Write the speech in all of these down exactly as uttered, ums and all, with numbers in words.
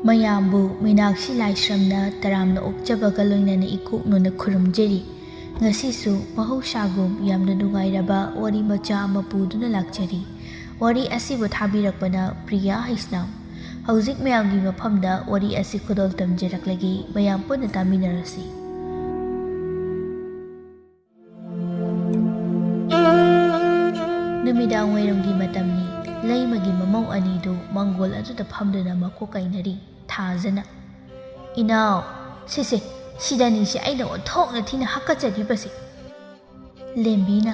ꯃꯌꯥꯝꯕꯨ ꯃꯤꯅꯥꯛꯁꯤ ꯂꯥꯏꯁ꯭ꯔꯝꯅ ꯇꯔꯥꯝꯅ ꯑꯣꯛꯆꯕꯒ ꯂꯣꯏꯅꯅ ꯏꯀꯣꯛꯅꯅ ꯈꯨꯔꯨꯝꯖꯔꯤ꯫ ꯉꯁꯤꯁꯨ ꯃꯍꯧꯁꯥꯒꯨꯝ ꯌꯥꯝꯅ ꯅꯨꯡꯉꯥꯏꯔꯕ ꯋꯥꯔꯤ ꯃꯆꯥ ꯑꯃ ꯄꯨꯗꯨꯅ ꯂꯥꯛꯆꯔꯤ꯫ ꯋꯥꯔꯤ ꯑꯁꯤꯕꯨ ꯊꯥꯕꯤꯔꯛꯄꯅ ꯄ꯭ꯔꯤꯌꯥ ꯍꯩꯁꯅꯥꯝ꯫ ꯍꯧꯖꯤꯛ ꯃꯌꯥꯝꯒꯤ ꯃꯐꯝꯗ ꯋꯥꯔꯤ ꯑꯁꯤ ꯈꯨꯗꯣꯜ ꯇꯝꯖꯔꯛꯂꯒꯦ, ꯃꯌꯥꯝ ꯄꯨꯟꯅ ꯇꯥꯃꯤꯟꯅꯔꯁꯤ꯫ ꯅꯨꯃꯤꯗꯥꯡ ꯋꯥꯏꯔꯝꯒꯤ ꯃꯇꯝꯅꯤ꯫ ꯂꯩꯃꯒꯤ ꯃꯃꯧ ꯑꯅꯤꯗꯨ ꯃꯪꯒꯣꯜ ꯑꯗꯨꯗ ꯐꯝꯗꯨꯅ ꯃꯀꯣꯛ ꯀꯥꯏꯅꯔꯤ꯫ ꯊꯥꯖꯅ, "ꯏꯅꯥꯎ, ꯁꯤꯁꯦ, ꯁꯤꯗꯅꯤꯁꯦ ꯑꯩꯅ ꯑꯣꯟꯊꯣꯛꯅ ꯊꯤꯅ ꯍꯥꯀꯠꯆꯔꯤꯕꯁꯦ꯫" ꯂꯦꯝꯕꯤꯅ,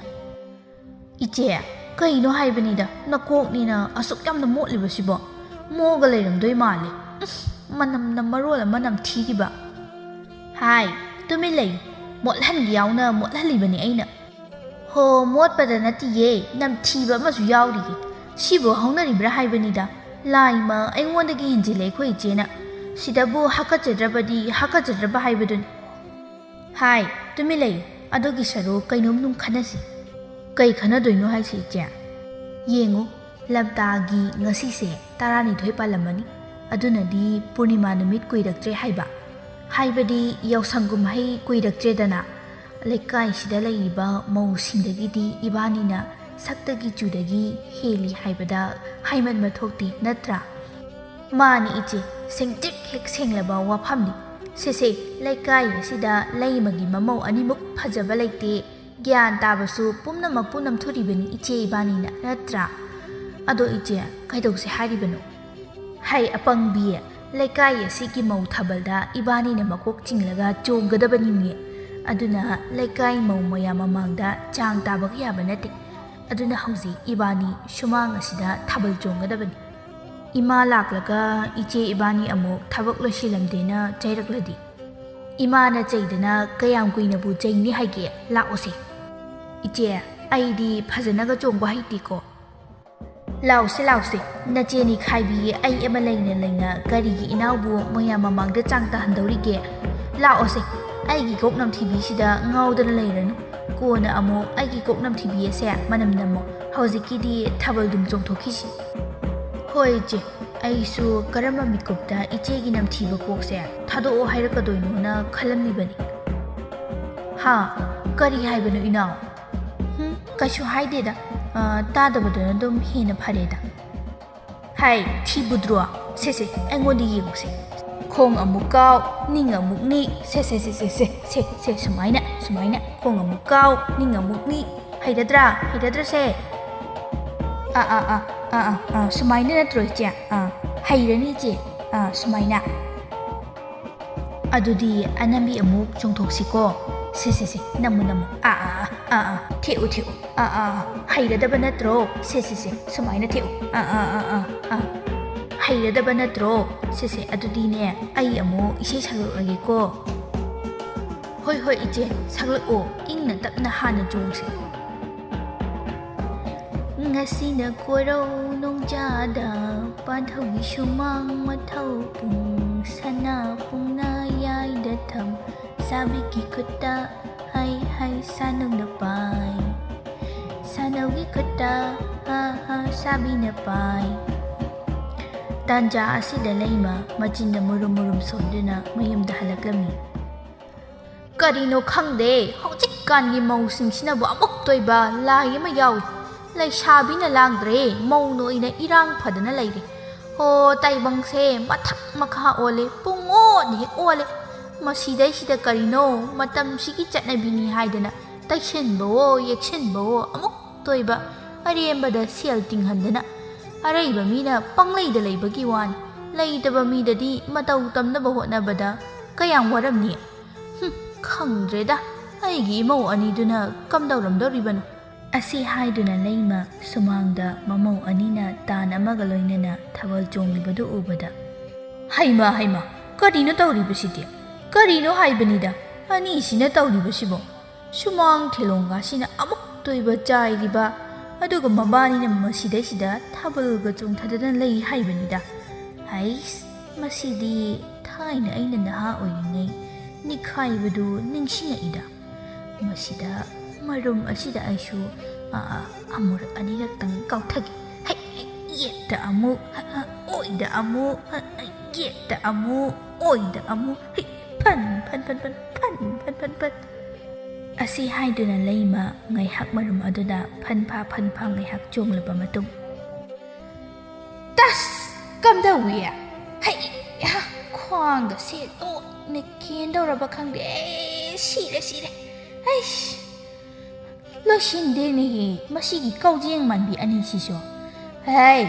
"ꯏꯆꯦ, ꯀꯩꯅꯣ ꯍꯥꯏꯕꯅꯤꯗ, ꯅꯀꯣꯛꯅꯤꯅ ꯑꯁꯨꯛ ꯌꯥꯝꯅ ꯃꯣꯠꯂꯤꯕꯁꯤꯕꯣ? ꯃꯣꯛꯑꯒ ꯂꯩꯔꯝꯗꯣꯏ ꯃꯥꯜꯂꯦ꯫ ꯎꯝ, ꯃꯅꯝꯅ ꯃꯔꯣꯜ ꯑꯃ ꯅꯝꯊꯤꯔꯤꯕ꯫" "ꯍꯥꯏ, ꯇꯨꯃꯤꯟ ꯂꯩꯌꯨ꯫ ꯃꯣꯠꯍꯟꯒꯦ ꯌꯥꯎꯅ ꯃꯣꯠꯍꯜꯂꯤꯕꯅꯤ ꯑꯩꯅ꯫" "ꯍꯣ, ꯃꯣꯠꯄꯗ ꯅꯠꯇꯤꯌꯦ, ꯅꯝꯊꯤꯕ ꯑꯃꯁꯨ ꯌꯥꯎꯔꯤꯌꯦ꯫ ꯁꯤꯕꯨ ꯍꯧꯅꯔꯤꯕ꯭ꯔꯥ ꯍꯥꯏꯕꯅꯤꯗ꯫ ꯂꯥꯏꯃ ꯑꯩꯉꯣꯟꯗꯒꯤ ꯍꯦꯟꯖꯤꯜꯂꯦ ꯑꯩꯈꯣꯏ ꯏꯆꯦꯅ꯫ ꯁꯤꯗꯕꯨ ꯍꯥꯀꯠꯆꯗ꯭ꯔꯕꯗꯤ ꯍꯥꯀꯠꯆꯗ꯭ꯔꯕ ꯍꯥꯏꯕꯗꯨꯅꯤ꯫" "ꯍꯥꯏ, ꯇꯨꯃꯤꯟ ꯂꯩꯌꯨ꯫ ꯑꯗꯨꯒꯤ ꯁꯔꯨꯛ ꯀꯩꯅꯣꯝ ꯅꯨꯡ ꯈꯟꯅꯁꯤ꯫" "ꯀꯩ ꯈꯟꯅꯗꯣꯏꯅꯣ ꯍꯥꯏꯁꯦ, ꯏꯆꯦ?" "ꯌꯦꯡꯉꯨ, ꯂꯝꯇꯥꯒꯤ ꯉꯁꯤꯁꯦ ꯇꯔꯥꯅꯤꯊꯣꯏ ꯄꯥꯜꯂꯝꯃꯅꯤ꯫ ꯑꯗꯨꯅꯗꯤ ꯄꯨꯔꯅꯤꯃꯥ ꯅꯨꯃꯤꯠ ꯀꯨꯏꯔꯛꯇ꯭ꯔꯦ ꯍꯥꯏꯕ꯫ ꯍꯥꯏꯕꯗꯤ ꯌꯥꯎꯁꯪ ꯀꯨꯝꯍꯩ ꯀꯨꯏꯔꯛꯇ꯭ꯔꯦꯗꯅ꯫ ꯂꯩꯀꯥꯏꯁꯤꯗ ꯂꯩꯔꯤꯕ ꯃꯧꯁꯤꯡꯗꯒꯤꯗꯤ ꯏꯕꯥꯅꯤꯅ ꯁꯛꯇꯒꯤ ꯆꯨꯗꯒꯤ ꯍꯦꯜꯂꯤ ꯍꯥꯏꯕꯗ ꯍꯥꯏꯃꯟꯕ ꯊꯣꯛꯇꯦ, ꯅꯠꯇ꯭ꯔꯥ?" "ꯃꯥꯅꯤ ꯏꯆꯦ, ꯁꯦꯡꯇ꯭ꯔꯤꯛ ꯍꯦꯛ ꯁꯦꯡꯂꯕ ꯋꯥꯐꯝꯅꯤ꯫ ꯁꯦꯁꯦ, ꯂꯩꯀꯥꯏ ꯑꯁꯤꯗ ꯂꯩꯃꯒꯤ ꯃꯃꯧ ꯑꯅꯤꯃꯨꯛ ꯐꯖꯕ ꯂꯩꯇꯦ꯫ ꯒ꯭ꯌꯥꯟ ꯇꯥꯕꯁꯨ ꯄꯨꯝꯅꯃꯛꯄꯨ ꯅꯝꯊꯨꯔꯤꯕꯅꯤ ꯏꯆꯦ ꯏꯕꯥꯅꯤꯅ, ꯅꯠꯇ꯭ꯔꯥ? ꯑꯗꯣ ꯏꯆꯦ, ꯀꯩꯗꯧꯁꯦ ꯍꯥꯏꯔꯤꯕꯅꯣ?" "ꯍꯩ ꯑꯄꯪꯕꯤ, ꯂꯩꯀꯥꯏ ꯑꯁꯤꯒꯤ ꯃꯧ ꯊꯥꯕꯜꯗ ꯏꯕꯥꯅꯤꯅ ꯃꯀꯣꯛ ꯆꯤꯡꯂꯒ ꯆꯣꯡꯒꯗꯕꯅꯤꯅꯦ꯫ ꯑꯗꯨꯅ ꯂꯩꯀꯥꯏ ꯃꯧ ꯃꯌꯥꯝ ꯃꯃꯥꯡꯗ ꯆꯥꯡ ꯇꯥꯕꯒ ꯌꯥꯕ ꯅꯠꯇꯦ꯫ ꯑꯗꯨꯅ ꯍꯧꯖꯤꯛ ꯏꯕꯥꯅꯤ ꯁꯨꯃꯥꯡ ꯑꯁꯤꯗ ꯊꯥꯕꯜ ꯆꯣꯡꯒꯗꯕꯅꯤ꯫ ꯏꯃꯥ ꯂꯥꯛꯂꯒ ꯏꯆꯦ ꯏꯕꯥꯅꯤ ꯑꯃꯨꯛ ꯊꯕꯛ ꯂꯣꯏꯁꯤꯜꯂꯝꯗꯦꯅ ꯆꯩꯔꯛꯂꯗꯤ?" "ꯏꯃꯥꯅ ꯆꯩꯗꯅ ꯀꯌꯥꯝ ꯀꯨꯏꯅꯕꯨ ꯆꯩꯅꯤ ꯍꯥꯏꯒꯦ? ꯂꯥꯛꯑꯣꯁꯦ꯫" "ꯏꯆꯦ, ꯑꯩꯗꯤ ꯐꯖꯅꯒ ꯆꯣꯡꯕ ꯍꯩꯇꯦꯀꯣ꯫" "ꯂꯥꯎꯁꯦ, ꯂꯥꯎꯁꯦ, ꯅꯆꯦ ꯅꯤꯈꯥꯏꯕꯤ ꯑꯩ ꯑꯃ ꯂꯩꯅ ꯂꯩꯅ ꯀꯔꯤꯒꯤ ꯏꯅꯥꯎꯕꯨ ꯃꯌꯥꯝ ꯃꯃꯥꯡꯗ ꯆꯥꯡ ꯇꯥꯍꯟꯗꯧꯔꯤꯒꯦ? ꯂꯥꯛꯑꯣꯁꯦ, ꯑꯩꯒꯤ ꯀꯣꯛ ꯅꯝꯊꯤꯕꯤꯁꯤꯗ ꯉꯥꯎꯗꯅ ꯂꯩꯔꯅꯨ꯫ ꯀꯣꯟꯅ ꯑꯃꯨꯛ ꯑꯩꯒꯤ ꯀꯣꯛ ꯅꯝꯊꯤꯕꯤ ꯑꯁꯦ ꯃꯅꯝ ꯅꯝꯃꯣ꯫ ꯍꯧꯖꯤꯛꯀꯤꯗꯤ ꯊꯥꯕꯜꯗꯨꯝ ꯆꯣꯡꯊꯣꯛꯈꯤꯁꯤ꯫ ꯍꯣꯏ ꯏꯆꯦ, ꯑꯩꯁꯨ ꯀꯔꯝꯕ ꯃꯤꯀꯨꯞꯇ ꯏꯆꯦꯒꯤ ꯅꯝꯊꯤꯕ ꯀꯣꯛꯁꯦ ꯊꯥꯗꯣꯛꯑꯣ ꯍꯥꯏꯔꯛꯀꯗꯣꯏꯅꯣꯅ ꯈꯜꯂꯝꯃꯤꯕꯅꯤ꯫ ꯍꯥ? ꯀꯔꯤ ꯍꯥꯏꯕꯅꯣ ꯏꯅꯥꯎ? ꯍꯨꯝ, ꯀꯩꯁꯨ ꯍꯥꯏꯗꯦꯗ꯫ ꯑ, ꯇꯥꯗꯕꯗꯨꯅ ꯑꯗꯨꯝ ꯍꯦꯟꯅ ꯐꯔꯦꯗ꯫ ꯍꯥꯏ, ꯊꯤꯕꯨꯗ꯭ꯔꯣ? ꯁꯦ, ꯁꯦ, ꯑꯩꯉꯣꯟꯗ ꯌꯦꯡꯉꯨꯁꯦ꯫ ꯈꯣꯡ ꯑꯃꯨꯛ ꯀꯥꯎ, ꯅꯤꯡ ꯑꯃꯨꯛ ꯅꯤꯛ꯫ ꯁꯦ, ꯁꯦ, ꯁꯦ, ꯁꯦ, ꯁꯦ, ꯁꯦ, ꯁꯦ, ꯁꯨꯃꯥꯏꯅ, ꯁꯨꯃꯥꯏꯅ꯫ ꯈꯣꯡ ꯑꯃꯨꯛ ꯀꯥꯎ, ꯅꯤꯡ ꯑꯃꯨꯛ ꯅꯤꯛ꯫ ꯍꯩꯔꯗ꯭ꯔꯥ? ꯍꯩꯔꯗ꯭ꯔꯁꯦ? ꯑꯥ, ꯑꯥ, ꯑꯥ, ꯑꯥ, ꯑꯥ, ꯑꯥ, ꯁꯨꯃꯥꯏꯅ ꯅꯠꯇ꯭ꯔꯣ, ꯏꯆꯦ? ꯑꯥ, ꯍꯩꯔꯅꯤ, ꯏꯆꯦ꯫ ꯑꯥ, ꯁꯨꯃꯥꯏꯅ꯫ ꯑꯗꯨꯗꯤ ꯑꯅꯝꯕꯤ ꯑꯃꯨꯛ ꯆꯣꯡꯊꯣꯛꯁꯤꯀꯣ꯫ ꯁꯦ, ꯁꯦ, ꯁꯦ, ꯅꯝꯃꯨ, ꯅꯝꯃꯨ꯫ ꯑꯥ, ꯑꯥ, ꯑꯥ, ꯑꯥ, ꯑꯥ, ꯊꯦꯛꯎ, ꯊꯦꯛꯎ꯫ ꯑꯥ, ꯑꯥ, ꯑꯥ, ꯍꯩꯔꯗꯕ ꯅꯠꯇ꯭ꯔꯣ? ꯁꯦ, ꯁꯦ, ꯁꯦ, ꯁꯨꯃꯥꯏꯅ ꯊꯦꯛꯎ꯫ ꯑꯥ, ꯑꯥ, ꯑꯥ, ꯑꯥ, ꯑꯥ, ꯍꯩꯔꯗꯕ ꯅꯠꯇ꯭ꯔꯣ? ꯁꯦ, ꯁꯦ, ꯑꯗꯨꯗꯤꯅꯦ, ꯑꯩ ꯑꯃꯨꯛ ꯏꯁꯩ ꯁꯛꯂꯛꯂꯒꯦꯀꯣ꯫ ꯍꯣꯏ, ꯍꯣꯏ, ꯏꯆꯦ, ꯁꯛꯂꯛꯑꯣ꯫ ꯏꯪꯅ ꯇꯞꯅ ꯍꯥꯟꯅ ꯆꯣꯡꯁꯤ꯫ ꯉꯁꯤꯅ ꯀꯣꯔꯧ ꯅꯣꯡꯖꯥꯗ ꯄꯥꯟꯊꯧꯒꯤ ꯁꯨꯃꯥꯡ ꯃꯊꯧ ꯄꯨꯡ ꯁꯅꯥ ꯄꯨꯡꯅ ꯌꯥꯏꯗ ꯊꯝ ꯁꯥꯕꯤꯒꯤ ꯈꯨꯠꯇ ꯍꯩ ꯍꯩ ꯁꯥꯅꯧꯅ ꯄꯥꯏ ꯁꯥꯅꯧꯒꯤ ꯈꯨꯠꯇ ꯍꯥ ꯍꯥ ꯁꯥꯕꯤꯅ ꯄꯥꯏ꯫ ꯇꯥꯟꯖꯥ ꯑꯁꯤꯗ ꯂꯩꯃ ꯃꯆꯤꯟꯗ ꯃꯨꯔꯨꯝ ꯃꯨꯔꯨꯝ ꯁꯣꯟꯗꯨꯅ ꯃꯌꯨꯝꯗ ꯍꯜꯂꯛꯂꯝꯃꯤ꯫ ꯀꯔꯤꯅꯣ ꯈꯪꯗꯦ, ꯍꯧꯖꯤꯛꯀꯥꯟꯒꯤ ꯃꯧꯁꯤꯡꯁꯤꯅꯕꯨ ꯑꯃꯨꯛꯇꯣꯏꯕ ꯂꯥꯏ ꯑꯃ ꯌꯥꯎꯏ꯫ ꯂꯩꯁꯥꯕꯤꯅ ꯂꯥꯡꯗ꯭ꯔꯦ, ꯃꯧꯅ ꯑꯣꯏꯅ ꯏꯔꯥꯡ ꯐꯗꯅ ꯂꯩꯔꯦ꯫ ꯍꯣ, ꯇꯥꯏꯕꯪꯁꯦ ꯃꯊꯛ ꯃꯈꯥ ꯑꯣꯜꯂꯦ, ꯄꯨꯡ ꯑꯣꯟ ꯍꯦꯛ ꯑꯣꯜꯂꯦ꯫ ꯃꯁꯤꯗꯩꯁꯤꯗ ꯀꯔꯤꯅꯣ, ꯃꯇꯝꯁꯤꯒꯤ ꯆꯠꯅꯕꯤꯅꯤ ꯍꯥꯏꯗꯅ ꯇꯩꯁꯟꯕꯋꯣ, ꯌꯦꯛꯁꯟꯕꯋꯣ, ꯑꯃꯨꯛꯇꯣꯏꯕ ꯑꯔꯦꯝꯕꯗ ꯁꯦꯜ ꯇꯤꯡꯍꯟꯗꯅ꯫ ꯑꯔꯩꯕ ꯃꯤꯅ ꯄꯪꯂꯩꯗ ꯂꯩꯕꯒꯤ ꯋꯥꯅꯤ, ꯂꯩꯇꯕ ꯃꯤꯗꯗꯤ ꯃꯇꯧ ꯇꯝꯅꯕ ꯍꯣꯠꯅꯕꯗ ꯀꯌꯥꯝ ꯋꯥꯔꯝꯅꯤ꯫ ꯍꯨꯝ, ꯈꯪꯗ꯭ꯔꯦꯗ, ꯑꯩꯒꯤ ꯏꯃꯧ ꯑꯅꯤꯗꯨꯅ ꯀꯝꯗꯧꯔꯝꯗꯧꯔꯤꯕꯅꯣ? ꯑꯁꯤ ꯍꯥꯏꯗꯨꯅ ꯂꯩꯃ ꯁꯨꯃꯥꯡꯗ ꯃꯃꯧ ꯑꯅꯤꯅ ꯇꯥꯟ ꯑꯃꯒ ꯂꯣꯏꯅꯅ ꯊꯥꯕꯜ ꯆꯣꯡꯂꯤꯕꯗꯨ ꯎꯕꯗ, "ꯍꯩꯃꯥ, ꯍꯩꯃꯥ, ꯀꯔꯤꯅꯣ ꯇꯧꯔꯤꯕꯁꯤꯗꯤ? ꯀꯔꯤꯅꯣ ꯍꯥꯏꯕꯅꯤꯗ, ꯑꯅꯤꯁꯤꯅ ꯇꯧꯔꯤꯕꯁꯤꯕꯣ? ꯁꯨꯃꯥꯡ ꯊꯦꯂꯣꯡꯒꯥꯁꯤꯅ ꯑꯃꯨꯛꯇꯣꯏꯕ ꯆꯥꯏꯔꯤꯕ, ꯑꯗꯨꯒ ꯃꯕꯥꯅꯤꯅ ꯃꯁꯤꯗꯩꯁꯤꯗ ꯊꯥꯕꯜꯒ ꯆꯣꯡꯊꯗꯅ ꯂꯩ ꯍꯥꯏꯕꯅꯤꯗ꯫ ꯍꯩꯁ, ꯃꯁꯤꯗꯤ ꯊꯥꯏꯅ ꯑꯩꯅ ꯅꯍꯥ ꯑꯣꯏꯔꯤꯉꯩ ꯅꯤꯛꯈꯥꯏꯕꯗꯨ ꯅꯤꯡꯁꯤꯡꯉꯛꯏꯗ꯫ ꯃꯁꯤꯗ, ꯃꯔꯨꯝ ꯑꯁꯤꯗ ꯑꯩꯁꯨ, ꯑ, ꯑ, ꯑꯃꯨꯔꯛ ꯑꯅꯤꯔꯛꯇꯪ ꯀꯥꯎꯊꯒꯦ꯫ ꯍꯩ, ꯍꯩ, ꯌꯦꯠꯇ ꯑꯃꯨꯛ, ꯑ, ꯑ, ꯑꯣꯏꯗ ꯑꯃꯨꯛ, ꯑ, ꯑ, ꯌꯦꯠꯇ ꯑꯃꯨꯛ, ꯑꯣꯏꯗ ꯑꯃꯨꯛ, ꯍꯩ, ꯐꯟ, ꯐꯟ, ꯐꯟ, ꯐꯟ, ꯐꯟ, ꯐꯟ, ꯐꯟ, ꯐꯟ꯫ ꯑꯁꯤ ꯍꯥꯏꯗꯨꯅ ꯂꯩꯃ ꯉꯥꯏꯍꯥꯛ ꯃꯔꯨꯝ ꯑꯗꯨꯗ ꯐꯟꯐꯥ ꯐꯟꯐꯥ ꯉꯥꯏꯍꯥꯛ ꯆꯣꯡꯂꯕ ꯃꯇꯨꯡ, "ꯇꯁ! ꯀꯝꯗꯧꯏ? ꯍꯩ ꯍꯥ! ꯈ꯭ꯋꯥꯡꯒꯁꯦ ꯂꯣꯏꯅ ꯀꯦꯟꯗꯧꯔꯕ ꯈꯪꯗꯦ꯫ ꯑꯦ, ꯁꯤꯔꯦ, ꯁꯤꯔꯦ꯫ ꯑꯩꯁ! ꯂꯣꯏꯁꯤꯟꯗꯦꯅꯦꯍꯦ, ꯃꯁꯤꯒꯤ ꯀꯧꯖꯦꯡ ꯃꯥꯟꯕꯤ ꯑꯅꯤꯁꯤꯁꯨ꯫ ꯍꯩ,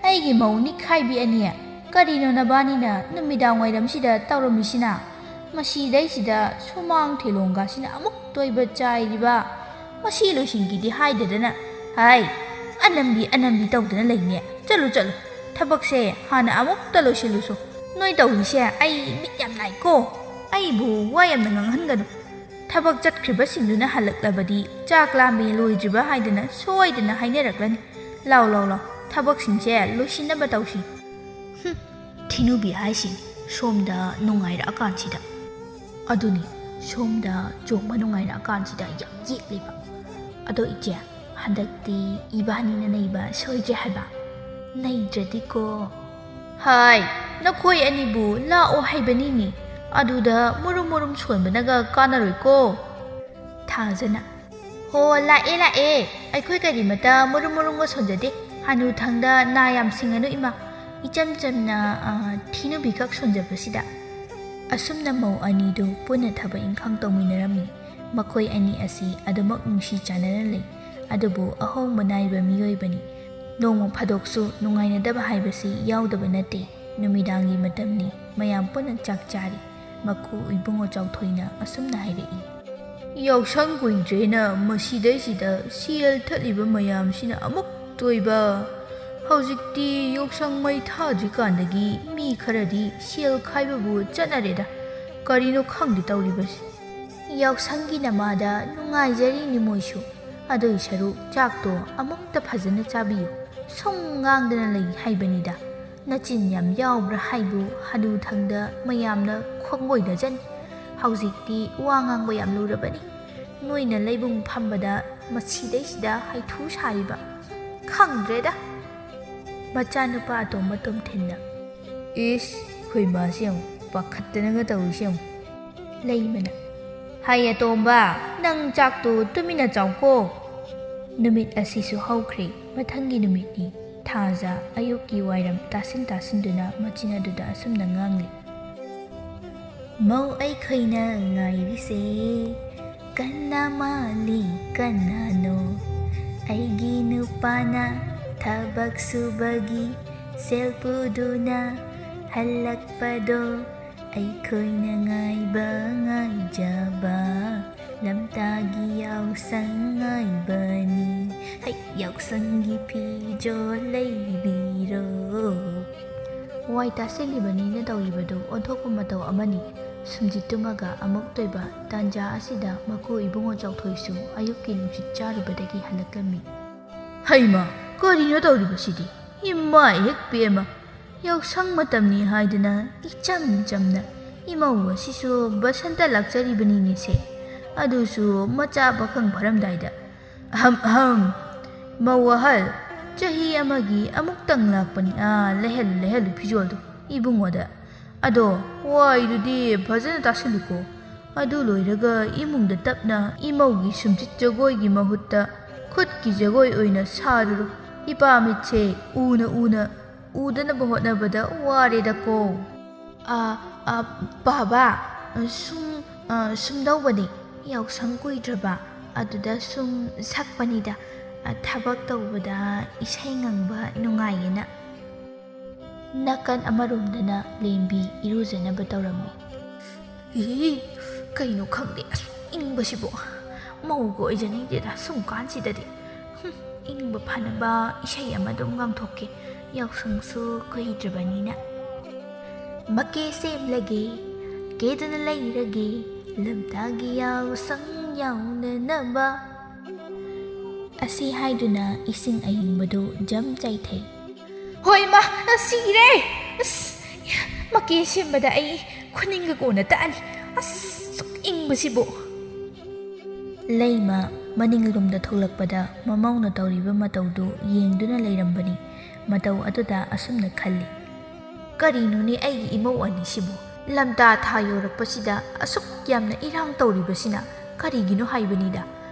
ꯑꯩꯒꯤ ꯃꯧ ꯅꯤꯛꯈꯥꯏꯕꯤ ꯑꯅꯤ, ꯀꯔꯤꯅꯣ ꯅꯕꯥꯅꯤꯅ ꯅꯨꯃꯤꯗꯥꯡ ꯋꯥꯏꯔꯝꯁꯤꯗ ꯇꯧꯔꯝꯃꯤꯁꯤꯅ? ꯃꯁꯤꯗꯩꯁꯤꯗ ꯁꯨꯃꯥꯡ ꯊꯤꯂꯣꯡꯒꯁꯤꯅ ꯑꯃꯨꯛ ꯇꯣꯏꯕ ꯆꯥꯏꯔꯤꯕ꯫ ꯃꯁꯤ ꯂꯣꯏꯁꯤꯟꯈꯤꯗꯤ ꯍꯥꯏꯗꯗꯅ, ꯍꯥꯏ, ꯑꯅꯝꯕꯤ ꯑꯅꯝꯕꯤ ꯇꯧꯗꯅ ꯂꯩꯅꯦ꯫ ꯆꯠꯂꯨ, ꯆꯠꯂꯨ, ꯊꯕꯛꯁꯦ ꯍꯥꯟꯅ ꯑꯃꯨꯛꯇ ꯂꯣꯏꯁꯤꯜꯂꯨꯁꯣ꯫ ꯅꯣꯏ ꯇꯧꯔꯤꯁꯦ ꯑꯩ ꯃꯤꯠ ꯌꯥꯝ ꯅꯥꯏꯀꯣ꯫ ꯑꯩꯕꯨ ꯋꯥ ꯌꯥꯝꯅ ꯉꯥꯡꯍꯟꯒꯅꯨ꯫ ꯊꯕꯛ ꯆꯠꯈ꯭ꯔꯤꯕꯁꯤꯡꯗꯨꯅ ꯍꯜꯂꯛꯂꯕꯗꯤ ꯆꯥꯛ ꯂꯥꯝꯃꯦ ꯂꯣꯏꯗ꯭ꯔꯤꯕ ꯍꯥꯏꯗꯅ ꯁꯣꯏꯗꯅ ꯍꯥꯏꯅꯔꯛꯂꯅꯤ꯫ ꯂꯥꯎ, ꯂꯥꯎ, ꯂꯥꯎ, ꯊꯕꯛꯁꯤꯡꯁꯦ ꯂꯣꯏꯁꯤꯟꯅꯕ ꯇꯧꯁꯤ꯫ ꯍꯨꯝ, ꯊꯤꯅꯨꯕꯤ ꯍꯥꯏꯁꯤꯅꯤ, ꯁꯣꯝꯗ ꯅꯨꯡꯉꯥꯏꯔꯛꯑꯀꯥꯟꯁꯤꯗ꯫ ꯑꯗꯨꯅꯤ, ꯁꯣꯝꯗ ꯆꯣꯡꯕ ꯅꯨꯡꯉꯥꯏꯔꯛꯑꯀꯥꯟꯁꯤꯗ ꯌꯥꯝ ꯌꯦꯠꯂꯤꯕ꯫ ꯑꯗꯣ ꯏꯆꯦ, ꯍꯟꯗꯛꯇꯤ ꯏꯕꯥꯅꯤꯅ ꯅꯩꯕ ꯁꯣꯏꯗ꯭ꯔꯦ ꯍꯥꯏꯕ? ꯅꯩꯗ꯭ꯔꯗꯤꯀꯣ꯫ ꯍꯥꯏ, ꯅꯈꯣꯏ ꯑꯅꯤꯕꯨ ꯂꯥꯛꯑꯣ ꯍꯥꯏꯕꯅꯤꯅꯦ, ꯑꯗꯨꯗ ꯃꯨꯔꯨꯝ ꯃꯨꯔꯨꯝ ꯁꯣꯟꯕꯅꯒ ꯀꯥꯟꯅꯔꯣꯏꯀꯣ꯫ ꯊꯥꯖꯅ, "ꯍꯣ, ꯂꯥꯛꯑꯦ, ꯂꯥꯛꯑꯦ꯫ ꯑꯩꯈꯣꯏ ꯀꯔꯤꯃꯇ ꯃꯨꯔꯨꯝ ꯃꯨꯔꯨꯝꯒ ꯁꯣꯟꯖꯗꯦ꯫ ꯍꯅꯨꯊꯪꯗ ꯅꯥ ꯌꯥꯝ ꯁꯤꯡꯉꯅꯨ ꯏꯃꯥ꯫ ꯏꯆꯝ ꯆꯝꯅ, ꯑ, ꯊꯤꯅꯨꯕꯤꯈꯛ ꯁꯣꯟꯖꯕꯁꯤꯗ꯫" ꯑꯁꯨꯝꯅ ꯃꯧ ꯑꯅꯤꯗꯨ ꯄꯨꯟꯅ ꯊꯕꯛ ꯏꯪꯈꯥꯡ ꯇꯧꯃꯤꯟꯅꯔꯝꯃꯤ꯫ ꯃꯈꯣꯏ ꯑꯅꯤ ꯑꯁꯤ ꯑꯗꯨꯃꯛ ꯅꯨꯡꯁꯤ ꯆꯥꯟꯅꯅ ꯂꯩ꯫ ꯑꯗꯨꯕꯨ ꯑꯍꯣꯡꯕ ꯅꯥꯏꯕ ꯃꯤꯑꯣꯏꯕꯅꯤ꯫ ꯅꯣꯡꯃ ꯐꯥꯗꯣꯛꯁꯨ ꯅꯨꯡꯉꯥꯏꯅꯗꯕ ꯍꯥꯏꯕꯁꯤ ꯌꯥꯎꯗꯕ ꯅꯠꯇꯦ꯫ ꯅꯨꯃꯤꯗꯥꯡꯒꯤ ꯃꯇꯝꯅꯤ꯫ ꯃꯌꯥꯝ ꯄꯨꯟꯅ ꯆꯥꯛ ꯆꯥꯔꯤ꯫ ꯃꯀꯨ ꯏꯕꯨꯡꯉꯣ ꯆꯥꯎꯊꯣꯏꯅ ꯑꯁꯨꯝꯅ ꯍꯥꯏꯔꯛꯏ꯫ "ꯌꯥꯎꯁꯪ ꯀꯨꯏꯗ꯭ꯔꯦꯅ ꯃꯁꯤꯗꯩꯁꯤꯗ ꯁꯦꯜ ꯊꯠꯂꯤꯕ ꯃꯌꯥꯝꯁꯤꯅ ꯑꯃꯨꯛ ꯇꯣꯏꯕ꯫ ꯍꯧꯖꯤꯛꯇꯤ ꯌꯥꯎꯁꯪ ꯃꯩ ꯊꯥꯗ꯭ꯔꯤꯀꯥꯟꯗꯒꯤ ꯃꯤ ꯈꯔꯗꯤ ꯁꯦꯜ ꯈꯥꯏꯕꯕꯨ ꯆꯠꯅꯔꯦꯗ꯫ ꯀꯔꯤꯅꯣ ꯈꯪꯗꯦ ꯇꯧꯔꯤꯕꯁꯤ꯫" ꯌꯥꯎꯁꯪꯒꯤ ꯅꯃꯥꯗ ꯅꯨꯡꯉꯥꯏꯖꯔꯤꯅꯤ ꯃꯣꯏꯁꯨ꯫ ꯑꯗꯨꯏ ꯁꯔꯨꯛ ꯆꯥꯛꯇꯣ ꯑꯃꯨꯛꯇ ꯐꯖꯅ ꯆꯥꯕꯤꯌꯨ꯫ ꯁꯨꯝ ꯉꯥꯡꯗꯅ ꯂꯩ ꯍꯥꯏꯕꯅꯤꯗ꯫ ꯅꯆꯤꯟ ꯌꯥꯝ ꯌꯥꯎꯕ꯭ꯔꯥ ꯍꯥꯏꯕꯨ ꯍꯅꯨꯊꯪꯗ ꯃꯌꯥꯝꯅ ꯈꯪꯒꯣꯏꯅꯖꯅꯤ꯫ ꯍꯧꯖꯤꯛꯇꯤ ꯋꯥ ꯉꯥꯡꯕ ꯌꯥꯝ ꯂꯨꯔꯕꯅꯤ꯫ ꯅꯣꯏꯅ ꯂꯩꯕꯨꯡ ꯐꯝꯕꯗ ꯃꯁꯤꯗꯩꯁꯤꯗ ꯍꯩꯊꯨ ꯁꯥꯔꯤꯕ꯫ ꯈꯪꯗ꯭ꯔꯦꯗ꯫ ꯃꯆꯥꯅꯨꯄꯥ ꯑꯇꯣꯝꯕ ꯇꯣꯝꯊꯤꯟꯅ, "ꯏꯁ, ꯑꯩꯈꯣꯏ ꯃꯥꯁꯦ ꯌꯦꯡꯉꯨ, ꯄꯥꯈꯠꯇꯅꯒ ꯇꯧꯔꯤꯁꯦ ꯌꯦꯡꯉꯨ꯫" ꯂꯩꯃꯅ, "ꯍꯩ ꯑꯇꯣꯝꯕ, ꯅꯪ ꯆꯥꯛꯇꯨ ꯇꯨꯃꯤꯟꯅ ꯆꯥꯎꯀꯣ꯫" ꯅꯨꯃꯤꯠ ꯑꯁꯤꯁꯨ ꯍꯧꯈ꯭ꯔꯦ꯫ ꯃꯊꯪꯒꯤ ꯅꯨꯃꯤꯠꯅꯤ꯫ ꯊꯥꯖ ꯑꯌꯨꯛꯀꯤ ꯋꯥꯏꯔꯝ ꯇꯥꯁꯤꯟ ꯇꯥꯁꯤꯟꯗꯨꯅ ꯃꯆꯤꯟ ꯑꯗꯨꯗ ꯑꯁꯨꯝꯅ ꯉꯥꯡꯂꯤ꯫ ꯃꯧ ꯑꯩꯈꯣꯏꯅ ꯉꯥꯏꯔꯤꯁꯦ ꯀꯅꯥ ꯃꯥꯜꯂꯤ ꯀꯅꯥꯅꯣ? ꯑꯩꯒꯤ ꯅꯨꯄꯥꯅ ꯊꯕꯛ ꯁꯨꯕꯒꯤ ꯁꯦꯜ ꯄꯨꯗꯨꯅ ꯍꯜꯂꯛꯄꯗꯣ꯫ ꯑꯩꯈꯣꯏꯅ ꯉꯥꯏꯕ ꯉꯥꯏꯖꯕ ꯂꯝꯇꯥꯒꯤ ꯌꯥꯎꯁꯪ ꯉꯥꯏꯕꯅꯤ꯫ ꯍꯩ, ꯌꯥꯎꯁꯪꯒꯤ ꯐꯤꯖꯣꯜ ꯂꯩꯕꯤꯔꯣ꯫ ꯋꯥꯏ ꯇꯥꯁꯤꯜꯂꯤꯕꯅꯤꯅ ꯇꯧꯔꯤꯕꯗꯨ ꯑꯣꯟꯊꯣꯛꯄ ꯃꯇꯧ ꯑꯃꯅꯤ꯫ ꯁꯨꯝꯖꯤꯠ ꯇꯨꯝꯃꯒ ꯑꯃꯨꯛ ꯇꯣꯏꯕ ꯇꯥꯟꯖꯥ ꯑꯁꯤꯗ ꯃꯀꯨ ꯏꯕꯨꯡꯉꯣ ꯆꯥꯎꯊꯣꯏꯁꯨ ꯑꯌꯨꯛꯀꯤ ꯅꯨꯡꯁꯤꯠ ꯆꯥꯔꯨꯕꯗꯒꯤ ꯍꯜꯂꯛꯂꯝꯃꯤ꯫ "ꯍꯩꯃꯥ, ꯀꯔꯤꯅꯣ ꯇꯧꯔꯤꯕꯁꯤꯗꯤ? ꯏꯃꯥꯏ ꯍꯦꯛ ꯄꯦꯝꯃ! ꯌꯥꯎꯁꯪ ꯃꯇꯝꯅꯤ ꯍꯥꯏꯗꯨꯅ ꯏꯆꯝ ꯆꯝꯅ ꯏꯃꯧ ꯑꯁꯤꯁꯨ ꯕꯁꯟꯇ ꯂꯥꯛꯆꯔꯤꯕꯅꯤꯅꯦꯁꯦ꯫ ꯑꯗꯨꯁꯨ ꯃꯆꯥ ꯄꯥꯈꯪ ꯐꯔꯝꯗꯥꯏꯗ꯫ ꯑꯍꯝ ꯑꯍꯝ꯫ ꯃꯧ ꯑꯍꯜ, ꯆꯍꯤ ꯑꯃꯒꯤ ꯑꯃꯨꯛꯇꯪ ꯂꯥꯛꯄꯅꯤ꯫ ꯑꯥ, ꯂꯩꯍꯜꯂꯨ, ꯂꯩꯍꯜꯂꯨ ꯐꯤꯖꯣꯜꯗꯣ ꯏꯕꯨꯡꯉꯣꯗ꯫ ꯑꯗꯣ ꯋꯥꯏꯗꯨꯗꯤ ꯐꯖꯅ ꯇꯥꯁꯤꯜꯂꯨꯀꯣ꯫ ꯑꯗꯨ ꯂꯣꯏꯔꯒ ꯏꯃꯨꯡꯗ ꯇꯞꯅ ꯏꯃꯧꯒꯤ ꯁꯨꯝꯖꯤꯠ ꯖꯒꯣꯏꯒꯤ ꯃꯍꯨꯠꯇ ꯈꯨꯠꯀꯤ ꯖꯒꯣꯏ ꯑꯣꯏꯅ ꯁꯥꯔꯨꯔꯣ꯫ ꯏꯄꯥ ꯃꯤꯠꯁꯦ ꯎꯅ ꯎꯅ ꯎꯗꯅꯕ ꯍꯣꯠꯅꯕꯗ ꯋꯥꯔꯦꯗꯀꯣ꯫" "ꯑ, ꯑ, ꯕꯥꯕꯥ, ꯁꯨꯝ, ꯑ, ꯁꯨꯝꯗꯧꯕꯅꯤ, ꯌꯥꯎꯁꯪ ꯀꯨꯏꯗ꯭ꯔꯕ, ꯑꯗꯨꯗ ꯁꯨꯝ ꯁꯛꯄꯅꯤꯗ, ꯑ, ꯊꯕꯛ ꯇꯧꯕꯗ ꯏꯁꯩ ꯉꯪꯕ ꯅꯨꯡꯉꯥꯏꯌꯦꯅ꯫" ꯅꯥꯀꯟ ꯑꯃꯔꯣꯝꯗꯅ ꯂꯦꯝꯕꯤ ꯏꯔꯨꯖꯅꯕ ꯇꯧꯔꯝꯃꯤ꯫ "ꯏ, ꯀꯩꯅꯣ ꯈꯪꯗꯦ, ꯑꯁ, ꯏꯪꯕꯁꯤꯕꯨ꯫ ꯃꯧꯒ ꯑꯣꯏꯖꯅꯤꯡꯗꯦꯗ ꯁꯨꯝ ꯀꯥꯟꯁꯤꯗꯗꯤ꯫ ꯍꯨꯝ, ꯏꯪꯕ ꯐꯅꯕ ꯏꯁꯩ ꯑꯃ ꯑꯗꯨꯝ ꯉꯪꯊꯣꯛꯀꯦ, ꯌꯥꯎꯁꯪꯁꯨ ꯀꯨꯏꯗ꯭ꯔꯕꯅꯤꯅ꯫" "ꯃꯀꯦ ꯁꯦꯝꯂꯒꯦ, ꯀꯦꯗꯨꯅ ꯂꯩꯔꯒꯦ, ꯂꯝꯇꯥꯒꯤ ꯌꯥꯎꯁꯪ ꯌꯥꯎꯅꯅꯕ꯫" ꯑꯁꯤ ꯍꯥꯏꯗꯨꯅ ꯏꯁꯤꯡ ꯑꯏꯪꯕꯗꯨ ꯖꯝ ꯆꯥꯏꯊꯩ꯫ "ꯍꯣꯏ ꯃꯥ, ꯁꯤꯔꯦ! ꯑꯁ, ꯃꯀꯦ ꯁꯦꯝꯕꯗ ꯑꯩ ꯈꯨꯅꯤꯡꯒ ꯀꯣꯟꯅ ꯇꯛꯑꯅꯤ꯫ ꯑꯁ, ꯁꯨꯛ ꯏꯪꯕꯁꯤꯕꯨ꯫ ꯂꯩꯃ ꯃꯅꯤꯡꯂꯣꯝꯗ ꯊꯣꯛꯂꯛꯄꯗ ꯃꯃꯧꯅ ꯇꯧꯔꯤꯕ ꯃꯇꯧꯗꯨ ꯌꯦꯡꯗꯨꯅ ꯂꯩꯔꯝꯕꯅꯤ꯫ ꯃꯇꯧ ꯑꯗꯨꯗ ꯑꯁꯨꯝꯅ ꯈꯜꯂꯤ, "ꯀꯔꯤꯅꯣꯅꯦ ꯑꯩꯒꯤ ꯏꯃꯧ ꯑꯅꯤꯁꯤꯕꯨ? ꯂꯝꯇꯥ ꯊꯥ ꯌꯧꯔꯛꯄꯁꯤꯗ ꯑꯁꯨꯛ ꯌꯥꯝꯅ ꯏꯔꯥꯡ ꯇꯧꯔꯤꯕꯁꯤꯅ ꯀꯔꯤꯒꯤꯅꯣ ꯍꯥꯏꯕꯅꯤꯗ꯫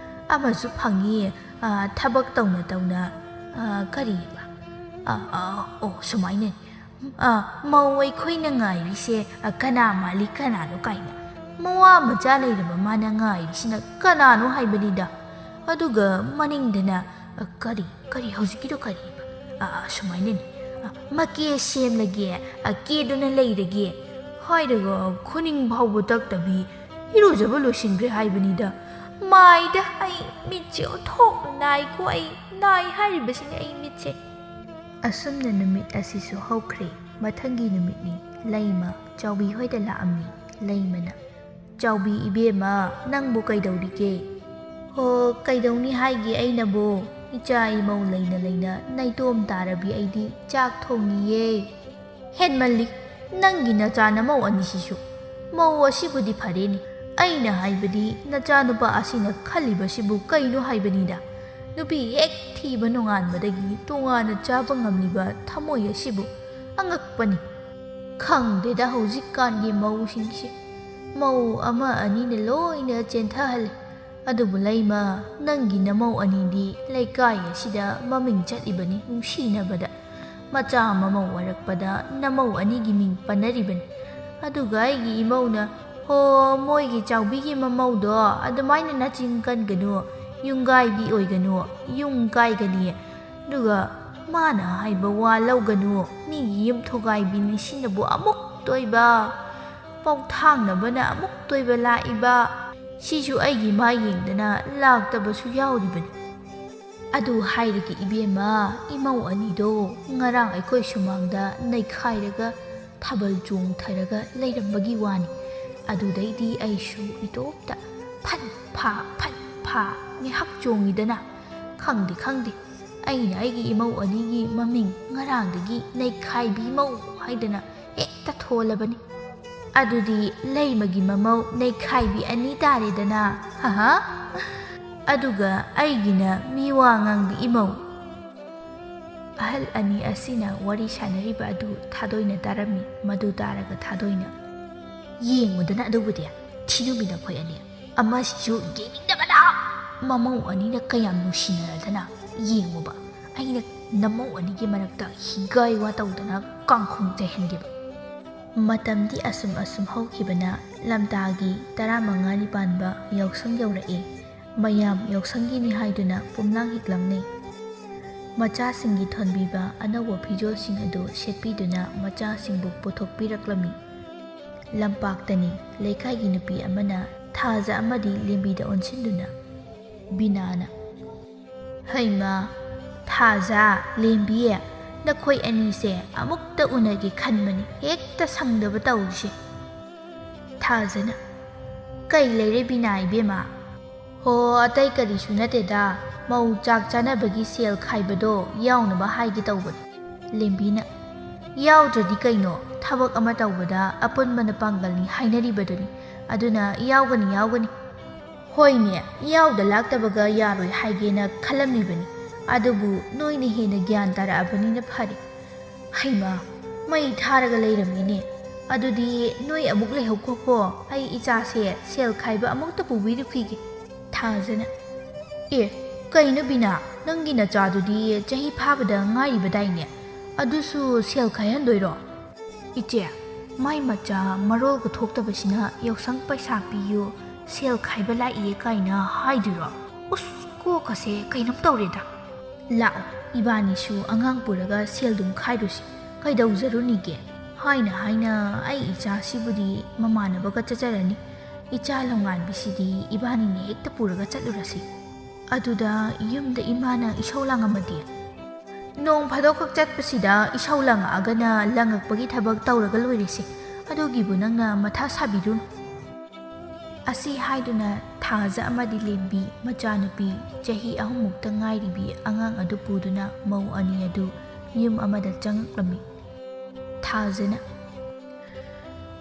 ꯑꯃꯁꯨ ꯐꯪꯉꯤ, ꯑ, ꯊꯕꯛ ꯇꯧꯅ ꯇꯧꯅ, ꯑ, ꯀꯔꯤꯕ? ꯑ, ꯑ, ꯑꯣ, ꯁꯨꯃꯥꯏꯅꯅꯤ꯫ ꯑ, ꯃꯧ ꯑꯩꯈꯣꯏꯅ ꯉꯥꯏꯔꯤꯁꯦ, ꯑ, ꯀꯅꯥ ꯃꯥꯜꯂꯤ, ꯀꯅꯥꯅꯣ ꯀꯥꯏꯅ꯫ ꯃꯋꯥ ꯃꯆꯥ ꯂꯩꯔꯕ ꯃꯥꯅ ꯉꯥꯏꯔꯤꯁꯤꯅ ꯀꯅꯥꯅꯣ ꯍꯥꯏꯕꯅꯤꯗ꯫ ꯑꯗꯨꯒ ꯃꯅꯤꯡꯗꯅ, ꯑ, ꯀꯔꯤ, ꯀꯔꯤ ꯍꯧꯖꯤꯛꯀꯤꯗꯣ ꯀꯔꯤꯕ? ꯑ, ꯑ, ꯁꯨꯃꯥꯏꯅꯅꯤ꯫ ꯑ, ꯃꯀꯦ ꯁꯦꯝꯂꯒꯦ, ꯑ, ꯀꯦꯗꯨꯅ ꯂꯩꯔꯒꯦ ꯍꯥꯏꯔꯒ ꯈꯨꯅꯤꯡ ꯐꯥꯎꯕ ꯇꯛꯇꯕꯤ ꯏꯔꯨꯖꯕ ꯂꯣꯏꯁꯤꯟꯈ꯭ꯔꯦ ꯍꯥꯏꯕꯅꯤꯗ꯫ ꯃꯥꯏꯗ ꯑꯩ ꯃꯤꯠꯁꯦ ꯑꯣꯟꯊꯣꯛꯅ ꯅꯥꯏꯀꯣ, ꯑꯩ ꯅꯥꯏ ꯍꯥꯏꯔꯤꯕꯁꯤꯅꯤ ꯑꯩ ꯃꯤꯠꯁꯦ"꯫ ꯑꯁꯨꯝꯅ ꯅꯨꯃꯤꯠ ꯑꯁꯤꯁꯨ ꯍꯧꯈ꯭ꯔꯦ꯫ ꯃꯊꯪꯒꯤ ꯅꯨꯃꯤꯠꯅꯤ꯫ ꯂꯩꯃ ꯆꯥꯎꯕꯤ ꯍꯣꯏꯗ ꯂꯥꯛꯑꯝꯃꯤ꯫ ꯂꯩꯃꯅ, "ꯆꯥꯎꯕꯤ ꯏꯕꯦꯝꯃ, ꯅꯪꯕꯨ ꯀꯩꯗꯧꯔꯤꯒꯦ?" "ꯍꯣ, ꯀꯩꯗꯧꯅꯤ ꯍꯥꯏꯒꯦ ꯑꯩꯅꯕꯨ? ꯏꯆꯥ ꯏꯃꯧ ꯂꯩꯅ ꯂꯩꯅ ꯅꯥꯏꯇꯣꯝ ꯇꯥꯔꯕꯤ ꯑꯩꯗꯤ ꯆꯥꯛ ꯊꯣꯡꯉꯤꯌꯦ"꯫ "ꯍꯦꯟꯃꯜꯂꯤ, ꯅꯪꯒꯤ ꯅꯆꯥ ꯅꯃꯧ ꯑꯅꯤꯁꯤꯁꯨ꯫ ꯃꯧ ꯑꯁꯤꯕꯨꯗꯤ ꯐꯔꯦꯅꯦ, ꯑꯩꯅ ꯍꯥꯏꯕꯗꯤ ꯅꯆꯥꯅꯨꯄꯥ ꯑꯁꯤꯅ ꯈꯜꯂꯤꯕꯁꯤꯕꯨ ꯀꯩꯅꯣ ꯍꯥꯏꯕꯅꯤꯗ꯫ ꯅꯨꯄꯤ ꯍꯦꯛ ꯊꯤꯕ ꯅꯣꯡꯉꯥꯟꯕꯗꯒꯤ ꯇꯣꯉꯥꯟꯅ ꯆꯥꯕ ꯉꯝꯂꯤꯕ ꯊꯃꯣꯏ ꯑꯁꯤꯕꯨ꯫ ꯑꯉꯛꯄꯅꯤ꯫ ꯈꯪꯗꯦꯗ ꯍꯧꯖꯤꯛꯀꯥꯟꯒꯤ ꯃꯧꯁꯤꯡꯁꯦ꯫ ꯃꯧ ꯑꯃ ꯑꯅꯤꯅ ꯂꯣꯏꯅ ꯆꯦꯟꯊꯍꯜꯂꯦ꯫ ꯑꯗꯨꯕꯨ ꯂꯩꯃ, ꯅꯪꯒꯤ ꯅꯃꯧ ꯑꯅꯤꯗꯤ ꯂꯩꯀꯥꯏ ꯑꯁꯤꯗ ꯃꯃꯤꯡ ꯆꯠꯂꯤꯕꯅꯤ ꯅꯨꯡꯁꯤꯅꯕꯗ꯫ ꯃꯆꯥ ꯃꯃꯧ ꯑꯣꯏꯔꯛꯄꯗ ꯅꯃꯧ ꯑꯅꯤꯒꯤ ꯃꯤꯡ ꯄꯟꯅꯔꯤꯕꯅꯤ꯫ ꯑꯗꯨꯒ ꯑꯩꯒꯤ ꯏꯃꯧꯅ, ꯍꯣ, ꯃꯣꯏꯒꯤ ꯆꯥꯎꯕꯤꯒꯤ ꯃꯃꯧꯗꯣ ꯑꯗꯨꯃꯥꯏꯅ ꯅꯆꯤꯟ ꯀꯟꯒꯅꯨ, ꯌꯨꯝꯒꯥꯏꯕꯤ ꯑꯣꯏꯒꯅꯨ, ꯌꯨꯝ ꯀꯥꯏꯒꯅꯤ꯫ ꯑꯗꯨꯒ ꯃꯥꯅ ꯍꯥꯏꯕ ꯋꯥ ꯂꯧꯒꯅꯨ, ꯃꯤꯒꯤ ꯌꯨꯝ ꯊꯨꯒꯥꯏꯕꯤ ꯅꯤꯡꯁꯤꯡꯅꯕꯨ ꯑꯃꯨꯛ ꯇꯣꯏꯕ, ꯄꯥꯎꯊꯥꯡꯅꯕꯅ ꯑꯃꯨꯛ ꯇꯣꯏꯕ ꯂꯥꯛꯏꯕ꯫ ꯁꯤꯁꯨ ꯑꯩꯒꯤ ꯃꯥꯏ ꯌꯦꯡꯗꯅ ꯂꯥꯛꯇꯕꯁꯨ ꯌꯥꯎꯔꯤꯕꯅꯤ꯫ ꯑꯗꯨ ꯍꯥꯏꯔꯒ ꯏꯕꯦꯝꯃ, ꯏꯃꯧ ꯑꯅꯤꯗꯣ ꯉꯔꯥꯡ ꯑꯩꯈꯣꯏ ꯁꯨꯃꯥꯡꯗ ꯅꯩꯈꯥꯏꯔꯒ ꯊꯥꯕꯜ ꯆꯣꯡꯊꯔꯒ ꯂꯩꯔꯝꯕꯒꯤ ꯋꯥꯅꯤ꯫ ꯑꯗꯨꯗꯩꯗꯤ ꯑꯩꯁꯨ ꯏꯇꯣꯝꯇ ꯐꯟ ꯐꯥ, ꯐꯟ ꯐꯥ ꯉꯥꯏꯍꯥꯛ ꯆꯣꯡꯉꯤꯗꯅ꯫ ꯈꯪꯗꯦ, ꯈꯪꯗꯦ, ꯑꯩꯅ ꯑꯩꯒꯤ ꯏꯃꯧ ꯑꯅꯤꯒꯤ ꯃꯃꯤꯡ ꯉꯔꯥꯡꯗꯒꯤ ꯅꯩꯈꯥꯏꯕꯤ ꯃꯧ ꯍꯥꯏꯗꯅ ꯍꯦꯛꯇ ꯊꯣꯜꯂꯕꯅꯤ꯫ "ꯑꯗꯨꯗꯤ ꯂꯩꯃꯒꯤ ꯃꯃꯧ ꯅꯩꯈꯥꯏꯕꯤ ꯑꯅꯤ ꯇꯥꯔꯦꯗꯅ, ꯍꯥꯍꯥ꯫ ꯑꯗꯨꯒ ꯑꯩꯒꯤꯅ ꯃꯤꯋꯥ ꯉꯥꯡꯕꯤ ꯏꯃꯧ꯫" ꯑꯍꯜ ꯑꯅꯤ ꯑꯁꯤꯅ ꯋꯥꯔꯤ ꯁꯥꯟꯅꯔꯤꯕ ꯑꯗꯨ ꯊꯥꯗꯣꯏꯅ ꯇꯥꯔꯝꯃꯤ꯫ ꯃꯗꯨ ꯇꯥꯔꯒ ꯊꯥꯗꯣꯏꯅ, "ꯌꯦꯡꯉꯨꯗꯅ ꯑꯗꯨꯕꯨꯗꯤ, ꯊꯤꯅꯨꯕꯤ ꯅꯈꯣꯏ ꯑꯅꯤ꯫ ꯑꯃꯁꯤꯁꯨ ꯌꯦꯡꯅꯤꯡꯗꯕꯅ꯫ ꯃꯃꯧ ꯑꯅꯤꯅ ꯀꯌꯥꯝ ꯅꯨꯡꯁꯤꯅꯔꯗꯅ꯫ ꯌꯦꯡꯉꯨꯕ, ꯑꯩꯅ ꯅꯃꯧ ꯑꯅꯤꯒꯤ ꯃꯔꯛꯇ ꯍꯤꯒꯥꯏ ꯋꯥ ꯇꯧꯗꯅ ꯀꯥꯡꯈꯣꯡ ꯆꯥꯏꯍꯟꯒꯦꯕ꯫" ꯃꯇꯝꯗꯤ ꯑꯁꯨꯝ ꯑꯁꯨꯝ ꯍꯧꯈꯤꯕꯅ ꯂꯝꯇꯥꯒꯤ ꯇꯔꯥꯃꯉꯥꯅꯤ ꯄꯥꯟꯕ ꯌꯥꯎꯁꯪ ꯌꯧꯔꯛꯏ꯫ ꯃꯌꯥꯝ ꯌꯥꯎꯁꯪꯒꯤꯅꯤ ꯍꯥꯏꯗꯨꯅ ꯄꯨꯝꯂꯥꯡ ꯍꯤꯛꯂꯝꯅꯩ꯫ ꯃꯆꯥꯁꯤꯡꯒꯤ ꯊꯣꯟꯕꯤꯕ ꯑꯅꯧꯕ ꯐꯤꯖꯣꯜꯁꯤꯡ ꯑꯗꯨ ꯁꯦꯠꯄꯤꯗꯨꯅ ꯃꯆꯥꯁꯤꯡꯕꯨ ꯄꯨꯊꯣꯛꯄꯤꯔꯛꯂꯝꯃꯤ꯫ ꯂꯝꯄꯥꯛꯇꯅꯤ꯫ ꯂꯩꯀꯥꯏꯒꯤ ꯅꯨꯄꯤ ꯑꯃꯅ ꯊꯥꯖ ꯑꯃꯗꯤ ꯂꯦꯝꯕꯤꯗ ꯑꯣꯟꯁꯤꯟꯗꯨꯅ ꯕꯤꯅꯥꯅ, "ꯍꯩꯃꯥ, ꯊꯥꯖ, ꯂꯦꯝꯕꯤ, ꯅꯈꯣꯏ ꯑꯅꯤꯁꯦ ꯑꯃꯨꯛꯇ ꯎꯅꯒꯦ ꯈꯟꯕꯅꯤ, ꯍꯦꯛꯇ ꯁꯪꯗꯕ ꯇꯧꯔꯤꯁꯦ꯫" ꯊꯥꯖꯅ, "ꯀꯩ ꯂꯩꯔꯦ ꯕꯤꯅꯥ ꯏꯕꯦꯝꯃ?" "ꯍꯣ, ꯑꯇꯩ ꯀꯔꯤꯁꯨ ꯅꯠꯇꯦꯗ, ꯃꯧ ꯆꯥꯛ ꯆꯥꯅꯕꯒꯤ ꯁꯦꯜ ꯈꯥꯏꯕꯗꯣ ꯌꯥꯎꯅꯕ ꯍꯥꯏꯒꯦ ꯇꯧꯕꯅꯤ꯫" ꯂꯦꯝꯕꯤꯅ, "ꯌꯥꯎꯗ꯭ꯔꯗꯤ ꯀꯩꯅꯣ, ꯊꯕꯛ ꯑꯃ ꯇꯧꯕꯗ ꯑꯄꯨꯟꯕꯅ ꯄꯥꯡꯒꯜꯅꯤ ꯍꯥꯏꯅꯔꯤꯕꯗꯨꯅꯤ꯫ ꯑꯗꯨꯅ ꯌꯥꯎꯒꯅꯤ, ꯌꯥꯎꯒꯅꯤ꯫" "ꯍꯣꯏꯅꯦ, ꯌꯥꯎꯗ ꯂꯥꯛꯇꯕꯒ ꯌꯥꯔꯣꯏ ꯍꯥꯏꯒꯦꯅ ꯈꯜꯂꯝꯃꯤꯕꯅꯤ꯫ ꯑꯗꯨꯕꯨ ꯅꯣꯏꯅ ꯍꯦꯟꯅ ꯒ꯭ꯌꯥꯟ ꯇꯥꯔꯛꯑꯕꯅꯤꯅ ꯐꯔꯦ꯫ ꯍꯩꯃꯥ, ꯃꯩ ꯊꯥꯔꯒ ꯂꯩꯔꯝꯃꯤꯅꯦ꯫ ꯑꯗꯨꯗꯤ ꯅꯣꯏ ꯑꯃꯨꯛ ꯂꯩꯍꯧꯈꯣꯀꯣ, ꯑꯩ ꯏꯆꯥꯁꯦ ꯁꯦꯜ ꯈꯥꯏꯕ ꯑꯃꯨꯛꯇ ꯄꯨꯕꯤꯔꯨꯈꯤꯒꯦ꯫" ꯊꯥꯖꯅ, "ꯑꯦ, ꯀꯩꯅꯣ ꯕꯤꯅꯥ, ꯅꯪꯒꯤ ꯅꯆꯥꯗꯨꯗꯤ ꯆꯍꯤ ꯐꯥꯕꯗ ꯉꯥꯏꯔꯤꯕꯗꯥꯏꯅꯦ? ꯑꯗꯨꯁꯨ ꯁꯦꯜ ꯈꯥꯏꯍꯟꯗꯣꯏꯔꯣ?" "ꯏꯆꯦ, ꯃꯥꯏ ꯃꯆꯥ ꯃꯔꯣꯜꯒ ꯊꯣꯛꯇꯕꯁꯤꯅ ꯌꯥꯎꯁꯪ ꯄꯩꯁꯥ ꯄꯤꯌꯨ, ꯁꯦꯜ ꯈꯥꯏꯕ ꯂꯥꯛꯏ ꯀꯥꯏꯅ ꯍꯥꯏꯗꯣꯏꯔꯣ? ꯎꯁ, ꯀꯣꯛꯀꯁꯦ ꯀꯩꯅꯣꯝ ꯇꯧꯔꯦꯗ꯫ ꯂꯥꯛꯑꯣ, ꯏꯕꯥꯅꯤꯁꯨ ꯑꯉꯥꯡ ꯄꯨꯔꯒ ꯁꯦꯜꯗꯨꯝ ꯈꯥꯏꯔꯨꯁꯤ꯫ ꯀꯩꯗꯧꯖꯔꯨꯅꯤꯒꯦ? ꯍꯥꯏꯅ ꯍꯥꯏꯅ ꯑꯩ ꯏꯆꯥꯁꯤꯕꯨꯗꯤ ꯃꯃꯥꯟꯅꯕꯒ ꯆꯠꯆꯔꯅꯤ꯫ ꯏꯆꯥ ꯂꯝꯉꯥꯟꯕꯤꯁꯤꯗꯤ ꯏꯕꯥꯅꯤꯅ ꯍꯦꯛꯇ ꯄꯨꯔꯒ ꯆꯠꯂꯨꯔꯁꯤ꯫ ꯑꯗꯨꯗ ꯌꯨꯝꯗ ꯏꯃꯥꯅ ꯏꯁꯧ ꯂꯥꯡꯉꯝꯃꯗꯤ?" "ꯅꯣꯡ ꯐꯥꯗꯣꯛꯈꯛ ꯆꯠꯄꯁꯤꯗ ꯏꯁꯧ ꯂꯪꯉꯛꯑꯒꯅ ꯂꯪꯉꯛꯄꯒꯤ ꯊꯕꯛ ꯇꯧꯔꯒ ꯂꯣꯏꯔꯦꯁꯦ꯫ ꯑꯗꯨꯒꯤꯕꯨ ꯅꯪꯅ ꯃꯊꯥ ꯁꯥꯕꯤꯔꯨꯅꯨ꯫" ꯑꯁꯤ ꯍꯥꯏꯗꯨꯅ ꯊꯥꯖ ꯑꯃꯗꯤ ꯂꯦꯝꯕꯤ ꯃꯆꯥꯅꯨꯄꯤ ꯆꯍꯤ ꯑꯍꯨꯝꯃꯨꯛꯇ ꯉꯥꯏꯔꯤꯕꯤ ꯑꯉꯥꯡ ꯑꯗꯨ ꯄꯨꯗꯨꯅ ꯃꯧ ꯑꯅꯤ ꯑꯗꯨ ꯌꯨꯝ ꯑꯃꯗ ꯆꯪꯉꯛꯂꯝꯃꯤ꯫ ꯊꯥꯖꯅ,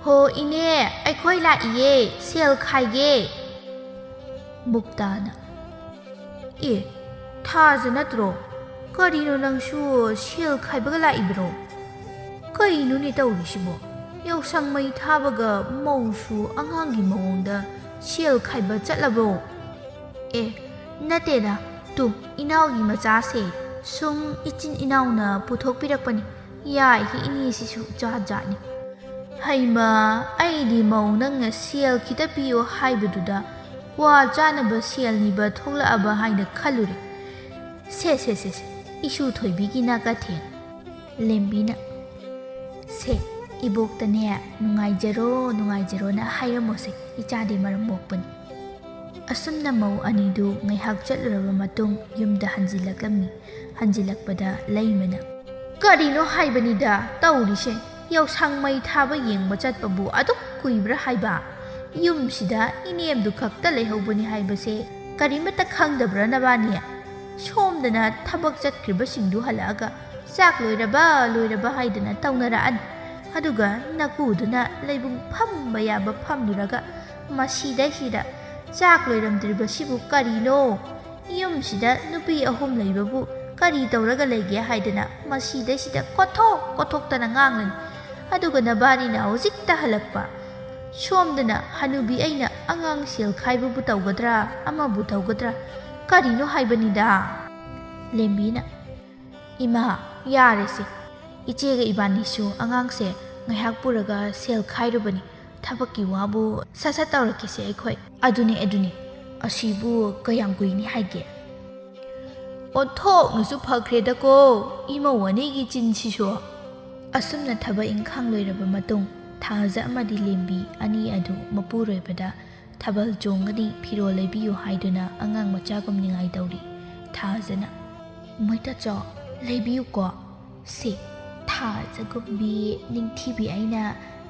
ꯍꯣ ꯏꯅꯦ, ꯑꯩꯈꯣꯏ ꯂꯥꯛꯏꯌꯦ, ꯁꯦꯜ ꯈꯥꯏꯒꯦ꯫ ꯃꯨꯛꯇꯥꯅ, "ꯑꯦ, ꯊꯥꯖ ꯅꯠꯇ꯭ꯔꯣ? ꯀꯔꯤꯅꯣ ꯅꯪꯁꯨ ꯁꯦꯜ ꯈꯥꯏꯕꯒ ꯂꯥꯛꯏꯕ꯭ꯔꯣ? ꯀꯩꯅꯣꯅꯦ ꯇꯧꯔꯤꯁꯤꯕꯣ? ꯌꯥꯎꯁꯪ ꯃꯩ ꯊꯥꯕꯒ ꯃꯧꯁꯨ ꯑꯉꯥꯡꯒꯤ ꯃꯑꯣꯡꯗ ꯁꯦꯜ ꯈꯥꯏꯕ ꯆꯠꯂꯕ꯭ꯔꯣ?" "ꯑꯦ, ꯅꯠꯇꯦꯗ, ꯇꯨ, ꯏꯅꯥꯎꯒꯤ ꯃꯆꯥꯁꯦ ꯁꯨꯝ ꯏꯆꯤꯟ ꯏꯅꯥꯎꯅ ꯄꯨꯊꯣꯛꯄꯤꯔꯛꯄꯅꯤ꯫ ꯌꯥꯏꯍꯦ ꯏꯅꯦꯁꯤꯁꯨ ꯖꯥꯠ ꯖꯥꯠꯅꯤ꯫ ꯍꯩꯃꯥ, ꯑꯩꯗꯤ ꯃꯧ ꯅꯪꯅ ꯁꯦꯜ ꯈꯤꯇ ꯄꯤꯌꯣ ꯍꯥꯏꯕꯗꯨꯗ ꯀ꯭ꯋꯥ ꯆꯥꯅꯕ ꯁꯦꯜꯅꯤꯕ ꯊꯣꯛꯂꯛꯑꯕ ꯍꯥꯏꯅ ꯈꯜꯂꯨꯔꯦ꯫ ꯁꯦ, ꯁꯦ, ꯁꯦ, ꯁꯦ, ꯏꯁꯨ ꯊꯣꯏꯕꯤꯒꯤ ꯅꯥꯀꯊꯦꯡ꯫" ꯂꯦꯝꯕꯤꯅ, "ꯁꯦ, ꯏꯕꯣꯛꯇꯅꯦ ꯅꯨꯡꯉꯥꯏꯖꯔꯣ, ꯅꯨꯡꯉꯥꯏꯖꯔꯣꯅ ꯍꯥꯏꯔꯝꯃꯣꯁꯦ, ꯏꯆꯥꯗꯤ ꯃꯔꯝ ꯃꯣꯛꯄꯅꯤ꯫" ꯑꯁꯨꯝꯅ ꯃꯧ ꯑꯅꯤꯗꯨ ꯉꯥꯏꯍꯥꯛ ꯆꯠꯂꯨꯔꯕ ꯃꯇꯨꯡ ꯌꯨꯝꯗ ꯍꯟꯖꯤꯜꯂꯛꯂꯝꯃꯤ꯫ ꯍꯟꯖꯤꯜꯂꯛꯄꯗ ꯂꯩꯃꯅ, "ꯀꯔꯤꯅꯣ ꯍꯥꯏꯕꯅꯤꯗ ꯇꯧꯔꯤꯁꯦ? ꯌꯥꯎꯁꯪ ꯃꯩ ꯊꯥꯕ ꯌꯦꯡꯕ ꯆꯠꯄꯕꯨ ꯑꯗꯨꯛ ꯀꯨꯏꯕ꯭ꯔꯥ ꯍꯥꯏꯕ? ꯌꯨꯝꯁꯤꯗ ꯏꯅꯦꯝꯗꯨ ꯈꯛꯇ ꯂꯩꯍꯧꯕꯅꯤ ꯍꯥꯏꯕꯁꯦ ꯀꯔꯤꯃꯠꯇ ꯈꯪꯗꯕ꯭ꯔꯥ ꯅꯕꯥꯅꯤ? ꯁꯣꯝꯗꯅ ꯊꯕꯛ ꯆꯠꯈ꯭ꯔꯤꯕꯁꯤꯡꯗꯨ ꯍꯜꯂꯛꯑꯒ ꯆꯥꯛ ꯂꯣꯏꯔꯕ, ꯂꯣꯏꯔꯕ ꯍꯥꯏꯗꯅ ꯇꯧꯅꯔꯛꯑꯅꯤ꯫ ꯑꯗꯨꯒ ꯅꯀꯨꯗꯨꯅ ꯂꯩꯕꯨꯡ ꯐꯝꯕ ꯌꯥꯕ ꯐꯝꯂꯨꯔꯒ ꯃꯁꯤꯗꯩꯁꯤꯗ ꯆꯥꯛ ꯂꯣꯏꯔꯝꯗ꯭ꯔꯤꯕꯁꯤꯕꯨ ꯀꯔꯤꯅꯣ? ꯌꯨꯝꯁꯤꯗ ꯅꯨꯄꯤ ꯑꯍꯨꯝ ꯂꯩꯕꯕꯨ ꯀꯔꯤ ꯇꯧꯔꯒ ꯂꯩꯒꯦ ꯍꯥꯏꯗꯅ ꯃꯁꯤꯗꯩꯁꯤꯗ ꯀꯣꯠꯊꯣꯛ ꯀꯣꯠꯊꯣꯛꯇꯅ ꯉꯥꯡꯂꯅꯤ꯫ ꯑꯗꯨꯒ ꯅꯕꯥꯅꯤꯅ ꯍꯧꯖꯤꯛꯇ ꯍꯜꯂꯛꯄ꯫ ꯁꯣꯝꯗꯅ ꯍꯅꯨꯕꯤ ꯑꯩꯅ ꯑꯉꯥꯡ ꯁꯦꯜ ꯈꯥꯏꯕꯕꯨ ꯇꯧꯒꯗ꯭ꯔꯥ, ꯑꯃꯕꯨ ꯇꯧꯒꯗ꯭ꯔꯥ? ꯀꯔꯤꯅꯣ ꯍꯥꯏꯕꯅꯤꯗ꯫" ꯂꯦꯝꯕꯤꯅ, "ꯏꯃꯥ, ꯌꯥꯔꯦꯁꯦ꯫ ꯏꯆꯦꯒ ꯏꯕꯥꯅꯤꯁꯨ ꯑꯉꯥꯡꯁꯦ ꯉꯥꯏꯍꯥꯛ ꯄꯨꯔꯒ ꯁꯦꯜ ꯈꯥꯏꯔꯨꯕꯅꯤ꯫ ꯊꯕꯛꯀꯤ ꯋꯥꯕꯨ ꯁꯠ ꯁꯠ ꯇꯧꯔꯛꯀꯦꯁꯦ ꯑꯩꯈꯣꯏ꯫" "ꯑꯗꯨꯅꯦ, ꯑꯗꯨꯅꯦ꯫ ꯑꯁꯤꯕꯨ ꯀꯌꯥꯝ ꯀꯨꯏꯅꯤ ꯍꯥꯏꯒꯦ?" "ꯑꯣꯟꯊꯣꯛꯅꯁꯨ ꯐꯈ꯭ꯔꯦꯗꯀꯣ, ꯏꯃꯧ ꯑꯅꯤꯒꯤ ꯆꯤꯟꯁꯤꯁꯨ꯫" ꯑꯁꯨꯝꯅ ꯊꯕꯛ ꯏꯪꯈꯥꯡ ꯂꯣꯏꯔꯕ ꯃꯇꯨꯡ, ꯊꯥꯖ ꯑꯃꯗꯤ ꯂꯦꯝꯕꯤ ꯑꯅꯤ ꯑꯗꯨ ꯃꯄꯨꯔꯣꯏꯕꯗ ꯊꯥꯕꯜ ꯆꯣꯡꯒꯅꯤ, ꯐꯤꯔꯣꯜ ꯂꯩꯕꯤꯌꯨ ꯍꯥꯏꯗꯨꯅ ꯑꯉꯥꯡ ꯃꯆꯥꯒꯨꯝ ꯅꯤꯡꯉꯥꯏ ꯇꯧꯔꯤ꯫ ꯊꯥꯖꯅ, "ꯃꯣꯏꯇꯥꯆꯧ, ꯂꯩꯕꯤꯌꯨꯀꯣ꯫ ꯁꯤ ꯊꯥꯖꯒꯨꯝꯕꯤ ꯅꯤꯡꯊꯤꯕꯤ ꯑꯩꯅ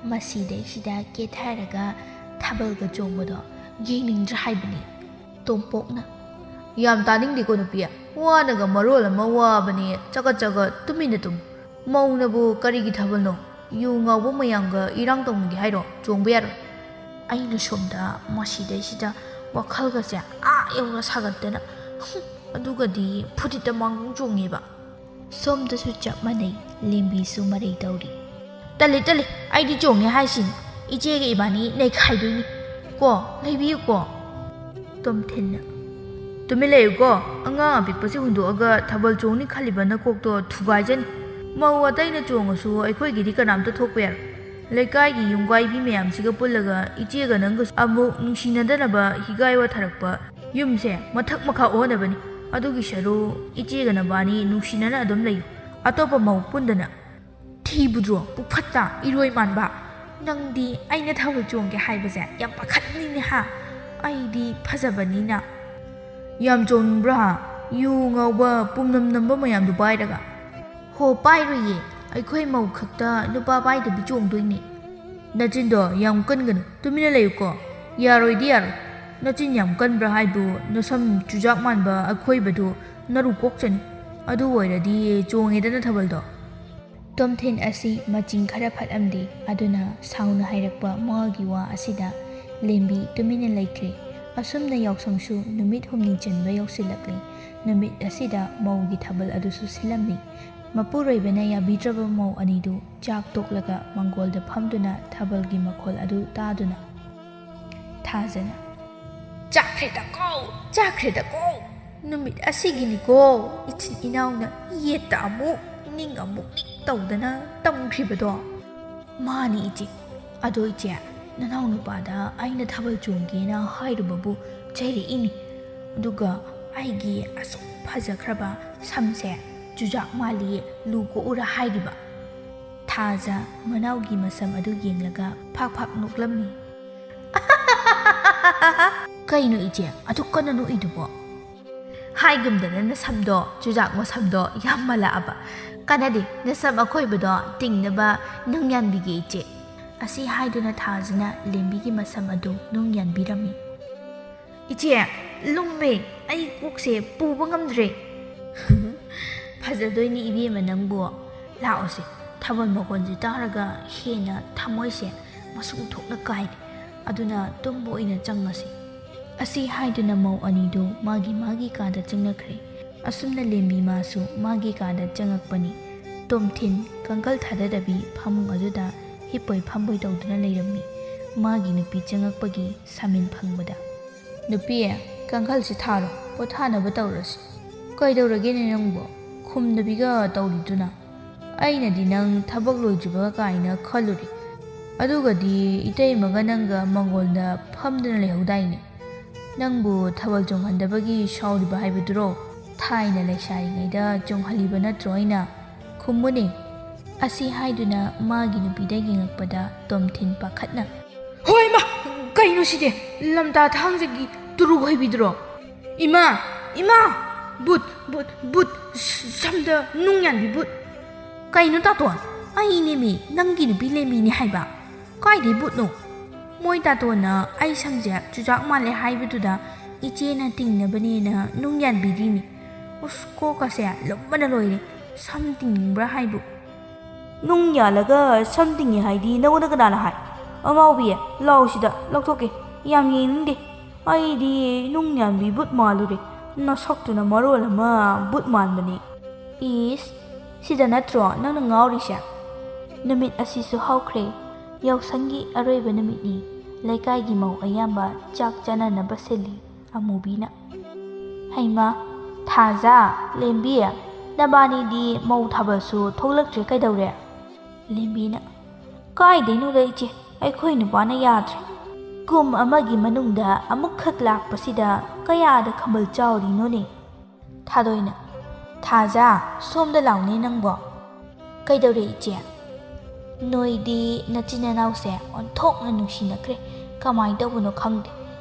ꯃꯁꯤꯗꯩꯁꯤꯗ ꯀꯦꯊꯔꯒ ꯊꯥꯕꯜꯒ ꯆꯣꯡꯕꯗꯣ ꯌꯦꯡꯅꯤꯡꯗ꯭ꯔꯥ ꯍꯥꯏꯕꯅꯤ?" ꯇꯣꯝꯄꯣꯛꯅ, "ꯌꯥꯝ ꯇꯥꯅꯤꯡꯗꯦꯀꯣ ꯅꯨꯄꯤ, ꯋꯥꯅꯒ ꯃꯔꯣꯜ ꯑꯃ ꯋꯥꯕꯅꯦ, ꯆꯒꯠ ꯆꯒꯠ ꯇꯨꯃꯤꯟꯅ ꯇꯨꯝ꯫ ꯃꯧꯅꯕꯨ ꯀꯔꯤꯒꯤ ꯊꯥꯕꯜꯅꯣ? ꯌꯨ ꯉꯥꯎꯕ ꯃꯌꯥꯝꯒ ꯏꯔꯥꯡ ꯇꯧꯅꯒꯦ ꯍꯥꯏꯔꯣ? ꯆꯣꯡꯕ ꯌꯥꯔꯣꯏ꯫ ꯑꯩꯅ ꯁꯣꯝꯗ ꯃꯁꯤꯗꯩꯁꯤꯗ ꯋꯥꯈꯜꯒꯁꯦ ꯑꯥ ꯌꯧꯅ ꯁꯥꯒꯠꯇꯅ, ꯍꯨꯝ, ꯑꯗꯨꯒꯗꯤ ꯐꯨꯔꯤꯠꯇ ꯃꯥꯡꯒꯣꯡ ꯆꯣꯡꯉꯦꯕ꯫ ꯁꯣꯝꯗꯁꯨ ꯆꯞ ꯃꯥꯟꯅꯩ, ꯂꯦꯝꯕꯤꯁꯨ ꯃꯔꯩ ꯇꯧꯔꯤ꯫ "ꯇꯜꯂꯤ, ꯇꯜꯂꯤ, ꯑꯩꯗꯤ ꯆꯣꯡꯉꯦ ꯍꯥꯏꯁꯤꯅꯤ꯫ ꯏꯆꯦꯒ ꯏꯕꯥꯅꯤ ꯅꯩꯈꯥꯏꯗꯣꯏꯅꯤ꯫ ꯀꯣ, ꯂꯩꯕꯤꯌꯨꯀꯣ?" ꯇꯣꯝꯊꯤꯟꯅ, "ꯇꯨꯃꯤꯟ ꯂꯩꯌꯨꯀꯣ꯫ ꯑꯉꯥꯡ ꯑꯄꯤꯛꯄꯁꯤ ꯍꯨꯟꯗꯣꯛꯑꯒ ꯊꯥꯕꯜ ꯆꯣꯡꯅꯤ ꯈꯜꯂꯤꯕ ꯅꯀꯣꯛꯇꯣ ꯊꯨꯒꯥꯏꯖꯅꯤ꯫ ꯃꯧ ꯑꯇꯩꯅ ꯆꯣꯡꯉꯁꯨ ꯑꯩꯈꯣꯏꯒꯤꯗꯤ ꯀꯅꯥꯝꯇ ꯊꯣꯛꯄ ꯌꯥꯔꯣꯏ꯫ ꯂꯩꯀꯥꯏꯒꯤ ꯌꯨꯝꯒꯥꯏꯕꯤ ꯃꯌꯥꯝꯁꯤꯒ ꯄꯨꯜꯂꯒ ꯏꯆꯦꯒ ꯅꯪꯒꯁꯨ ꯑꯃꯨꯛ ꯅꯨꯡꯁꯤꯅꯗꯅꯕ ꯍꯤꯒꯥꯏ ꯋꯥꯊꯔꯛꯄ ꯌꯨꯝꯁꯦ ꯃꯊꯛ ꯃꯈꯥ ꯑꯣꯟꯅꯕꯅꯤ꯫ ꯑꯗꯨꯒꯤ ꯁꯔꯨꯛ ꯏꯆꯦꯒ ꯅꯕꯥꯅꯤ ꯅꯨꯡꯁꯤꯅꯅ ꯑꯗꯨꯝ ꯂꯩꯌꯨ꯫ ꯑꯇꯣꯞꯄ ꯃꯧ ꯄꯨꯟꯗꯅ꯫" "ꯊꯤꯕꯨꯗ꯭ꯔꯣ, ꯄꯨꯛꯐꯠꯇ, ꯏꯔꯣꯏ ꯃꯥꯟꯕ꯫ ꯅꯪꯗꯤ ꯑꯩꯅ ꯊꯥꯕꯜ ꯆꯣꯡꯒꯦ ꯍꯥꯏꯕꯁꯦ ꯌꯥꯝ ꯄꯥꯈꯠꯂꯤꯅꯦ ꯍꯥ? ꯑꯩꯗꯤ ꯐꯖꯕꯅꯤꯅ꯫" "ꯌꯥꯝ ꯆꯣꯡꯅꯤꯡꯕ꯭ꯔꯥ ꯍꯥ? ꯌꯨ ꯉꯥꯎꯕ ꯄꯨꯝꯅꯝ ꯅꯝꯕ ꯃꯌꯥꯝꯗꯨ ꯄꯥꯏꯔꯒ?" "ꯍꯣ, ꯄꯥꯏꯔꯣꯏꯌꯦ꯫ ꯑꯩꯈꯣꯏ ꯃꯧ ꯈꯛꯇ ꯅꯨꯄꯥ ꯄꯥꯏꯗꯕꯤ ꯆꯣꯡꯗꯣꯏꯅꯦ꯫" "ꯅꯆꯤꯟꯗꯣ ꯌꯥꯝ ꯀꯟꯒꯅꯨ, ꯇꯨꯃꯤꯟꯅ ꯂꯩꯌꯨꯀꯣ꯫" "ꯌꯥꯔꯣꯏꯗꯤ ꯌꯥꯔꯣꯏ꯫ ꯅꯆꯤꯟ ꯌꯥꯝ ꯀꯟꯕ꯭ꯔꯥ ꯍꯥꯏꯕꯨ, ꯅꯁꯝ ꯆꯨꯖꯥꯛ ꯃꯥꯟꯕ ꯑꯈꯣꯏꯕꯗꯨ ꯅꯔꯨ ꯀꯣꯛꯆꯅꯤ꯫ ꯑꯗꯨ ꯑꯣꯏꯔꯗꯤ ꯆꯣꯡꯉꯦꯗꯅ ꯊꯥꯕꯜꯗꯣ꯫" ꯇꯣꯝꯊꯤꯟ ꯑꯁꯤ ꯃꯆꯤꯡ ꯈꯔ ꯐꯠꯂꯝꯗꯦ, ꯑꯗꯨꯅ ꯁꯥꯎꯅ ꯍꯥꯏꯔꯛꯄ ꯃꯥꯒꯤ ꯋꯥ ꯑꯁꯤꯗ ꯂꯦꯝꯕꯤ ꯇꯨꯃꯤꯟꯅ ꯂꯩꯈ꯭ꯔꯦ꯫ ꯑꯁꯨꯝꯅ ꯌꯥꯎꯁꯪꯁꯨ ꯅꯨꯃꯤꯠ ꯍꯨꯝꯅꯤ ꯆꯟꯕ ꯌꯧꯁꯤꯜꯂꯛꯂꯦ꯫ ꯅꯨꯃꯤꯠ ꯑꯁꯤꯗ ꯃꯧꯒꯤ ꯊꯥꯕꯜ ꯑꯗꯨꯁꯨ ꯁꯤꯜꯂꯝꯃꯤ꯫ ꯃꯄꯨꯔꯣꯏꯕꯅ ꯌꯥꯕꯤꯗ꯭ꯔꯕ ꯃꯧ ꯑꯅꯤꯗꯨ ꯆꯥꯛ ꯇꯣꯛꯂꯒ ꯃꯪꯒꯣꯜꯗ ꯐꯝꯗꯨꯅ ꯊꯥꯕꯜꯒꯤ ꯃꯈꯣꯜ ꯑꯗꯨ ꯇꯥꯗꯨꯅ ꯊꯥꯖꯅ, "ꯆꯥꯛꯈ꯭ꯔꯦꯗꯀꯣ, ꯆꯥꯛꯈ꯭ꯔꯦꯗꯀꯣ꯫ ꯅꯨꯃꯤꯠ ꯑꯁꯤꯒꯤꯅꯤꯀꯣ ꯏꯆꯤꯟ ꯏꯅꯥꯎꯅ ꯌꯦꯠꯇ ꯑꯃꯨꯛ ꯅꯤꯡ ꯑꯃꯨꯛ ꯅꯤꯡ ꯇꯧꯗꯅ ꯇꯝꯈ꯭ꯔꯤꯕꯗꯣ꯫" "ꯃꯥꯅꯤ ꯏꯆꯦ꯫ ꯑꯗꯣ ꯏꯆꯦ, ꯅꯅꯥꯎ ꯅꯨꯄꯥꯗ ꯑꯩꯅ ꯊꯥꯕꯜ ꯆꯣꯡꯒꯦꯅ ꯍꯥꯏꯔꯨꯕꯕꯨ ꯆꯩꯔꯛꯏꯅꯤ꯫ ꯑꯗꯨꯒ ꯑꯩꯒꯤ ꯑꯁꯨꯛ ꯐꯖꯈ꯭ꯔꯕ ꯁꯝꯁꯦ ꯆꯨꯖꯥꯛ ꯃꯥꯜꯂꯤ, ꯂꯨ ꯀꯣꯛꯎꯔ ꯍꯥꯏꯔꯤꯕ꯫" ꯊꯥꯖ ꯃꯅꯥꯎꯒꯤ ꯃꯁꯝ ꯑꯗꯨ ꯌꯦꯡꯂꯒ ꯐꯥꯛ ꯐꯥꯛ ꯅꯣꯛꯂꯝꯃꯤ꯫ "ꯀꯩꯅꯣ ꯏꯆꯦ, ꯑꯗꯨꯛ ꯀꯟꯅ ꯅꯣꯛꯏꯗꯨꯕꯣ?" "ꯍꯥꯏꯒꯨꯝꯗꯅ ꯅꯁꯝꯗꯣ, ꯆꯨꯖꯥꯛ ꯃꯁꯝꯗꯣ ꯌꯥꯝ ꯃꯥꯜꯂꯛꯑꯕ꯫ ꯀꯥꯟꯅꯗꯦ, ꯅꯁꯝ ꯑꯈꯣꯏꯕꯗꯣ ꯇꯤꯡꯅꯕ ꯅꯨꯡ ꯌꯥꯟꯕꯤꯒꯦ ꯏꯆꯦ꯫" ꯑꯁꯤ ꯍꯥꯏꯗꯨꯅ ꯊꯥꯖꯅ ꯂꯦꯝꯕꯤꯒꯤ ꯃꯁꯝ ꯑꯗꯨ ꯅꯨꯡ ꯌꯥꯟꯕꯤꯔꯝꯃꯤ꯫ "ꯏꯆꯦ, ꯂꯨꯝꯃꯦ, ꯑꯩ ꯀꯣꯛꯁꯦ ꯄꯨꯕ ꯉꯝꯗ꯭ꯔꯦ꯫" "ꯐꯖꯗꯣꯏꯅꯤ ꯏꯕꯦꯝꯃ ꯅꯪꯕꯨ꯫ ꯂꯥꯛꯑꯣꯁꯦ, ꯊꯥꯕꯜ ꯃꯈꯣꯟꯁꯦ ꯇꯥꯔꯒ ꯍꯦꯟꯅ ꯊꯃꯣꯏꯁꯦ ꯃꯁꯨꯡ ꯊꯣꯛꯅ ꯀꯥꯏꯔꯦ꯫ ꯑꯗꯨꯅ ꯇꯨꯝꯕ ꯑꯣꯏꯅ ꯆꯪꯉꯁꯤ꯫ ꯑꯁꯤ ꯍꯥꯏꯗꯨꯅ ꯃꯧ ꯑꯅꯤꯗꯨ ꯃꯥꯒꯤ ꯃꯥꯒꯤ ꯀꯥꯗ ꯆꯪꯅꯈ꯭ꯔꯦ꯫ ꯑꯁꯨꯝꯅ ꯂꯦꯝꯕꯤ ꯃꯥꯁꯨ ꯃꯥꯒꯤ ꯀꯥꯗ ꯆꯪꯉꯛꯄꯅꯤ꯫ ꯇꯣꯝꯊꯤꯟ ꯀꯥꯡꯈꯜ ꯊꯥꯗꯗꯕꯤ ꯐꯃꯨꯡ ꯑꯗꯨꯗ ꯍꯤꯞꯄꯣꯏ ꯐꯝꯕꯣꯏ ꯇꯧꯗꯨꯅ ꯂꯩꯔꯝꯃꯤ꯫ ꯃꯥꯒꯤ ꯅꯨꯄꯤ ꯆꯪꯉꯛꯄꯒꯤ ꯁꯥꯃꯤꯟ ꯐꯪꯕꯗ, "ꯅꯨꯄꯤ, ꯀꯥꯡꯈꯜꯁꯤ ꯊꯥꯔꯣ, ꯄꯣꯊꯥꯅꯕ ꯇꯧꯔꯁꯤ꯫ ꯀꯩꯗꯧꯔꯒꯦꯅꯦ ꯅꯪꯕꯣ? ꯈꯨꯝꯗꯕꯤꯒ ꯇꯧꯔꯤꯗꯨꯅ? ꯑꯩꯅꯗꯤ ꯅꯪ ꯊꯕꯛ ꯂꯣꯏꯗ꯭ꯔꯤꯕ ꯀꯥꯏꯅ ꯈꯜꯂꯨꯔꯦ꯫ ꯑꯗꯨꯒꯗꯤ ꯏꯇꯩꯃꯒ ꯅꯪꯒ ꯃꯪꯒꯣꯜꯗ ꯐꯝꯗꯨꯅ ꯂꯩꯍꯧꯗꯥꯏꯅꯦ? ꯅꯪꯕꯨ ꯊꯥꯕꯜ ꯆꯣꯡꯍꯟꯗꯕꯒꯤ ꯁꯥꯎꯔꯤꯕ ꯍꯥꯏꯕꯗꯨꯔꯣ? ꯊꯥꯏꯅ ꯂꯩꯁꯥꯔꯤꯉꯩꯗ ꯆꯣꯡꯍꯜꯂꯤꯕ ꯅꯠꯇ꯭ꯔꯣ ꯑꯩꯅ? ꯈꯨꯝꯃꯨꯅꯦ!" ꯑꯁꯤ ꯍꯥꯏꯗꯨꯅ ꯃꯥꯒꯤ ꯅꯨꯄꯤꯗ ꯌꯦꯡꯉꯛꯄꯗ ꯇꯣꯝꯊꯤꯟ ꯄꯥꯈꯠꯅ, "ꯍꯣꯏ ꯏꯃꯥ! ꯀꯩꯅꯣ ꯁꯤꯗꯤ? ꯂꯝꯇꯥ ꯊꯥꯡꯖꯒꯤ ꯇꯨꯔꯨ ꯍꯣꯏꯕꯤꯗꯨꯔꯣ? ꯏꯃꯥ! ꯏꯃꯥ! ꯕꯨꯠ! ꯕꯨꯠ! ꯕꯨꯠ! ꯁ-, ꯁꯝꯗ ꯅꯨꯡ ꯌꯥꯟꯕꯤ ꯕꯨꯠ!" "ꯀꯩꯅꯣ ꯇꯥꯇꯣꯟ? ꯑꯩꯅꯦꯃꯤ, ꯅꯪꯒꯤ ꯅꯨꯄꯤ ꯂꯦꯝꯕꯤꯅꯦ ꯍꯥꯏꯕ꯫ ꯀꯥꯏꯗꯩ ꯕꯨꯠꯅꯣ? ꯃꯣꯏ ꯇꯥꯇꯣꯟꯅ ꯑꯩ ꯁꯝꯁꯦ ꯆꯨꯖꯥꯛ ꯃꯥꯜꯂꯦ ꯍꯥꯏꯕꯗꯨꯗ ꯏꯆꯦꯅ ꯇꯤꯡꯅꯕꯅꯦꯅ ꯅꯨꯡ ꯌꯥꯟꯕꯤꯔꯤꯅꯤ꯫ ꯎꯁ, ꯀꯣꯛꯀꯁꯦ ꯂꯨꯝꯕꯅ ꯂꯣꯏꯔꯦ꯫ ꯁꯝ ꯇꯤꯡꯅꯤꯡꯕ꯭ꯔꯥ ꯍꯥꯏꯕꯨ?" "ꯅꯨꯡ ꯌꯥꯜꯂꯒ ꯁꯝ ꯇꯤꯡꯉꯦ ꯍꯥꯏꯗꯤ ꯅꯉꯣꯟꯗ ꯀꯅꯥꯅ ꯍꯥꯏ? ꯑꯉꯥꯎꯕꯤ, ꯂꯥꯎ ꯁꯤꯗ, ꯂꯧꯊꯣꯛꯀꯦ꯫ ꯌꯥꯝ ꯌꯦꯡꯅꯤꯡꯗꯦ꯫ ꯑꯩꯗꯤ ꯅꯨꯡ ꯌꯥꯟꯕꯤ ꯕꯨꯠ ꯃꯥꯜꯂꯨꯔꯦ꯫ ꯅꯁꯛꯇꯨꯅ ꯃꯔꯣꯜ ꯑꯃ ꯕꯨꯠ ꯃꯥꯟꯕꯅꯦ꯫" "ꯏꯁ, ꯁꯤꯗ ꯅꯠꯇ꯭ꯔꯣ ꯅꯪꯅ ꯉꯥꯎꯔꯤꯁꯦ?" ꯅꯨꯃꯤꯠ ꯑꯁꯤꯁꯨ ꯍꯧꯈ꯭ꯔꯦ꯫ ꯌꯥꯎꯁꯪꯒꯤ ꯑꯔꯣꯏꯕ ꯅꯨꯃꯤꯠꯅꯤ꯫ ꯂꯩꯀꯥꯏꯒꯤ ꯃꯧ ꯑꯌꯥꯝꯕ ꯆꯥꯛ ꯆꯥꯅꯅꯕ ꯁꯤꯜꯂꯤ꯫ ꯑꯃꯨꯕꯤꯅ, "ꯍꯩꯃꯥ, ꯊꯥꯖ, ꯂꯦꯝꯕꯤ, ꯅꯕꯥꯅꯤꯗꯤ ꯃꯧ ꯊꯥꯕꯜꯁꯨ ꯊꯣꯛꯂꯛꯇ꯭ꯔꯦ, ꯀꯩꯗꯧꯔꯦ?" ꯂꯦꯝꯕꯤꯅ, "ꯀꯥꯏꯗꯩꯅꯣꯗ ꯏꯆꯦ, ꯑꯩꯈꯣꯏ ꯅꯨꯄꯥꯅ ꯌꯥꯗ꯭ꯔꯦ꯫ ꯀꯨꯝ ꯑꯃꯒꯤ ꯃꯅꯨꯡꯗ ꯑꯃꯨꯛꯈꯛ ꯂꯥꯛꯄꯁꯤꯗ ꯀꯌꯥꯗ ꯈꯝꯕꯜ ꯆꯥꯎꯔꯤꯅꯣꯅꯦ?" ꯊꯥꯗꯣꯏꯅ, "ꯊꯥꯖ, ꯁꯣꯝꯗ ꯂꯥꯎꯅꯦ ꯅꯪꯕꯣ꯫" "ꯀꯩꯗꯧꯔꯦ ꯏꯆꯦ?" "ꯅꯣꯏꯗꯤ ꯅꯆꯤꯟ ꯅꯅꯥꯎꯁꯦ ꯑꯣꯟꯊꯣꯛꯅ ꯅꯨꯡꯁꯤꯅꯈ꯭ꯔꯦ꯫ ꯀꯃꯥꯏꯅ ꯇꯧꯕꯅꯣ ꯈꯪꯗꯦ꯫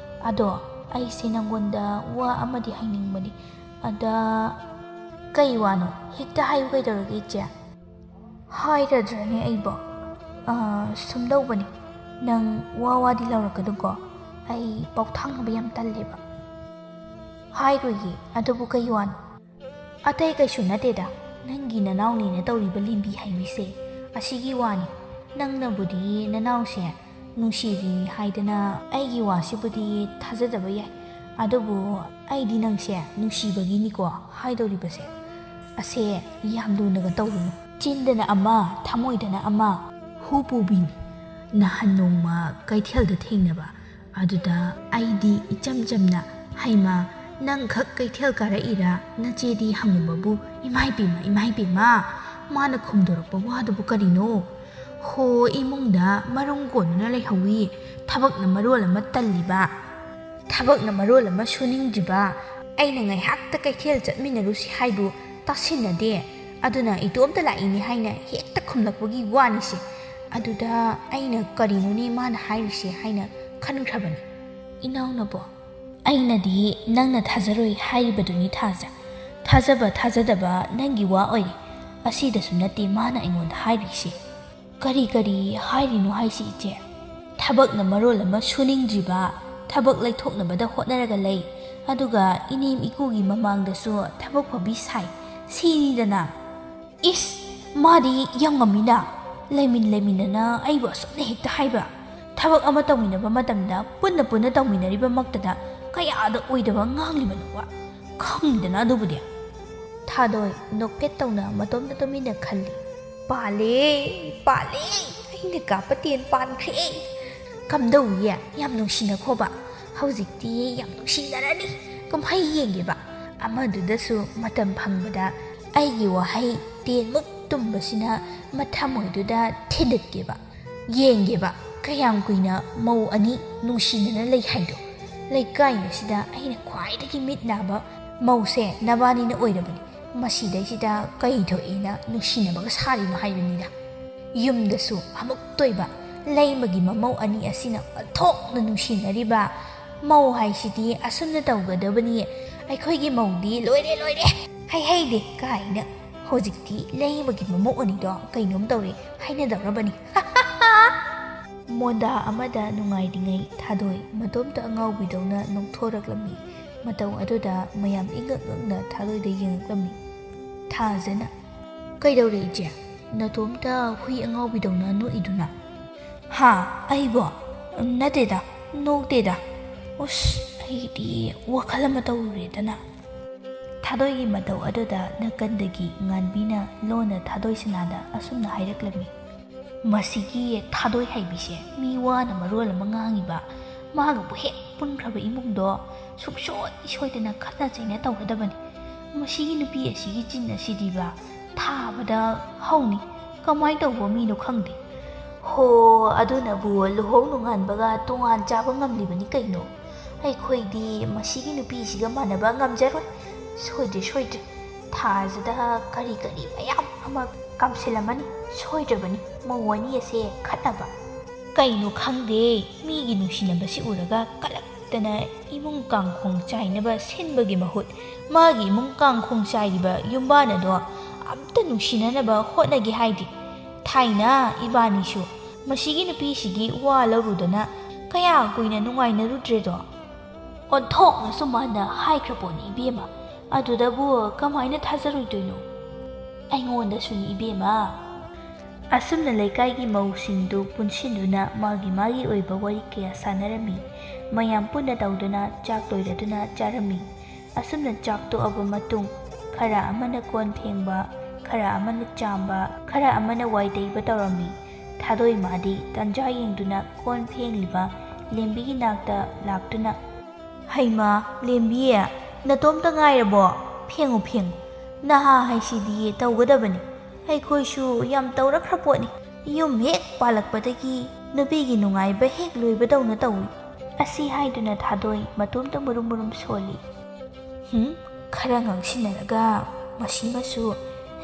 ꯑꯗꯣ ꯑꯩꯁꯦ ꯅꯪꯉꯣꯟꯗ ꯋꯥ ꯑꯃꯗꯤ ꯍꯥꯏꯅꯤꯡꯕꯅꯤ꯫ ꯑꯗ..." "ꯀꯩ ꯋꯥꯅꯣ? ꯍꯦꯛꯇ ꯍꯥꯏꯌꯨ, ꯀꯩꯗꯧꯔꯒꯦ ꯏꯆꯦ?" "ꯍꯥꯏꯔꯗ꯭ꯔꯅꯦ ꯑꯩꯕꯣ? ꯑ, ꯁꯨꯝꯗꯧꯕꯅꯤ, ꯅꯪ ꯋꯥ ꯋꯥꯗꯤ ꯂꯧꯔꯛꯀꯅꯨꯀꯣ꯫ ꯑꯩ ꯄꯥꯎꯊꯥꯡꯅꯕ ꯌꯥꯝ ꯇꯜꯂꯦꯕ꯫" "ꯍꯥꯏꯔꯣꯏꯌꯦ, ꯑꯗꯨꯕꯨ ꯀꯩ ꯋꯥꯅꯣ?" "ꯑꯇꯩ ꯀꯩꯁꯨ ꯅꯠꯇꯦꯗ, ꯅꯪꯒꯤ ꯅꯅꯥꯎꯅꯦꯅ ꯇꯧꯔꯤꯕ ꯂꯦꯝꯕꯤ ꯍꯥꯏꯕꯤꯁꯦ ꯑꯁꯤꯒꯤ ꯋꯥꯅꯤ꯫ ꯅꯪꯅꯕꯨꯗꯤ ꯅꯅꯥꯎꯁꯦ ꯅꯨꯡꯁꯤꯔꯤꯅꯤ ꯍꯥꯏꯗꯅ ꯑꯩꯒꯤ ꯋꯥꯁꯤꯕꯨꯗꯤ ꯊꯥꯖꯗꯕ ꯌꯥꯏ, ꯑꯗꯨꯕꯨ ꯑꯩꯗꯤ ꯅꯪꯁꯦ ꯅꯨꯡꯁꯤꯕꯒꯤꯅꯤꯀꯣ ꯍꯥꯏꯗꯧꯔꯤꯕꯁꯦ꯫ ꯑꯁꯦ ꯌꯥꯝ ꯂꯨꯅꯒ ꯇꯧꯔꯨꯅꯨ꯫ ꯆꯤꯟꯗꯅ ꯑꯃ, ꯊꯃꯣꯏꯗꯅ ꯑꯃ꯫ ꯍꯨ ꯄꯨꯕꯤꯅꯤ꯫ ꯅꯍꯥꯟ ꯅꯣꯡꯃ ꯀꯩꯊꯦꯜꯗ ꯊꯦꯡꯅꯕ꯫ ꯑꯗꯨꯗ ꯑꯩꯗꯤ ꯏꯆꯝ ꯆꯝꯅ, "ꯍꯩꯃꯥ, ꯅꯪꯈꯛ ꯀꯩꯊꯦꯜ ꯀꯥꯔꯛꯏꯔꯥ?" ꯅꯆꯦꯗꯤ ꯍꯪꯉꯨꯕꯕꯨ, "ꯏꯃꯥꯏ ꯄꯦꯝꯃ, ꯏꯃꯥꯏ ꯄꯦꯝꯃ, ꯃꯥꯅ ꯈꯨꯝꯗꯣꯔꯛꯄ ꯋꯥꯗꯨꯕꯨ ꯀꯔꯤꯅꯣ? ꯍꯣ, ꯏꯃꯨꯡꯗ ꯃꯔꯨꯝ ꯀꯣꯟꯗꯨꯅ ꯂꯩꯍꯧꯋꯤ, ꯊꯕꯛꯅ ꯃꯔꯣꯜ ꯑꯃ ꯇꯜꯂꯤꯕ, ꯊꯕꯛꯅ ꯃꯔꯣꯜ ꯑꯃ ꯁꯨꯅꯤꯡꯗ꯭ꯔꯤꯕ, ꯑꯩꯅ ꯉꯥꯏꯍꯥꯛꯇ ꯀꯩꯊꯦꯜ ꯆꯠꯃꯤꯟꯅꯔꯨꯁꯤ ꯍꯥꯏꯕꯨ ꯇꯥꯁꯤꯟꯅꯗꯦ, ꯑꯗꯨꯅ ꯏꯇꯣꯝꯇ ꯂꯥꯛꯏꯅꯤ" ꯍꯥꯏꯅ ꯍꯦꯛꯇ ꯈꯨꯝꯂꯛꯄꯒꯤ ꯋꯥꯅꯤꯁꯦ꯫ ꯑꯗꯨꯗ ꯑꯩꯅ "ꯀꯔꯤꯅꯣꯅꯦ ꯃꯥꯅ ꯍꯥꯏꯔꯤꯁꯦ?" ꯍꯥꯏꯅ ꯈꯟꯈ꯭ꯔꯕꯅꯤ꯫ "ꯏꯅꯥꯎꯅꯕꯣ, ꯑꯩꯅꯗꯤ ꯅꯪꯅ ꯊꯥꯖꯔꯣꯏ ꯍꯥꯏꯔꯤꯕꯗꯨꯅꯤ ꯊꯥꯖ꯫ ꯊꯥꯖꯕ ꯊꯥꯖꯗꯕ ꯅꯪꯒꯤ ꯋꯥ ꯑꯣꯏꯔꯦ꯫ ꯑꯁꯤꯗꯁꯨ ꯅꯠꯇꯦ ꯃꯥꯅ ꯑꯩꯉꯣꯟꯗ ꯍꯥꯏꯔꯤꯁꯦ꯫" "ꯀꯔꯤ ꯀꯔꯤ ꯍꯥꯏꯔꯤꯅꯣ ꯍꯥꯏꯁꯤ ꯏꯆꯦ? ꯊꯕꯛꯅ ꯃꯔꯣꯜ ꯑꯃ ꯁꯨꯅꯤꯡꯗ꯭ꯔꯤꯕ, ꯊꯕꯛ ꯂꯩꯊꯣꯛꯅꯕꯗ ꯍꯣꯠꯅꯔꯒ ꯂꯩ, ꯑꯗꯨꯒ ꯏꯅꯦꯝ ꯏꯀꯨꯒꯤ ꯃꯃꯥꯡꯗꯁꯨ ꯊꯕꯛ ꯐꯕꯤ ꯁꯥꯏ, ꯁꯤꯅꯤꯗꯅ꯫" "ꯏꯁ, ꯃꯥꯗꯤ ꯌꯥꯝ ꯉꯝꯃꯤꯅ, ꯂꯩꯃꯤꯟ ꯂꯩꯃꯤꯟꯅꯅ ꯑꯩꯕꯨ ꯑꯁꯨꯝꯅ ꯍꯦꯛꯇ ꯍꯥꯏꯕ꯫ ꯊꯕꯛ ꯑꯃ ꯇꯧꯃꯤꯟꯅꯕ ꯃꯇꯝꯗ ꯄꯨꯟꯅ ꯄꯨꯟꯅ ꯇꯧꯃꯤꯟꯅꯔꯤꯕꯃꯛꯇꯗ ꯀꯌꯥꯗ ꯑꯣꯏꯗꯕ ꯉꯥꯡꯂꯤꯕꯅꯣꯕ? ꯈꯪꯗꯅ ꯑꯗꯨꯕꯨꯗꯤ꯫" ꯊꯥꯗꯣꯏ ꯅꯣꯛꯐꯦꯠ ꯇꯧꯅ ꯃꯇꯣꯝꯇ ꯇꯨꯃꯤꯟꯅ ꯈꯜꯂꯤ꯫ "ꯄꯥꯜꯂꯦ, ꯄꯥꯜꯂꯦ, ꯑꯩꯅ ꯀꯥꯞꯄ ꯇꯦꯟ ꯄꯥꯟꯈ꯭ꯔꯦ꯫ ꯀꯝꯗꯧꯏ, ꯌꯥꯝ ꯅꯨꯡꯁꯤꯅꯈꯣꯕ? ꯍꯧꯖꯤꯛꯇꯤ ꯌꯥꯝ ꯅꯨꯡꯁꯤꯅꯔꯅꯤ꯫ ꯀꯨꯝꯍꯩ ꯌꯦꯡꯒꯦꯕ꯫" ꯑꯃꯗꯨꯗꯁꯨ ꯃꯇꯝ ꯐꯪꯕꯗ ꯑꯩꯒꯤ ꯋꯥꯍꯩ ꯇꯦꯟꯃꯨꯛ ꯇꯨꯝꯕꯁꯤꯅ ꯃꯊꯃꯣꯏꯗꯨꯗ ꯊꯤꯟꯗꯠꯀꯦꯕ꯫ ꯌꯦꯡꯒꯦꯕ, ꯀꯌꯥꯝ ꯀꯨꯏꯅ ꯃꯧ ꯑꯅꯤ ꯅꯨꯡꯁꯤꯅꯅ ꯂꯩ ꯍꯥꯏꯗꯣ꯫ ꯂꯩꯀꯥꯏ ꯑꯁꯤꯗ ꯑꯩꯅ ꯈ꯭ꯋꯥꯏꯗꯒꯤ ꯃꯤꯠ ꯅꯥꯕ ꯃꯧꯁꯦ ꯅꯕꯥꯅꯤꯅ ꯑꯣꯏꯔꯕꯅꯤ꯫ ꯃꯁꯤꯗꯩꯁꯤꯗ ꯀꯩ ꯊꯣꯛꯑꯦꯅ ꯅꯨꯡꯁꯤꯅꯕꯒ ꯁꯥꯔꯤꯅꯣ ꯍꯥꯏꯕꯅꯤꯗ꯫ ꯌꯨꯝꯗꯁꯨ ꯑꯃꯨꯛꯇꯣꯏꯕ ꯂꯩꯃꯒꯤ ꯃꯃꯧ ꯑꯅꯤ ꯑꯁꯤꯅ ꯑꯣꯟꯊꯣꯛꯅ ꯅꯨꯡꯁꯤꯅꯔꯤꯕ꯫ "ꯃꯧ ꯍꯥꯏꯁꯤꯗꯤ ꯑꯁꯨꯝꯅ ꯇꯧꯒꯗꯕꯅꯤ, ꯑꯩꯈꯣꯏꯒꯤ ꯃꯧꯗꯤ ꯂꯣꯏꯔꯦ, ꯂꯣꯏꯔꯦ, ꯍꯩ ꯍꯩꯗꯦ" ꯀꯥꯏꯅ꯫ ꯍꯧꯖꯤꯛꯇꯤ ꯂꯩꯃꯒꯤ ꯃꯃꯧ ꯑꯅꯤꯗꯣ ꯀꯩꯅꯣꯝ ꯇꯧꯔꯦ ꯍꯥꯏꯅꯗꯧꯔꯕꯅꯤ꯫ ꯃꯣꯟꯗꯥ ꯑꯃꯗ ꯅꯨꯡꯉꯥꯏꯔꯤꯉꯩ ꯊꯥꯗꯣꯏ ꯃꯇꯣꯝꯇ ꯑꯉꯥꯎꯕꯤꯗꯧꯅ ꯅꯣꯛꯊꯣꯔꯛꯂꯝꯃꯤ꯫ ꯃꯇꯧ ꯑꯗꯨꯗ ꯃꯌꯥꯝ ꯏꯉꯛ ꯉꯛꯅ ꯊꯥꯗꯣꯏꯗ ꯌꯦꯡꯉꯛꯂꯝꯃꯤ꯫ ꯊꯥꯖꯅ, "ꯀꯩꯗꯧꯔꯦ ꯏꯆꯦ?" ꯅꯇꯣꯝꯇ ꯍꯨꯏ ꯑꯉꯥꯎꯕꯤꯗꯧꯅ ꯅꯣꯛꯏꯗꯨꯅ? ꯍꯥ? ꯑꯩꯕꯣ? ꯅꯠꯇꯦꯗ, ꯅꯣꯛꯇꯦꯗ꯫ ꯑꯁ, ꯑꯩꯗꯤ ꯋꯥꯈꯜ ꯑꯃ ꯇꯧꯔꯨꯔꯦꯗꯅ꯫ ꯊꯥꯗꯣꯏꯒꯤ ꯃꯇꯧ ꯑꯗꯨꯗ ꯅꯥꯀꯟꯗꯒꯤ ꯉꯥꯟꯕꯤꯅ ꯂꯣꯟꯅ ꯊꯥꯗꯣꯏ ꯁꯅꯥꯗ ꯑꯁꯨꯝꯅ ꯍꯥꯏꯔꯛꯂꯝꯃꯤ꯫ ꯃꯁꯤꯒꯤ ꯊꯥꯗꯣꯏ ꯍꯥꯏꯕꯤꯁꯦ ꯃꯤ ꯋꯥꯅ ꯃꯔꯣꯜ ꯑꯃ ꯉꯥꯡꯉꯤꯕ, ꯃꯥꯒꯕꯨ ꯍꯦꯛ ꯄꯨꯟꯈ꯭ꯔꯕ ꯏꯃꯨꯡꯗꯣ ꯁꯨꯡꯁꯣꯏ ꯁꯣꯏꯗꯅ ꯈꯠꯅ ꯆꯩꯅ ꯇꯧꯔꯗꯕꯅꯤ꯫ ꯃꯁꯤꯒꯤ ꯅꯨꯄꯤ ꯑꯁꯤꯒꯤ ꯆꯤꯟ ꯑꯁꯤꯗꯤꯕ ꯊꯥꯕꯗ ꯍꯧꯅꯤ꯫ ꯀꯃꯥꯏ ꯇꯧꯕ ꯃꯤꯅꯣ ꯈꯪꯗꯦ꯫ ꯍꯣ, ꯑꯗꯨꯅꯕꯨ ꯂꯨꯍꯣꯡ ꯅꯣꯡꯉꯥꯟꯕꯒ ꯇꯣꯉꯥꯟ ꯆꯥꯕ ꯉꯝꯂꯤꯕꯅꯤ ꯀꯩꯅꯣ꯫ ꯑꯩꯈꯣꯏꯗꯤ ꯃꯁꯤꯒꯤ ꯅꯨꯄꯤꯁꯤꯒ ꯃꯥꯟꯅꯕ ꯉꯝꯖꯔꯣꯏ꯫ ꯁꯣꯏꯗ꯭ꯔꯦ, ꯁꯣꯏꯗ꯭ꯔꯦ꯫ ꯊꯥꯁꯤꯗ ꯀꯔꯤ ꯀꯔꯤ ꯃꯌꯥꯝ ꯑꯃ ꯀꯥꯝꯁꯤꯜꯂꯝꯃꯅꯤ꯫ ꯁꯣꯏꯗ꯭ꯔꯕꯅꯤ ꯃꯧ ꯑꯅꯤ ꯑꯁꯦ ꯈꯠꯅꯕ꯫ ꯀꯩꯅꯣ ꯈꯪꯗꯦ, ꯃꯤꯒꯤ ꯅꯨꯡꯁꯤꯅꯕꯁꯤ ꯎꯔꯒ ꯀꯂꯛꯇꯅ ꯏꯃꯨꯡ ꯀꯥꯡꯈꯣꯡ ꯆꯥꯏꯅꯕ ꯁꯤꯟꯕꯒꯤ ꯃꯍꯨꯠ, ꯃꯥꯒꯤ ꯏꯃꯨꯡ ꯀꯥꯡꯈꯣꯡ ꯆꯥꯏꯔꯤꯕ ꯌꯨꯝꯕꯥꯟ ꯑꯗꯣ ꯑꯝꯇ ꯅꯨꯡꯁꯤꯅꯅꯕ ꯍꯣꯠꯅꯒꯦ ꯍꯥꯏꯗꯦ꯫ ꯊꯥꯏꯅ ꯏꯕꯥꯅꯤꯁꯨ ꯃꯁꯤꯒꯤ ꯅꯨꯄꯤꯁꯤꯒꯤ ꯋꯥ ꯂꯧꯔꯨꯗꯅ ꯀꯌꯥ ꯀꯨꯏꯅ ꯅꯨꯡꯉꯥꯏꯅꯔꯨꯗ꯭ꯔꯦꯗꯣ꯫ ꯑꯣꯟꯊꯣꯛꯅꯁꯨ ꯃꯥꯅ ꯍꯥꯏꯈ꯭ꯔ ꯄꯣꯠꯅꯤ ꯏꯕꯦꯝꯃ, ꯑꯗꯨꯗꯕꯨ ꯀꯃꯥꯏꯅ ꯊꯥꯖꯔꯣꯏꯗꯣꯏꯅꯣ? ꯑꯩꯉꯣꯟꯗꯁꯨꯅꯤ ꯏꯕꯦꯝꯃ꯫ ꯑꯁꯨꯝꯅ ꯂꯩꯀꯥꯏꯒꯤ ꯃꯧꯁꯤꯡꯗꯨ ꯄꯨꯟꯁꯤꯟꯗꯨꯅ ꯃꯥꯒꯤ ꯃꯥꯒꯤ ꯑꯣꯏꯕ ꯋꯥꯔꯤ ꯀꯌꯥ ꯁꯥꯟꯅꯔꯝꯃꯤ꯫ ꯃꯌꯥꯝ ꯄꯨꯟꯅ ꯇꯧꯗꯨꯅ ꯆꯥꯛ ꯂꯣꯏꯔꯗꯨꯅ ꯆꯥꯔꯝꯃꯤ꯫ ꯑꯁꯨꯝꯅ ꯆꯥꯛ ꯇꯣꯛꯑꯕ ꯃꯇꯨꯡ, ꯈꯔ ꯑꯃꯅ ꯀꯣꯟ ꯐꯦꯡꯕ, ꯈꯔ ꯑꯃꯅ ꯆꯥꯝꯕ, ꯈꯔ ꯑꯃꯅ ꯋꯥꯏ ꯇꯩꯕ ꯇꯧꯔꯝꯃꯤ꯫ ꯊꯥꯗꯣꯏ ꯃꯥꯗꯤ ꯇꯟꯖꯥ ꯌꯦꯡꯗꯨꯅ ꯀꯣꯟ ꯐꯦꯡꯂꯤꯕ ꯂꯦꯝꯕꯤꯒꯤ ꯅꯥꯛꯇ ꯂꯥꯛꯇꯨꯅ, "ꯍꯩꯃꯥ, ꯂꯦꯝꯕꯤ, ꯅꯇꯣꯝꯇ ꯉꯥꯏꯔꯕꯣ? ꯐꯦꯡꯉꯨ, ꯐꯦꯡꯉꯨ꯫ ꯅꯍꯥ ꯍꯥꯏꯁꯤꯗꯤ ꯇꯧꯒꯗꯕꯅꯤ꯫ ꯑꯩꯈꯣꯏꯁꯨ ꯌꯥꯝ ꯇꯧꯔꯛꯈ꯭ꯔ ꯄꯣꯠꯅꯤ꯫ ꯌꯨꯝ ꯍꯦꯛ ꯄꯥꯜꯂꯛꯄꯗꯒꯤ ꯅꯨꯄꯤꯒꯤ ꯅꯨꯡꯉꯥꯏꯕ ꯍꯦꯛ ꯂꯣꯏꯕꯗꯧꯅ ꯇꯧꯏ"꯫ ꯑꯁꯤ ꯍꯥꯏꯗꯨꯅ ꯊꯥꯗꯣꯏ ꯃꯇꯣꯝꯇ ꯃꯨꯔꯨꯝ ꯃꯨꯔꯨꯝ ꯁꯣꯜꯂꯤ꯫ ꯍꯨꯝ, ꯈꯔ ꯉꯥꯡꯁꯤꯟꯅꯔꯒ ꯃꯁꯤꯃꯁꯨ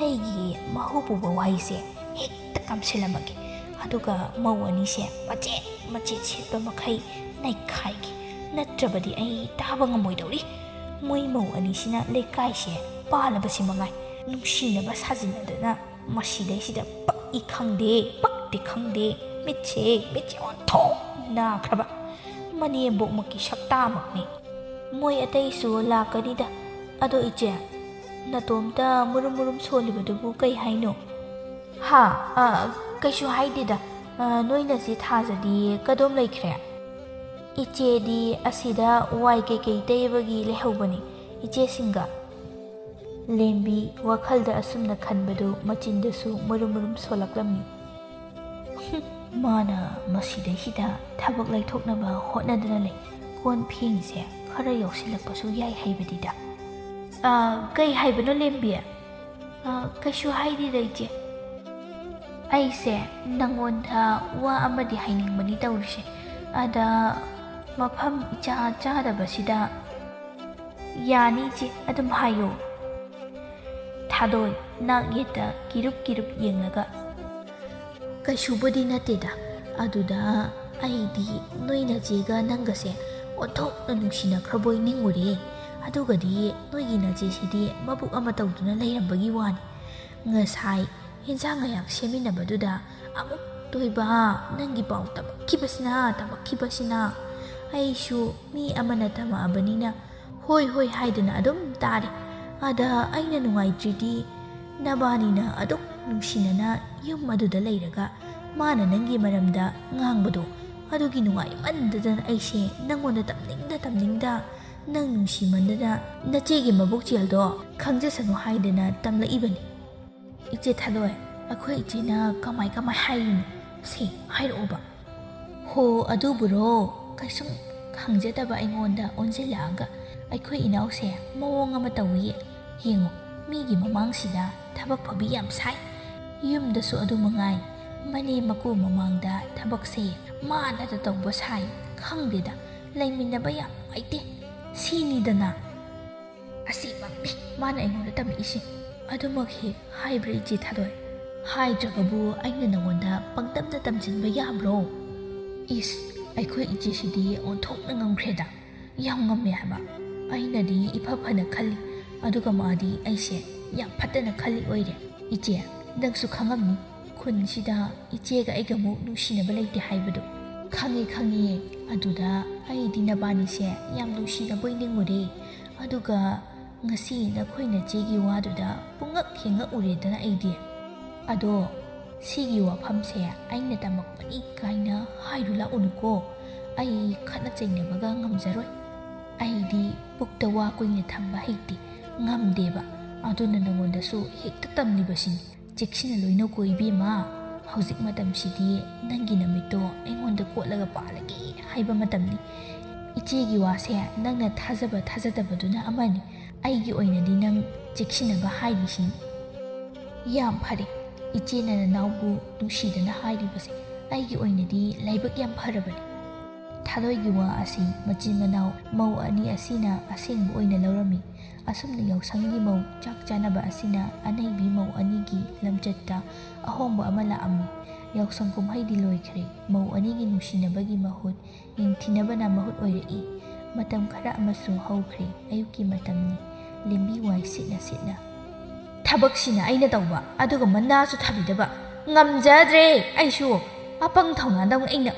ꯑꯩꯒꯤ ꯃꯍꯨ ꯄꯨꯕ ꯋꯥꯍꯩꯁꯦ ꯍꯦꯛꯇ ꯀꯥꯝꯁꯤꯜꯂꯝꯃꯒꯦ꯫ ꯑꯗꯨꯒ ꯃꯧ ꯑꯅꯤꯁꯦ ꯃꯆꯦꯠ ꯃꯆꯦꯠ ꯁꯦꯠꯄ ꯃꯈꯩ ꯅꯩꯈꯥꯏꯒꯦ꯫ ꯅꯠꯇ꯭ꯔꯕꯗꯤ ꯑꯩ ꯇꯥꯕ ꯉꯝꯃꯣꯏꯗꯧꯔꯤ꯫ ꯃꯣꯏ ꯃꯧ ꯑꯅꯤꯁꯤꯅ ꯂꯩꯀꯥꯏꯁꯦ ꯄꯥꯜꯂꯕꯁꯤ ꯃꯉꯥꯏ ꯅꯨꯡꯁꯤꯅꯕ ꯁꯥꯖꯤꯟꯅꯗꯅ ꯃꯁꯤꯗꯩꯁꯤꯗ ꯄꯛꯏ ꯈꯪꯗꯦ, ꯄꯛꯇꯦ ꯈꯪꯗꯦ꯫ ꯃꯤꯠꯁꯦ, ꯃꯤꯠꯁꯦ ꯑꯣꯟꯊꯣꯛ ꯅꯥꯈ꯭ꯔꯕ ꯃꯅꯦꯝꯕꯣꯛꯃꯛꯀꯤ ꯁꯛꯇꯥꯃꯛꯅꯤ꯫ ꯃꯣꯏ ꯑꯇꯩꯁꯨ ꯂꯥꯛꯀꯅꯤꯗ꯫ ꯑꯗꯣ ꯏꯆꯦ, ꯅꯇꯣꯝꯇ ꯃꯨꯔꯨꯝ ꯃꯨꯔꯨꯝ ꯁꯣꯜꯂꯤꯕꯗꯨꯕꯨ ꯀꯩ ꯍꯥꯏꯅꯣ? ꯍꯥ? ꯑ, ꯀꯩꯁꯨ ꯍꯥꯏꯗꯦꯗ꯫ ꯑ, ꯅꯣꯏ ꯅꯆꯦ ꯊꯥꯖꯗꯤ ꯀꯗꯣꯝ ꯂꯩꯈ꯭ꯔꯦ? ꯏꯆꯦꯗꯤ ꯑꯁꯤꯗ ꯋꯥꯏ ꯀꯩꯀꯩ ꯇꯩꯕꯒꯤ ꯂꯩꯍꯧꯕꯅꯤ, ꯏꯆꯦꯁꯤꯡꯒ꯫ ꯂꯦꯝꯕꯤ ꯋꯥꯈꯜꯗ ꯑꯁꯨꯝꯅ ꯈꯟꯕꯗꯨ ꯃꯆꯤꯟꯗꯁꯨ ꯃꯔꯨꯝ ꯃꯔꯨꯝ ꯁꯣꯜꯂꯛꯂꯝꯃꯤ꯫ "ꯍꯨꯝ, ꯃꯥꯅ ꯃꯁꯤꯗꯩꯁꯤꯗ ꯊꯕꯛ ꯂꯩꯊꯣꯛꯅꯕ ꯍꯣꯠꯅꯗꯨꯅ ꯂꯩ꯫ ꯀꯣꯟ ꯐꯦꯡꯉꯤꯁꯦ ꯈꯔ ꯌꯥꯎꯁꯤꯜꯂꯛꯄꯁꯨ ꯌꯥꯏ ꯍꯥꯏꯕꯅꯤꯗ꯫" "ꯑ, ꯀꯩ ꯍꯥꯏꯕꯅꯣ, ꯂꯦꯝꯕꯤ?" "ꯑ, ꯀꯩꯁꯨ ꯍꯥꯏꯗꯦꯗ, ꯏꯆꯦ꯫ ꯑꯩꯁꯦ ꯅꯪꯉꯣꯟꯗ ꯋꯥ ꯑꯃꯗꯤ ꯍꯥꯏꯅꯤꯡꯕꯅꯤ ꯇꯧꯔꯤꯁꯦ꯫ ꯑꯗ ꯃꯐꯝ ꯏꯆꯥ ꯆꯥꯗꯕꯁꯤꯗ꯫" "ꯌꯥꯅꯤ, ꯏꯆꯦ, ꯑꯗꯨꯝ ꯍꯥꯏꯌꯣ꯫" ꯊꯥꯗꯣꯏ ꯅꯥꯛ ꯌꯦꯠꯇ ꯀꯤꯔꯨꯞ ꯀꯤꯔꯨꯞ ꯌꯦꯡꯂꯒ, "ꯀꯩꯁꯨꯕꯨꯗꯤ ꯅꯠꯇꯦꯗ꯫ ꯑꯗꯨꯗ ꯑꯩꯗꯤ ꯅꯣꯏ ꯅꯆꯦꯒ ꯅꯪꯒꯁꯦ ꯑꯣꯟꯊꯣꯛꯅ ꯅꯨꯡꯁꯤꯅꯈ꯭ꯔꯕꯣꯏ ꯅꯤꯡꯉꯨꯔꯦ꯫ ꯑꯗꯨꯒꯗꯤ ꯅꯣꯏꯒꯤ ꯅꯆꯦꯁꯤꯗꯤ ꯃꯕꯨꯛ ꯑꯃ ꯇꯧꯗꯨꯅ ꯂꯩꯔꯝꯕꯒꯤ ꯋꯥꯅꯤ꯫ ꯉꯁꯥꯏ ꯍꯦꯟꯖꯥꯡ ꯃꯌꯥꯝ ꯁꯦꯝꯃꯤꯟꯅꯕꯗꯨꯗ ꯑꯃꯨꯛꯇꯣꯏꯕ ꯅꯪꯒꯤ ꯄꯥꯎ ꯇꯝꯃꯛꯈꯤꯕꯁꯤꯅ, ꯇꯝꯃꯛꯈꯤꯕꯁꯤꯅ꯫ ꯑꯩꯁꯨ ꯃꯤ ꯑꯃꯅ ꯇꯝꯃꯛꯑꯕꯅꯤꯅ ꯍꯣꯏ ꯍꯣꯏ ꯍꯥꯏꯗꯨꯅ ꯑꯗꯨꯝ ꯇꯥꯔꯦ꯫ ꯑꯗ ꯑꯩꯅ ꯅꯨꯡꯉꯥꯏꯇ꯭ꯔꯤꯗꯤ, ꯅꯕꯥꯅꯤꯅ ꯑꯗꯨꯛ ꯅꯨꯡꯁꯤꯅꯅ ꯌꯨꯝ ꯑꯗꯨꯗ ꯂꯩꯔꯒ ꯃꯥꯅ ꯅꯪꯒꯤ ꯃꯔꯝꯗ ꯉꯥꯡꯕꯗꯣ, ꯑꯗꯨꯒꯤ ꯅꯨꯡꯉꯥꯏꯃꯟꯗꯗꯅ ꯑꯩꯁꯦ ꯅꯪꯉꯣꯟꯗ ꯇꯝꯅꯤꯡꯗ ꯇꯝꯅꯤꯡꯗ, ꯅꯪ ꯅꯨꯡꯁꯤꯃꯟꯗꯅ ꯅꯆꯦꯒꯤ ꯃꯕꯨꯛꯆꯦꯜꯗꯣ ꯈꯪꯖꯁꯅꯨ ꯍꯥꯏꯗꯅ ꯇꯝꯂꯛꯏꯕꯅꯤ꯫" "ꯏꯆꯦ ꯊꯥꯗꯣꯏ, ꯑꯩꯈꯣꯏ ꯏꯆꯦꯅ ꯀꯃꯥꯏ ꯀꯃꯥꯏ ꯍꯥꯏꯔꯤꯅꯣ? ꯁꯦ, ꯍꯥꯏꯔꯛꯑꯣꯕ꯫" "ꯍꯣ, ꯑꯗꯨꯕꯨꯔꯣ? ꯀꯩꯁꯨꯝ ꯈꯪꯖꯗꯕ ꯑꯩꯉꯣꯟꯗ ꯑꯣꯟꯁꯤꯜꯂꯛꯑꯒ꯫ ꯑꯩꯈꯣꯏ ꯏꯅꯥꯎꯁꯦ ꯃꯑꯣꯡ ꯑꯃ ꯇꯧꯏ꯫ ꯌꯦꯡꯉꯣ, ꯃꯤꯒꯤ ꯃꯃꯥꯡꯁꯤꯗ ꯊꯕꯛ ꯐꯕꯤ ꯌꯥꯝ ꯁꯥꯏ꯫ ꯌꯨꯝꯗꯁꯨ ꯑꯗꯨ ꯃꯉꯥꯏ, ꯃꯅꯦꯝ ꯃꯀꯨ ꯃꯃꯥꯡꯗ ꯊꯕꯛꯁꯦ ꯃꯥꯅꯗ ꯇꯧꯕ ꯁꯥꯏ꯫ ꯈꯪꯗꯦꯗ, ꯂꯩꯃꯤꯟꯅꯕ ꯌꯥꯝ ꯅꯨꯡꯉꯥꯏꯇꯦ꯫ ꯁꯤꯅꯤꯗꯅ꯫ ꯑꯁꯤꯃꯛꯅꯤ ꯃꯥꯅ ꯑꯩꯉꯣꯟꯗ ꯇꯝꯃꯛꯏꯁꯦ꯫" "ꯑꯗꯨꯃꯛ ꯍꯦꯛ ꯍꯥꯏꯕ꯭ꯔꯥ, ꯏꯆꯦ ꯊꯥꯗꯣꯏ? ꯍꯥꯏꯗ꯭ꯔꯒꯕꯨ ꯑꯩꯅ ꯅꯉꯣꯟꯗ ꯄꯪꯇꯝꯗ ꯇꯝꯁꯤꯟꯕ ꯌꯥꯕ꯭ꯔꯣ?" "ꯏꯁ, ꯑꯩꯈꯣꯏ ꯏꯆꯦꯁꯤꯗꯤ ꯑꯣꯟꯊꯣꯛꯅ ꯉꯝꯈ꯭ꯔꯦꯗ꯫ ꯌꯥꯝ ꯉꯝꯃꯦ ꯍꯥꯏꯕ꯫ ꯑꯩꯅꯗꯤ ꯏꯐ ꯐꯅ ꯈꯜꯂꯤ, ꯑꯗꯨꯒ ꯃꯥꯗꯤ ꯑꯩꯁꯦ ꯌꯥꯝ ꯐꯠꯇꯅ ꯈꯜꯂꯤ ꯑꯣꯏꯔꯦ꯫ ꯏꯆꯦ, ꯅꯪꯁꯨ ꯈꯪꯉꯝꯅꯤ, ꯈꯨꯟꯁꯤꯗ ꯏꯆꯦꯒ ꯑꯩꯒꯃꯨꯛ ꯅꯨꯡꯁꯤꯅꯕ ꯂꯩꯇꯦ ꯍꯥꯏꯕꯗꯨ꯫" "ꯈꯪꯉꯤ, ꯈꯪꯉꯤ꯫ ꯑꯗꯨꯗ ꯑꯩꯗꯤ ꯅꯕꯥꯅꯤꯁꯦ ꯌꯥꯝ ꯅꯨꯡꯁꯤꯅꯕꯣꯏ ꯅꯤꯡꯉꯨꯔꯦ꯫ ꯑꯗꯨꯒ ꯉꯁꯤ ꯅꯈꯣꯏ ꯅꯆꯦꯒꯤ ꯋꯥꯗꯨꯗ ꯄꯨꯡꯉꯛ ꯍꯦꯛ ꯉꯛꯎꯔꯦꯗꯅ ꯑꯩꯗꯤ꯫" ꯑꯗꯣ ꯁꯤꯒꯤ ꯋꯥꯐꯝꯁꯦ ꯑꯩꯅ ꯇꯝꯃꯛꯄꯅꯤ ꯀꯥꯏꯅ ꯍꯥꯏꯔꯨ ꯂꯥꯛꯎꯅꯨꯀꯣ꯫ ꯑꯩ ꯈꯠꯅ ꯆꯩꯅꯕꯒ ꯉꯝꯖꯔꯣꯏ꯫ ꯑꯩꯗꯤ ꯄꯨꯛꯇ ꯋꯥ ꯀꯨꯏꯅ ꯊꯝꯕ ꯍꯩꯇꯦ, ꯉꯝꯗꯦꯕ꯫ ꯑꯗꯨꯅ ꯅꯉꯣꯟꯗꯁꯨ ꯍꯦꯛꯇ ꯇꯝꯂꯤꯕꯁꯤꯅꯤ꯫ ꯆꯦꯛꯁꯤꯟꯅ ꯂꯣꯏꯅꯧꯀꯣ ꯏꯕꯦꯝꯃ꯫ ꯍꯧꯖꯤꯛ ꯃꯇꯝꯁꯤꯗꯤ ꯅꯪꯒꯤ ꯅꯃꯤꯠꯇꯣ ꯑꯩꯉꯣꯟꯗ ꯀꯣꯠꯂꯒ ꯄꯥꯜꯂꯒꯦ ꯍꯥꯏꯕ ꯃꯇꯝꯅꯤ꯫ ꯏꯆꯦꯒꯤ ꯋꯥꯁꯦ ꯅꯪꯅ ꯊꯥꯖꯕ ꯊꯥꯖꯗꯕꯗꯨꯅ ꯑꯃꯅꯤ꯫ ꯑꯩꯒꯤ ꯑꯣꯏꯅꯗꯤ ꯅꯪ ꯆꯦꯛꯁꯤꯟꯅꯕ ꯍꯥꯏꯔꯤꯁꯤꯅꯤ꯫ ꯌꯥꯝ ꯐꯔꯦ, ꯏꯆꯦꯅ ꯅꯅꯥꯎꯕꯨ ꯅꯨꯡꯁꯤꯗꯅ ꯍꯥꯏꯔꯤꯕꯁꯦ ꯑꯩꯒꯤ ꯑꯣꯏꯅꯗꯤ ꯂꯥꯏꯕꯛ ꯌꯥꯝ ꯐꯔꯕꯅꯤ꯫ ꯊꯥꯗꯣꯏꯒꯤ ꯋꯥ ꯑꯁꯤ ꯃꯆꯤꯟ ꯃꯅꯥꯎ ꯃꯧ ꯑꯅꯤ ꯑꯁꯤꯅ ꯑꯁꯦꯡꯕ ꯑꯣꯏꯅ ꯂꯧꯔꯝꯃꯤ꯫ ꯑꯁꯨꯝꯅ ꯌꯥꯎꯁꯪꯒꯤ ꯃꯧ ꯆꯥꯛ ꯆꯥꯅꯕ ꯑꯁꯤꯅ ꯑꯅꯩꯕꯤ ꯃꯧ ꯑꯅꯤꯒꯤ ꯂꯝꯆꯠꯇ ꯑꯍꯣꯡꯕ ꯑꯃ ꯂꯥꯛꯑꯝꯃꯤ꯫ ꯌꯥꯎꯁꯪ ꯀꯨꯝꯍꯩꯗꯤ ꯂꯣꯏꯈ꯭ꯔꯦ, ꯃꯧ ꯑꯅꯤꯒꯤ ꯅꯨꯡꯁꯤꯅꯕꯒꯤ ꯃꯍꯨꯠ ꯌꯦꯡꯊꯤꯅꯕꯅ ꯃꯍꯨꯠ ꯑꯣꯏꯔꯛꯏ꯫ ꯃꯇꯝ ꯈꯔ ꯑꯃꯁꯨ ꯍꯧꯈ꯭ꯔꯦ, ꯑꯌꯨꯛꯀꯤ ꯃꯇꯝꯅꯤ꯫ ꯂꯦꯝꯕꯤ ꯋꯥꯏ ꯁꯤꯠꯅ ꯁꯤꯠꯅ꯫ ꯊꯕꯛꯁꯤꯅ ꯑꯩꯅ ꯇꯧꯕ, ꯑꯗꯨꯒ ꯃꯅꯥꯁꯨ ꯊꯥꯕꯤꯗꯕ꯫ ꯉꯝꯖꯗ꯭ꯔꯦ ꯑꯩꯁꯨ꯫ ꯑꯄꯪ ꯊꯧꯅꯥꯗꯧꯅ ꯑꯩꯅ꯫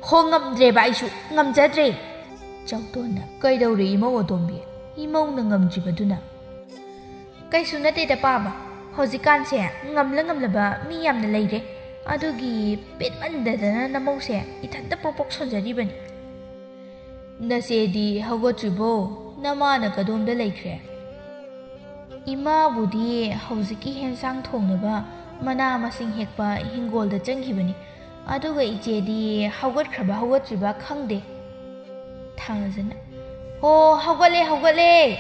ꯍꯣ, ꯉꯝꯗ꯭ꯔꯦꯕ ꯑꯩꯁꯨ, ꯉꯝꯖꯗ꯭ꯔꯦ꯫ ꯆꯥꯎꯇꯣꯟꯅ, "ꯀꯩꯗꯧꯔꯦ ꯏꯃꯧ ꯑꯇꯣꯝꯕꯤ? ꯏꯃꯧꯅ ꯉꯝꯗ꯭ꯔꯤꯕꯗꯨꯅ?" "ꯀꯩꯁꯨ ꯅꯠꯇꯦꯗ ꯄꯥꯕ, ꯍꯧꯖꯤꯛꯀꯥꯟꯁꯦ ꯉꯝꯂ ꯉꯝꯂꯕ ꯃꯤ ꯌꯥꯝꯅ ꯂꯩꯔꯦ, ꯑꯗꯨꯒꯤ ꯄꯦꯠꯃꯟꯗꯗꯅ ꯅꯃꯧꯁꯦ ꯏꯊꯟꯇ ꯄ꯭ꯔꯣꯛ ꯄ꯭ꯔꯣꯛ ꯁꯣꯟꯖꯔꯤꯕꯅꯤ꯫" "ꯅꯆꯦꯗꯤ ꯍꯧꯒꯠꯇ꯭ꯔꯤꯕꯣ? ꯅꯃꯥꯅ ꯀꯗꯣꯝꯗ ꯂꯩꯈ꯭ꯔꯦ?" "ꯏꯃꯥꯕꯨꯗꯤ ꯍꯧꯖꯤꯛꯀꯤ ꯍꯦꯟꯁꯥꯡ ꯊꯣꯡꯅꯕ ꯃꯅꯥ ꯃꯁꯤꯡ ꯍꯦꯛꯄ ꯍꯤꯡꯒꯣꯜꯗ ꯆꯪꯈꯤꯕꯅꯤ, ꯑꯗꯨꯒ ꯏꯆꯦꯗꯤ ꯍꯧꯒꯠꯈ꯭ꯔꯕ ꯍꯧꯒꯠꯇ꯭ꯔꯤꯕ ꯈꯪꯗꯦ꯫" ꯊꯥꯡꯖꯅ, "ꯑꯣ, ꯍꯧꯒꯠꯂꯦ, ꯍꯧꯒꯠꯂꯦ!"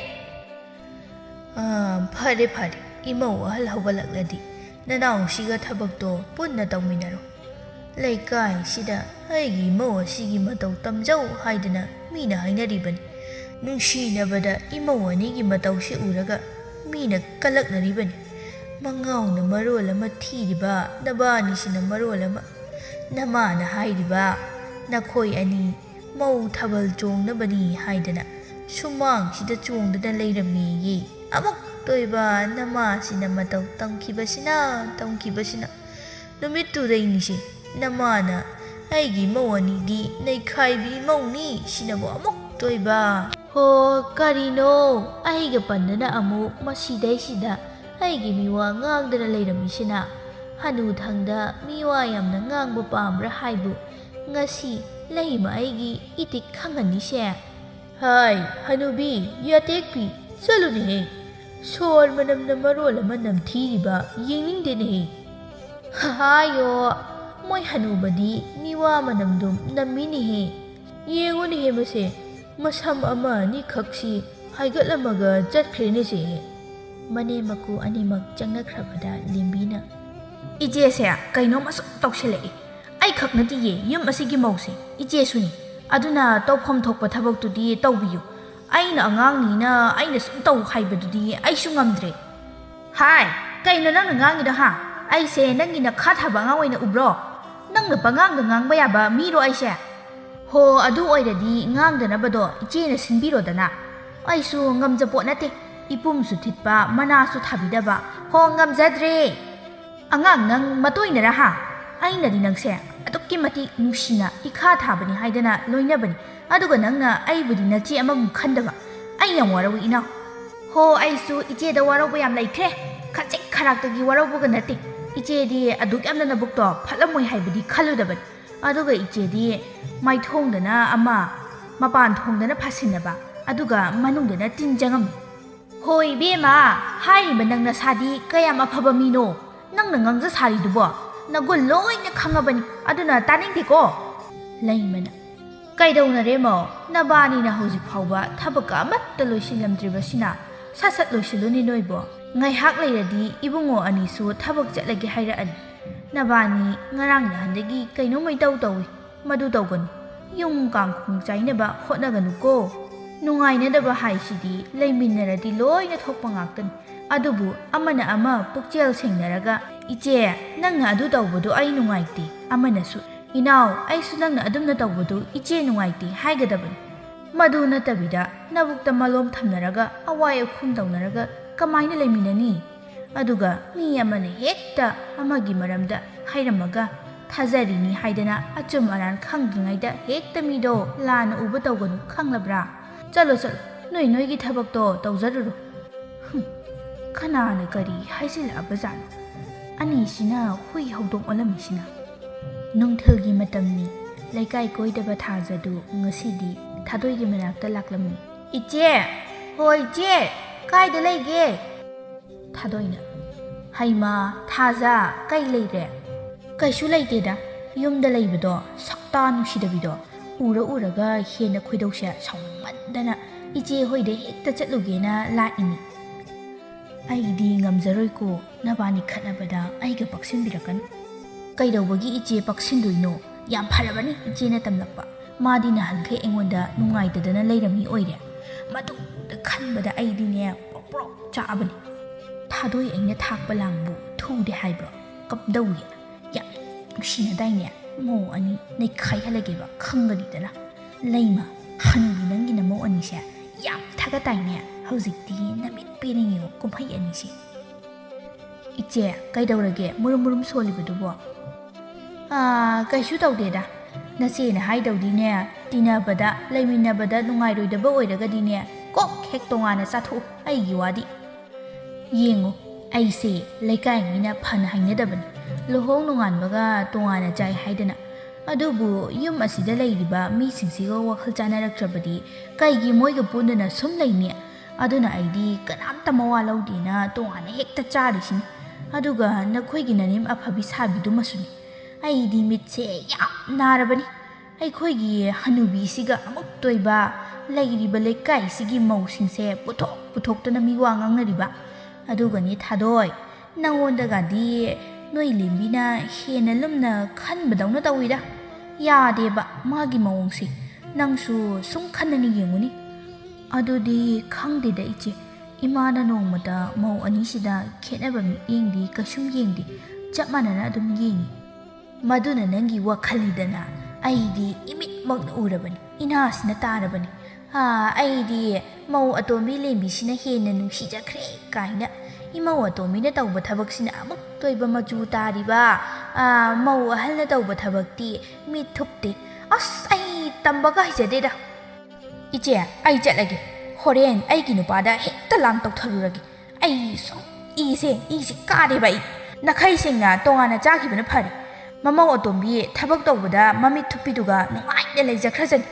"ꯑꯥ, ꯐꯔꯦ, ꯐꯔꯦ, ꯏꯃꯧ ꯑꯍꯜ ꯍꯧꯒꯠꯂꯛꯂꯗꯤ ꯅꯅꯥꯎꯁꯤꯒ ꯊꯕꯛꯇꯣ ꯄꯨꯟꯅ ꯇꯧꯃꯤꯟꯅꯔꯣ꯫ ꯂꯩꯀꯥꯏꯁꯤꯗ ꯑꯩꯒꯤ ꯏꯃꯧ ꯑꯁꯤꯒꯤ ꯃꯇꯧ ꯇꯝꯖꯧ ꯍꯥꯏꯗꯅ ꯃꯤꯅ ꯍꯥꯏꯅꯔꯤꯕꯅꯤ꯫ ꯅꯨꯡꯁꯤꯅꯕꯗ ꯏꯃꯧ ꯑꯅꯤꯒꯤ ꯃꯇꯧꯁꯤ ꯎꯔꯒ ꯃꯤꯅ ꯀꯂꯛꯅꯔꯤꯕꯅꯤ꯫ ꯃꯉꯥꯎꯅ ꯃꯔꯣꯜ ꯑꯃ ꯊꯤꯔꯤꯕ, ꯅꯕꯥꯅꯤꯁꯤꯅ ꯃꯔꯣꯜ ꯑꯃ꯫ ꯅꯃꯥꯅ ꯍꯥꯏꯔꯤꯕ, ꯅꯈꯣꯏ ꯑꯅꯤ ꯃꯧ ꯊꯥꯕꯜ ꯆꯣꯡꯅꯕꯅꯤ ꯍꯥꯏꯗꯅ ꯁꯨꯃꯥꯡꯁꯤꯗ ꯆꯣꯡꯗꯅ ꯂꯩꯔꯝꯃꯦꯌꯦ꯫ ꯑꯃꯨꯛꯇꯣꯏꯕ ꯅꯃꯥꯁꯤꯅ ꯃꯇꯧ ꯇꯝꯈꯤꯕꯁꯤꯅ, ꯇꯝꯈꯤꯕꯁꯤꯅ꯫ ꯅꯨꯃꯤꯠꯇꯨꯗꯩꯅꯤꯁꯦ ꯅꯃꯥꯅ ꯑꯩꯒꯤ ꯃꯧ ꯑꯅꯤꯗꯤ ꯅꯩꯈꯥꯏꯕꯤ ꯃꯧꯅꯤ ꯁꯤꯅꯕꯨ ꯑꯃꯨꯛꯇꯣꯏꯕ꯫ ꯍꯣ, ꯀꯔꯤꯅꯣ ꯑꯩꯒ ꯄꯟꯗꯅ ꯑꯃꯨꯛ ꯃꯁꯤꯗꯩꯁꯤꯗ ꯑꯩꯒꯤ ꯃꯤꯋꯥ ꯉꯥꯡꯗꯅ ꯂꯩꯔꯝꯃꯤꯁꯤꯅ?" ꯍꯅꯨꯊꯪꯗ ꯃꯤꯋꯥ ꯌꯥꯝꯅ ꯉꯥꯡꯕ ꯄꯥꯝꯕ꯭ꯔꯥ ꯍꯥꯏꯕꯨ ꯉꯁꯤ ꯂꯩꯃ ꯑꯩꯒꯤ ꯏꯇꯤꯛ ꯈꯪꯍꯟꯅꯤꯁꯦ꯫ ꯍꯥꯏ, ꯍꯅꯨꯕꯤ, ꯌꯥꯇꯦꯛꯄꯤ, ꯆꯠꯂꯨꯅꯦꯍꯦ꯫ ꯁꯣꯔ ꯃꯅꯝꯅ ꯃꯔꯣꯜ ꯑꯃ ꯅꯝꯊꯤꯔꯤꯕ, ꯌꯦꯡꯅꯤꯡꯗꯦꯅꯦꯍꯦ꯫ ꯍꯥꯏꯌꯣ, ꯃꯣꯏ ꯍꯅꯨꯕꯗꯤ ꯃꯤꯋꯥ ꯃꯅꯝꯗꯨꯝ ꯅꯝꯃꯤꯅꯦꯍꯦ꯫ ꯌꯦꯡꯉꯨꯅꯦꯍꯦ ꯃꯁꯦ, ꯃꯁꯝ ꯑꯃ ꯑꯅꯤꯈꯛꯁꯤ ꯍꯥꯏꯒꯠꯂꯝꯃꯒ ꯆꯠꯈ꯭ꯔꯦꯅꯦꯁꯦ꯫ ꯃꯅꯦꯝ ꯃꯀꯨ ꯑꯅꯤꯃꯛ ꯆꯪꯅꯈ꯭ꯔꯕꯗ ꯂꯦꯝꯕꯤꯅ, "ꯏꯆꯦꯁꯦ ꯀꯩꯅꯣꯝ ꯑꯁꯨꯝ ꯇꯧꯁꯤꯜꯂꯛꯏ꯫ ꯑꯩꯈꯛ ꯅꯠꯇꯤꯌꯦ ꯌꯨꯝ ꯑꯁꯤꯒꯤ ꯃꯧꯁꯦ, ꯏꯆꯦꯁꯨꯅꯤ꯫ ꯑꯗꯨꯅ ꯇꯧꯐꯝ ꯊꯣꯛꯄ ꯊꯕꯛꯇꯨꯗꯤ ꯇꯧꯕꯤꯌꯨ꯫ ꯑꯩꯅ ꯑꯉꯥꯡꯅꯤꯅ ꯑꯩꯅ ꯁꯨꯝ ꯇꯧ ꯍꯥꯏꯕꯗꯨꯗꯤ ꯑꯩꯁꯨ ꯉꯝꯗ꯭ꯔꯦ꯫" "ꯍꯥꯏ, ꯀꯩꯅꯣ ꯅꯪꯅ ꯉꯥꯡꯉꯤꯗꯣ ꯍꯥ? ꯑꯩꯁꯦ ꯅꯪꯒꯤ ꯅꯈꯥ ꯊꯥꯕ ꯑꯉꯥꯡ ꯑꯣꯏꯅ ꯎꯕ꯭ꯔꯣ? ꯅꯪꯅ ꯄꯉꯥꯡꯗ ꯉꯥꯡꯕ ꯌꯥꯕ ꯃꯤꯔꯣ ꯑꯩꯁꯦ?" "ꯍꯣ, ꯑꯗꯨ ꯑꯣꯏꯔꯗꯤ ꯉꯥꯡꯗꯅꯕꯗꯣ ꯏꯆꯦꯅ ꯁꯤꯟꯕꯤꯔꯣꯗꯅ꯫ ꯑꯩꯁꯨ ꯉꯝꯖꯄꯣꯠ ꯅꯠꯇꯦ, ꯏꯄꯨꯝꯁꯨ ꯊꯤꯠꯄ, ꯃꯅꯥꯁꯨ ꯊꯥꯕꯤꯗꯕ꯫ ꯍꯣ, ꯉꯝꯖꯗ꯭ꯔꯦ꯫" "ꯑꯉꯥꯡ ꯅꯪ ꯃꯇꯣꯏꯅꯔ ꯍꯥ? ꯑꯩꯅꯗꯤ ꯅꯪꯁꯦ ꯑꯗꯨꯛꯀꯤ ꯃꯇꯤꯛ ꯅꯨꯡꯁꯤꯅ ꯏꯈꯥ ꯊꯥꯕꯅꯤ ꯍꯥꯏꯗꯅ ꯂꯣꯏꯅꯕꯅꯤ, ꯑꯗꯨꯒ ꯅꯪꯅ ꯑꯩꯕꯨꯗꯤ ꯅꯆꯦ ꯑꯃꯒꯨꯝ ꯈꯟꯗꯕ꯫ ꯑꯩ ꯌꯥꯝ ꯋꯥꯔꯧꯏ ꯏꯅꯥꯎ꯫" "ꯍꯣ, ꯑꯩꯁꯨ ꯏꯆꯦꯗ ꯋꯥꯔꯧꯕ ꯌꯥꯝ ꯂꯩꯈ꯭ꯔꯦ꯫ ꯈꯖꯤꯛ ꯈꯔꯥꯛꯇꯒꯤ ꯋꯥꯔꯧꯕꯒ ꯅꯠꯇꯦ꯫ ꯏꯆꯦꯗꯤ ꯑꯗꯨꯛ ꯌꯥꯝꯅ ꯅꯕꯨꯛꯇꯣ ꯐꯠꯂꯝꯃꯣꯏ ꯍꯥꯏꯕꯗꯤ ꯈꯜꯂꯨꯗꯕꯅꯤ꯫ ꯑꯗꯨꯒ ꯏꯆꯦꯗꯤ ꯃꯥꯏꯊꯣꯡꯗꯅ ꯑꯃ, ꯃꯄꯥꯟ ꯊꯣꯡꯗꯅ ꯐꯥꯁꯤꯟꯅꯕ, ꯑꯗꯨꯒ ꯃꯅꯨꯡꯗꯅ ꯇꯤꯟ ꯆꯪꯉꯝꯃꯤ꯫" "ꯍꯣꯏ ꯏꯕꯦꯝꯃ, ꯍꯥꯏꯔꯤꯕ ꯅꯪ ꯅꯁꯥꯗꯤ ꯀꯌꯥꯝ ꯑꯐꯕ ꯃꯤꯅꯣ? ꯅꯪꯅ ꯉꯥꯡꯖ ꯁꯥꯔꯤꯗꯨꯕꯣ ꯅꯒꯨꯟ ꯂꯣꯏꯅ ꯈꯪꯉꯕꯅꯤ, ꯑꯗꯨꯅ ꯇꯥꯅꯤꯡꯗꯦꯀꯣ꯫" ꯂꯩꯃꯅ, "ꯀꯩꯗꯧꯅꯔꯦ ꯃꯧ? ꯅꯕꯥꯅꯤꯅ ꯍꯧꯖꯤꯛ ꯐꯥꯎꯕ ꯊꯕꯛꯀ ꯑꯃꯠꯇ ꯂꯣꯏꯁꯤꯜꯂꯝꯗ꯭ꯔꯤꯕꯁꯤꯅ? ꯁꯠ ꯁꯠ ꯂꯣꯏꯁꯤꯜꯂꯨꯅꯦ ꯅꯣꯏꯕꯣ꯫ ꯉꯥꯏꯍꯥꯛ ꯂꯩꯔꯗꯤ ꯏꯕꯨꯡꯉꯣ ꯑꯅꯤꯁꯨ ꯊꯕꯛ ꯆꯠꯂꯒꯦ ꯍꯥꯏꯔꯛꯑꯅꯤ꯫ ꯅꯕꯥꯅꯤ ꯉꯔꯥꯡ ꯅꯍꯥꯟꯗꯒꯤ ꯀꯩꯅꯣꯝꯃ ꯏꯇꯧ ꯇꯧꯏ꯫ ꯃꯗꯨ ꯇꯧꯒꯅꯨ꯫ ꯌꯨꯝ ꯀꯥꯡꯈꯣꯡ ꯆꯥꯏꯅꯕ ꯍꯣꯠꯅꯒꯅꯨꯀꯣ꯫ ꯅꯨꯡꯉꯥꯏꯅꯗꯕ ꯍꯥꯏꯁꯤꯗꯤ ꯂꯩꯃꯤꯟꯅꯔꯗꯤ ꯂꯣꯏꯅ ꯊꯣꯛꯄ ꯉꯥꯛꯇꯅꯤ꯫ ꯑꯗꯨꯕꯨ ꯑꯃꯅ ꯑꯃ ꯄꯨꯛꯆꯦꯜ ꯁꯦꯡꯅꯔꯒ, 'ꯏꯆꯦ, ꯅꯪꯅ ꯑꯗꯨ ꯇꯧꯕꯗꯨ ꯑꯩ ꯅꯨꯡꯉꯥꯏꯇꯦ,' ꯑꯃꯅꯁꯨ, 'ꯏꯅꯥꯎ, ꯑꯩꯁꯨ ꯅꯪꯅ ꯑꯗꯨꯝꯅ ꯇꯧꯕꯗꯨ ꯏꯆꯦ ꯅꯨꯡꯉꯥꯏꯇꯦ,' ꯍꯥꯏꯒꯗꯕꯅꯤ꯫ ꯃꯗꯨ ꯅꯠꯇꯕꯤꯗ ꯅꯕꯨꯛꯇ ꯃꯂꯣꯝ ꯊꯝꯅꯔꯒ ꯑꯋꯥꯏ ꯑꯈꯨꯝ ꯇꯧꯅꯔꯒ ꯀꯃꯥꯏꯅ ꯂꯩꯃꯤꯟꯅꯅꯤ? ꯑꯗꯨꯒ ꯃꯤ ꯑꯃꯅ ꯍꯦꯛꯇ ꯑꯃꯒꯤ ꯃꯔꯝꯗ ꯍꯥꯏꯔꯝꯃꯒ ꯊꯥꯖꯔꯤꯅꯤ ꯍꯥꯏꯗꯅ ꯑꯆꯨꯝ ꯑꯔꯥꯟ ꯈꯪꯗ꯭ꯔꯤꯉꯩꯗ ꯍꯦꯛꯇ ꯃꯤꯗꯣ ꯂꯥꯟꯅ ꯎꯕ ꯇꯧꯒꯅꯨ, ꯈꯪꯂꯕ꯭ꯔꯥ? ꯆꯠꯂꯣ, ꯆꯠꯂꯣ, ꯅꯣꯏ ꯅꯣꯏꯒꯤ ꯊꯕꯛꯇꯣ ꯇꯧꯖꯔꯨꯔꯣ꯫" ꯍꯨꯝ, ꯀꯅꯥꯅ ꯀꯔꯤ ꯍꯥꯏꯖꯤꯜꯂꯛꯑꯕꯖꯥꯠꯅꯣ? ꯑꯅꯤꯁꯤꯅ ꯍꯨꯏ ꯍꯧꯗꯣꯡ ꯑꯣꯜꯂꯝꯃꯤꯁꯤꯅ꯫ ꯅꯨꯡꯊꯤꯜꯒꯤ ꯃꯇꯝꯅꯤ꯫ ꯂꯩꯀꯥꯏ ꯀꯣꯏꯗꯕ ꯊꯥꯖꯗꯨ ꯉꯁꯤꯗꯤ ꯊꯥꯗꯣꯏꯒꯤ ꯃꯅꯥꯛꯇ ꯂꯥꯛꯂꯝꯃꯤ꯫ "ꯏꯆꯦ!" "ꯍꯣꯏ ꯏꯆꯦ, ꯀꯥꯏꯗ ꯂꯩꯒꯦ?" ꯊꯥꯗꯣꯏꯅ, "ꯍꯩꯃꯥ, ꯊꯥꯖ, ꯀꯩ ꯂꯩꯔꯦ?" "ꯀꯩꯁꯨ ꯂꯩꯇꯦꯗ, ꯌꯨꯝꯗ ꯂꯩꯕꯗꯣ ꯁꯛꯇꯥ ꯅꯨꯡꯁꯤꯗꯕꯤꯗꯣ ꯎꯔ ꯎꯔꯒ ꯍꯦꯟꯅ ꯈꯣꯏꯗꯧꯁꯦ ꯁꯥꯎꯅꯤꯡꯃꯟꯗꯅ ꯏꯆꯦ ꯍꯣꯏꯗ ꯍꯦꯛꯇ ꯆꯠꯂꯨꯒꯦꯅ ꯂꯥꯛꯏꯅꯤ꯫ ꯑꯩꯗꯤ ꯉꯝꯖꯔꯣꯏꯀꯣ, ꯅꯕꯥꯅꯤ ꯈꯠꯅꯕꯗ ꯑꯩꯒ ꯄꯛꯁꯤꯟꯕꯤꯔꯛꯀꯅꯨ꯫" "ꯀꯩꯗꯧꯕꯒꯤ ꯏꯆꯦ ꯄꯛꯁꯤꯟꯗꯣꯏꯅꯣ? ꯌꯥꯝ ꯐꯔꯕꯅꯤ ꯏꯆꯦꯅ ꯇꯝꯂꯛꯄ꯫ ꯃꯥꯗꯤ ꯅꯍꯥꯟꯈꯩ ꯑꯩꯉꯣꯟꯗ ꯅꯨꯡꯉꯥꯏꯇꯗꯅ ꯂꯩꯔꯝꯃꯤ ꯑꯣꯏꯔꯦ꯫ ꯃꯗꯨꯗ ꯈꯟꯕꯗ ꯑꯩꯗꯤꯅꯦ ꯄ꯭ꯔꯣꯛ ꯄ꯭ꯔꯣꯛ ꯆꯥꯛꯑꯕꯅꯤ꯫ ꯊꯥꯗꯣꯏ ꯑꯩꯅ ꯊꯥꯛꯄ ꯂꯥꯡꯕꯨ ꯊꯨꯗꯦ ꯍꯥꯏꯕ꯭ꯔꯣ? ꯀꯝꯗꯧꯏ? ꯌꯥꯝ ꯅꯨꯡꯁꯤꯅꯗꯥꯏꯅꯦ? ꯃꯧ ꯑꯅꯤ ꯅꯩꯈꯥꯏꯍꯜꯂꯒꯦꯕ, ꯈꯪꯒꯅꯤꯗꯅ꯫" "ꯂꯩꯃ, ꯍꯅꯨꯕꯤ ꯅꯪꯒꯤ ꯅꯃꯧ ꯑꯅꯤꯁꯦ ꯌꯥꯝ ꯊꯥꯒꯠꯇꯥꯏꯅꯦ꯫ ꯍꯧꯖꯤꯛꯇꯤ ꯅꯃꯤꯠ ꯄꯦꯟꯅ ꯌꯦꯡꯉꯣ ꯀꯨꯝꯍꯩ ꯑꯅꯤꯁꯦ꯫" "ꯏꯆꯦ, ꯀꯩꯗꯧꯔꯒꯦ ꯃꯨꯔꯨꯝ ꯃꯨꯔꯨꯝ ꯁꯣꯜꯂꯤꯕꯗꯨꯕꯣ?" "ꯑꯥ, ꯀꯩꯁꯨ ꯇꯧꯗꯦꯗ꯫ ꯅꯆꯦꯅ ꯍꯥꯏꯗꯧꯗꯤꯅꯦ, ꯇꯤꯟꯅꯕꯗ, ꯂꯩꯃꯤꯟꯅꯕꯗ ꯅꯨꯡꯉꯥꯏꯔꯣꯏꯗꯕ ꯑꯣꯏꯔꯒꯗꯤꯅꯦ, ꯀꯣꯛ ꯍꯦꯛ ꯇꯣꯉꯥꯟꯅ ꯆꯥꯊꯣꯛꯎ, ꯑꯩꯒꯤ ꯋꯥꯗꯤ꯫ ꯌꯦꯡꯉꯨ, ꯑꯩꯁꯦ ꯂꯩꯀꯥꯏ ꯃꯤꯅ ꯐꯅ ꯍꯥꯏꯅꯗꯕꯅꯤ, ꯂꯨꯍꯣꯡ ꯅꯣꯡꯉꯥꯟꯕꯒ ꯇꯣꯉꯥꯟꯅ ꯆꯥꯏ ꯍꯥꯏꯗꯅ꯫ ꯑꯗꯨꯕꯨ ꯌꯨꯝ ꯑꯁꯤꯗ ꯂꯩꯔꯤꯕ ꯃꯤꯁꯤꯡꯁꯤꯒ ꯋꯥꯈꯜ ꯆꯥꯅꯔꯛꯇ꯭ꯔꯕꯗꯤ ꯀꯩꯒꯤ ꯃꯣꯏꯒ ꯄꯨꯟꯗꯨꯅ ꯁꯨꯝ ꯂꯩꯅꯤ? ꯑꯗꯨꯅ ꯑꯩꯗꯤ ꯀꯅꯥꯝꯇ ꯃꯋꯥ ꯂꯧꯗꯦꯅ ꯇꯣꯉꯥꯟꯅ ꯍꯦꯛꯇ ꯆꯥꯔꯤꯁꯤꯅꯤ꯫ ꯑꯗꯨꯒ ꯅꯈꯣꯏꯒꯤ ꯅꯅꯦꯝ ꯑꯐꯕꯤ ꯁꯥꯕꯤꯗꯨꯃꯁꯨꯅꯤ꯫ ꯑꯩꯗꯤ ꯃꯤꯠꯁꯦ ꯌꯥꯝ ꯅꯥꯔꯕꯅꯤ꯫ ꯑꯩꯈꯣꯏꯒꯤ ꯍꯅꯨꯕꯤꯁꯤꯒ ꯑꯃꯨꯛꯇꯣꯏꯕ ꯂꯩꯔꯤꯕ ꯂꯩꯀꯥꯏꯁꯤꯒꯤ ꯃꯧꯁꯤꯡꯁꯦ ꯄꯨꯊꯣꯛ ꯄꯨꯊꯣꯛꯇꯅ ꯃꯤ ꯋꯥ ꯉꯥꯡꯅꯔꯤꯕ꯫ ꯑꯗꯨꯒꯅꯤ ꯊꯥꯗꯣꯏ, ꯅꯉꯣꯟꯗꯒꯗꯤ ꯅꯣꯏ ꯂꯦꯝꯕꯤꯅ ꯍꯦꯟꯅ ꯂꯨꯝꯅ ꯈꯟꯕꯗꯧꯅ ꯇꯧꯏꯗ꯫ ꯌꯥꯗꯦꯕ ꯃꯥꯒꯤ ꯃꯑꯣꯡꯁꯦ꯫ ꯅꯪꯁꯨ ꯁꯨꯝ ꯈꯟꯅꯅ ꯌꯦꯡꯉꯨꯅꯤ꯫" "ꯑꯗꯨꯗꯤ ꯈꯪꯗꯦꯗ ꯏꯆꯦ꯫ ꯏꯃꯥꯅ ꯅꯣꯡꯃꯇ ꯃꯧ ꯑꯅꯤꯁꯤꯗ ꯈꯦꯠꯅꯕ ꯃꯤꯠꯌꯦꯡꯗꯤ ꯀꯩꯁꯨꯝ ꯌꯦꯡꯗꯦ꯫ ꯆꯞ ꯃꯥꯟꯅꯅ ꯑꯗꯨꯝ ꯌꯦꯡꯉꯤ꯫" "ꯃꯗꯨꯅ ꯅꯪꯒꯤ ꯋꯥꯈꯜꯅꯤꯗꯅ꯫ ꯑꯩꯗꯤ ꯏꯃꯤꯠꯃꯛꯅ ꯎꯔꯕꯅꯤ, ꯏꯅꯥꯁꯤꯅ ꯇꯥꯔꯕꯅꯤ꯫ ꯑꯥ, ꯑꯩꯗꯤ ꯃꯧ ꯑꯇꯣꯝꯕꯤ ꯂꯦꯝꯕꯤꯁꯤꯅ ꯍꯦꯟꯅ ꯅꯨꯡꯁꯤꯖꯈ꯭ꯔꯦ ꯀꯥꯏꯅ꯫ ꯏꯃꯧ ꯑꯇꯣꯝꯕꯤꯅ ꯇꯧꯕ ꯊꯕꯛꯁꯤꯅ ꯑꯃꯨꯛꯇꯣꯏꯕ ꯃꯆꯨ ꯇꯥꯔꯤꯕ, ꯑꯥ, ꯃꯧ ꯑꯍꯜꯅ ꯇꯧꯕ ꯊꯕꯛꯇꯤ ꯃꯤꯠ ꯊꯨꯞꯇꯦ꯫ ꯑꯁ, ꯑꯩ ꯇꯝꯕꯒ ꯍꯩꯖꯗꯦꯗ꯫" "ꯏꯆꯦ, ꯑꯩ ꯆꯠꯂꯒꯦ꯫ ꯍꯣꯔꯦꯟ ꯑꯩꯒꯤ ꯅꯨꯄꯥꯗ ꯍꯦꯛꯇ ꯂꯥꯟ ꯇꯧꯊꯔꯨꯔꯒꯦ꯫ ꯑꯩ ꯁꯨꯝ ꯏꯁꯦ, ꯏꯁꯦ ꯀꯥꯔꯦꯕ ꯑꯩ꯫ ꯅꯈꯩꯁꯤꯡꯅ ꯇꯣꯉꯥꯟꯅ ꯆꯥꯈꯤꯕꯅ ꯐꯔꯦ꯫ ꯃꯃꯧ ꯑꯇꯣꯝꯕꯤ ꯊꯕꯛ ꯇꯧꯕꯗ ꯃꯃꯤꯠ ꯊꯨꯞꯄꯤꯗꯨꯒ ꯅꯨꯡꯉꯥꯏꯅ ꯂꯩꯖꯈ꯭ꯔꯖꯅꯤ꯫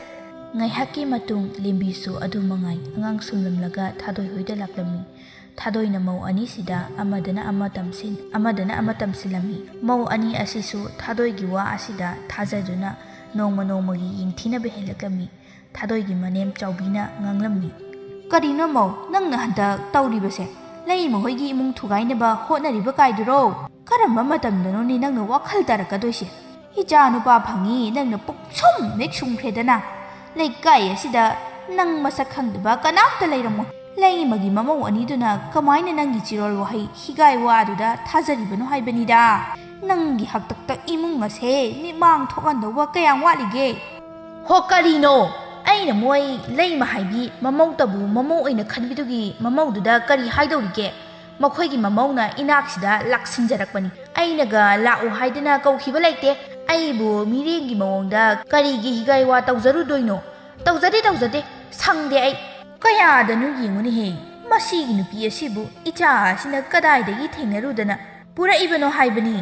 ꯉꯥꯏꯍꯥꯛꯀꯤ ꯃꯇꯨꯡ ꯂꯦꯝꯕꯤꯁꯨ ꯑꯗꯨ ꯃꯉꯥꯏ ꯑꯉꯥꯡ ꯁꯨꯝꯂꯝꯂꯒ ꯊꯥꯗꯣꯏ ꯍꯣꯏꯗ ꯂꯥꯛꯂꯝꯃꯤ꯫ ꯊꯥꯗꯣꯏꯅ ꯃꯧ ꯑꯅꯤꯁꯤꯗ ꯑꯃꯗꯅ ꯑꯃ ꯇꯝꯁꯤꯟ, ꯑꯃꯗꯅ ꯑꯃ ꯇꯝꯁꯤꯜꯂꯝꯃꯤ꯫ ꯃꯧ ꯑꯅꯤ ꯑꯁꯤꯁꯨ ꯊꯥꯗꯣꯏꯒꯤ ꯋꯥ ꯑꯁꯤꯗ ꯊꯥꯖꯗꯨꯅ ꯅꯣꯡꯃ ꯅꯣꯡꯃꯒꯤ ꯌꯦꯡꯊꯤꯅꯕ ꯍꯦꯜꯂꯛꯂꯝꯃꯤ꯫ ꯊꯥꯗꯣꯏꯒꯤ ꯃꯅꯦꯝ ꯆꯥꯎꯕꯤꯅ ꯉꯥꯡꯂꯝꯃꯤ꯫ "ꯀꯔꯤꯅꯣ ꯃꯧ, ꯅꯪꯅ ꯍꯟꯗꯛ ꯇꯧꯔꯤꯕꯁꯦ? ꯂꯩꯃ ꯍꯣꯏꯒꯤ ꯏꯃꯨꯡ ꯊꯨꯒꯥꯏꯅꯕ ꯍꯣꯠꯅꯔꯤꯕ ꯀꯥꯏꯗꯨꯔꯣ? ꯀꯔꯝꯕ ꯃꯇꯝꯗꯅꯣꯅꯦ ꯅꯪꯅ ꯋꯥꯈꯜ ꯇꯥꯔꯛꯀꯗꯣꯏꯁꯦ? ꯏꯆꯥ ꯅꯨꯄꯥ ꯐꯪꯉꯤ, ꯅꯪꯅ ꯄꯨꯛꯁꯨꯝ ꯍꯦꯛ ꯁꯨꯝꯈ꯭ꯔꯦꯗꯅ꯫ ꯂꯩꯀꯥꯏ ꯑꯁꯤꯗ ꯅꯪ ꯃꯁꯛ ꯈꯪꯗꯕ ꯀꯅꯥꯝꯇ ꯂꯩꯔꯝꯃꯣꯏ꯫ ꯂꯩꯃꯒꯤ ꯃꯃꯧ ꯑꯅꯤꯗꯨꯅ ꯀꯃꯥꯏꯅ ꯅꯪꯒꯤ ꯆꯤꯔꯣꯜ ꯋꯥꯍꯩ ꯍꯤꯒꯥꯏ ꯋꯥꯗꯨꯗ ꯊꯥꯖꯔꯤꯕꯅꯣ ꯍꯥꯏꯕꯅꯤꯗ꯫ ꯅꯪꯒꯤ ꯍꯥꯛꯇꯛꯇ ꯏꯃꯨꯡ ꯑꯁꯦ ꯃꯤꯠꯃꯥꯡ ꯊꯣꯛꯍꯟꯗꯧꯕ ꯀꯌꯥꯝ ꯋꯥꯠꯂꯤꯒꯦ?" "ꯍꯣ, ꯀꯔꯤꯅꯣ? ꯑꯩꯅ ꯃꯣꯏ ꯂꯩꯃ ꯍꯥꯏꯕꯤ ꯃꯃꯧꯇꯕꯨ ꯃꯃꯧ ꯑꯣꯏꯅ ꯈꯟꯕꯤꯗꯨꯒꯤ ꯃꯃꯧꯗꯨꯗ ꯀꯔꯤ ꯍꯥꯏꯗꯧꯔꯤꯒꯦ? ꯃꯈꯣꯏꯒꯤ ꯃꯃꯧꯅ ꯏꯅꯥꯛꯁꯤꯗ ꯂꯥꯛꯁꯤꯟꯖꯔꯛꯄꯅꯤ꯫ ꯑꯩꯅꯒ ꯂꯥꯛꯎ ꯍꯥꯏꯗꯅ ꯀꯧꯈꯤꯕ ꯂꯩꯇꯦ꯫ ꯑꯩꯕꯨ ꯃꯤꯔꯦꯝꯒꯤ ꯃꯑꯣꯡꯗ ꯀꯔꯤꯒꯤ ꯍꯤꯒꯥꯏ ꯋꯥ ꯇꯧꯖꯔꯨꯗꯣꯏꯅꯣ? ꯇꯧꯖꯗꯦ, ꯇꯧꯖꯗꯦ꯫ ꯁꯪꯗꯦ ꯑꯩ꯫ ꯀꯌꯥꯗꯅꯣ ꯌꯦꯡꯉꯨꯅꯦꯍꯦ, ꯃꯁꯤꯒꯤ ꯅꯨꯄꯤ ꯑꯁꯤꯕꯨ ꯏꯆꯥ ꯑꯁꯤꯅ ꯀꯗꯥꯏꯗꯒꯤ ꯊꯦꯡꯅꯔꯨꯗꯅ ꯄꯨꯔꯛꯏꯕꯅꯣ ꯍꯥꯏꯕꯅꯤ?"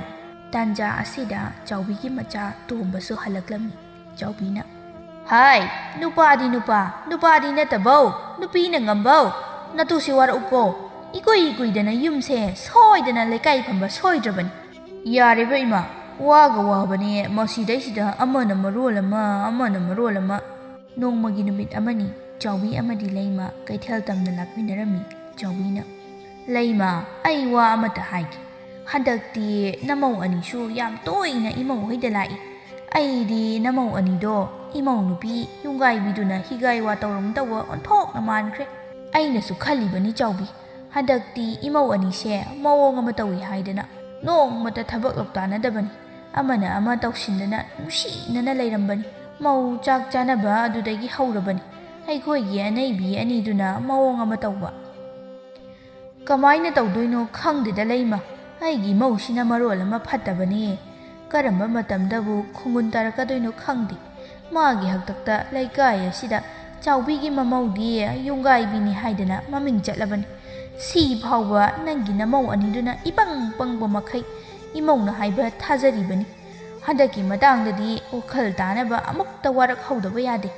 ꯇꯥꯟꯖꯥ ꯑꯁꯤꯗ ꯆꯥꯎꯕꯤꯒꯤ ꯃꯆꯥ ꯇꯣꯝꯕꯁꯨ ꯍꯜꯂꯛꯂꯝꯃꯤ꯫ ꯆꯥꯎꯕꯤꯅ, "ꯍꯥꯏ, ꯅꯨꯄꯥꯗꯤ ꯅꯨꯄꯥ, ꯅꯨꯄꯥꯗꯤ ꯅꯠꯇꯕꯧ, ꯅꯨꯄꯤꯅ ꯉꯝꯕꯧ, ꯅꯇꯨꯁꯤ ꯋꯥꯔꯛꯎꯀꯣ꯫ ꯏꯀꯨꯏ ꯀꯨꯏꯗꯅ ꯌꯨꯝꯁꯦ ꯁꯣꯏꯗꯅ ꯂꯩꯀꯥꯏ ꯐꯝꯕ ꯁꯣꯏꯗ꯭ꯔꯕꯅꯤ꯫ ꯌꯥꯔꯦꯕ ꯏꯃꯥ, ꯋꯥꯒ ꯋꯥꯕꯅꯦ ꯃꯁꯤꯗꯩꯁꯤꯗ ꯑꯃꯅ ꯃꯔꯣꯜ ꯑꯃ, ꯑꯃꯅ ꯃꯔꯣꯜ ꯑꯃ꯫" ꯅꯣꯡꯃꯒꯤ ꯅꯨꯃꯤꯠ ꯑꯃꯅꯤ꯫ ꯆꯥꯎꯕꯤ ꯑꯃꯗꯤ ꯂꯩꯃ ꯀꯩꯊꯦꯜ ꯇꯝꯅ ꯂꯥꯛꯃꯤꯟꯅꯔꯝꯃꯤ꯫ ꯆꯥꯎꯕꯤꯅ, "ꯂꯩꯃ, ꯑꯩ ꯋꯥ ꯑꯃꯇ ꯍꯥꯏꯒꯦ꯫ ꯍꯟꯗꯛꯇꯤ ꯅꯃꯧ ꯑꯅꯤꯁꯨ ꯌꯥꯝ ꯇꯣꯏꯅ ꯏꯃꯧ ꯍꯣꯏꯗ ꯂꯥꯛꯏ꯫ ꯑꯩꯗꯤ ꯅꯃꯧ ꯑꯅꯤꯗꯣ ꯏꯃꯧ ꯅꯨꯄꯤ ꯌꯨꯝꯒꯥꯏꯕꯤꯗꯨꯅ ꯍꯤꯒꯥꯏ ꯋꯥ ꯇꯧꯔꯝꯗꯧꯕ ꯑꯣꯟꯊꯣꯛꯅ ꯃꯥꯟꯈ꯭ꯔꯦ꯫ ꯑꯩꯅꯁꯨ ꯈꯜꯂꯤꯕꯅꯤ ꯆꯥꯎꯕꯤ, ꯍꯟꯗꯛꯇꯤ ꯏꯃꯧ ꯑꯅꯤꯁꯦ ꯃꯑꯣꯡ ꯑꯃ ꯇꯧꯏ ꯍꯥꯏꯗꯅ ꯅꯣꯡꯃꯇ ꯊꯕꯛ ꯂꯧꯇꯥꯅꯗꯕꯅꯤ꯫ ꯑꯃꯅ ꯑꯃ ꯇꯧꯁꯤꯟꯗꯅ ꯅꯨꯡꯁꯤꯅꯅ ꯂꯩꯔꯝꯕꯅꯤ꯫ ꯃꯧ ꯆꯥꯛ ꯆꯥꯅꯕ ꯑꯗꯨꯗꯒꯤ ꯍꯧꯔꯕꯅꯤ꯫ ꯑꯩꯈꯣꯏꯒꯤ ꯑꯅꯩꯕꯤ ꯑꯅꯤꯗꯨꯅ ꯃꯑꯣꯡ ꯑꯃ ꯇꯧꯕ꯫ ꯀꯃꯥꯏꯅ ꯇꯧꯗꯣꯏꯅꯣ ꯈꯪꯗꯦꯗ ꯂꯩꯃ꯫ ꯑꯩꯒꯤ ꯃꯧꯁꯤꯅ ꯃꯔꯣꯜ ꯑꯃ ꯐꯠꯇꯕꯅꯦ꯫ ꯀꯔꯝꯕ ꯃꯇꯝꯗꯕꯨ ꯈꯣꯡꯒꯨꯟ ꯇꯥꯔꯛꯀꯗꯣꯏꯅꯣ ꯈꯪꯗꯦ꯫ ꯃꯥꯒꯤ ꯍꯥꯛꯇꯛꯇ ꯂꯩꯀꯥꯏ ꯑꯁꯤꯗ ꯆꯥꯎꯕꯤꯒꯤ ꯃꯃꯧꯗꯤ ꯌꯨꯝꯒꯥꯏꯕꯤꯅꯤ ꯍꯥꯏꯗꯅ ꯃꯃꯤꯡ ꯆꯠꯂꯕꯅꯤ꯫ ꯁꯤ ꯐꯥꯎꯕ ꯅꯪꯒꯤ ꯅꯃꯧ ꯑꯅꯤꯗꯨꯅ ꯏꯄꯪ ꯄꯪꯕ ꯃꯈꯩ ꯏꯃꯧꯅ ꯍꯥꯏꯕ ꯊꯥꯖꯔꯤꯕꯅꯤ꯫ ꯍꯟꯗꯛꯀꯤ ꯃꯇꯥꯡꯗꯗꯤ ꯋꯥꯈꯜ ꯇꯥꯅꯕ ꯑꯃꯨꯛꯇ ꯋꯥꯔꯛꯍꯧꯗꯕ ꯌꯥꯗꯦ꯫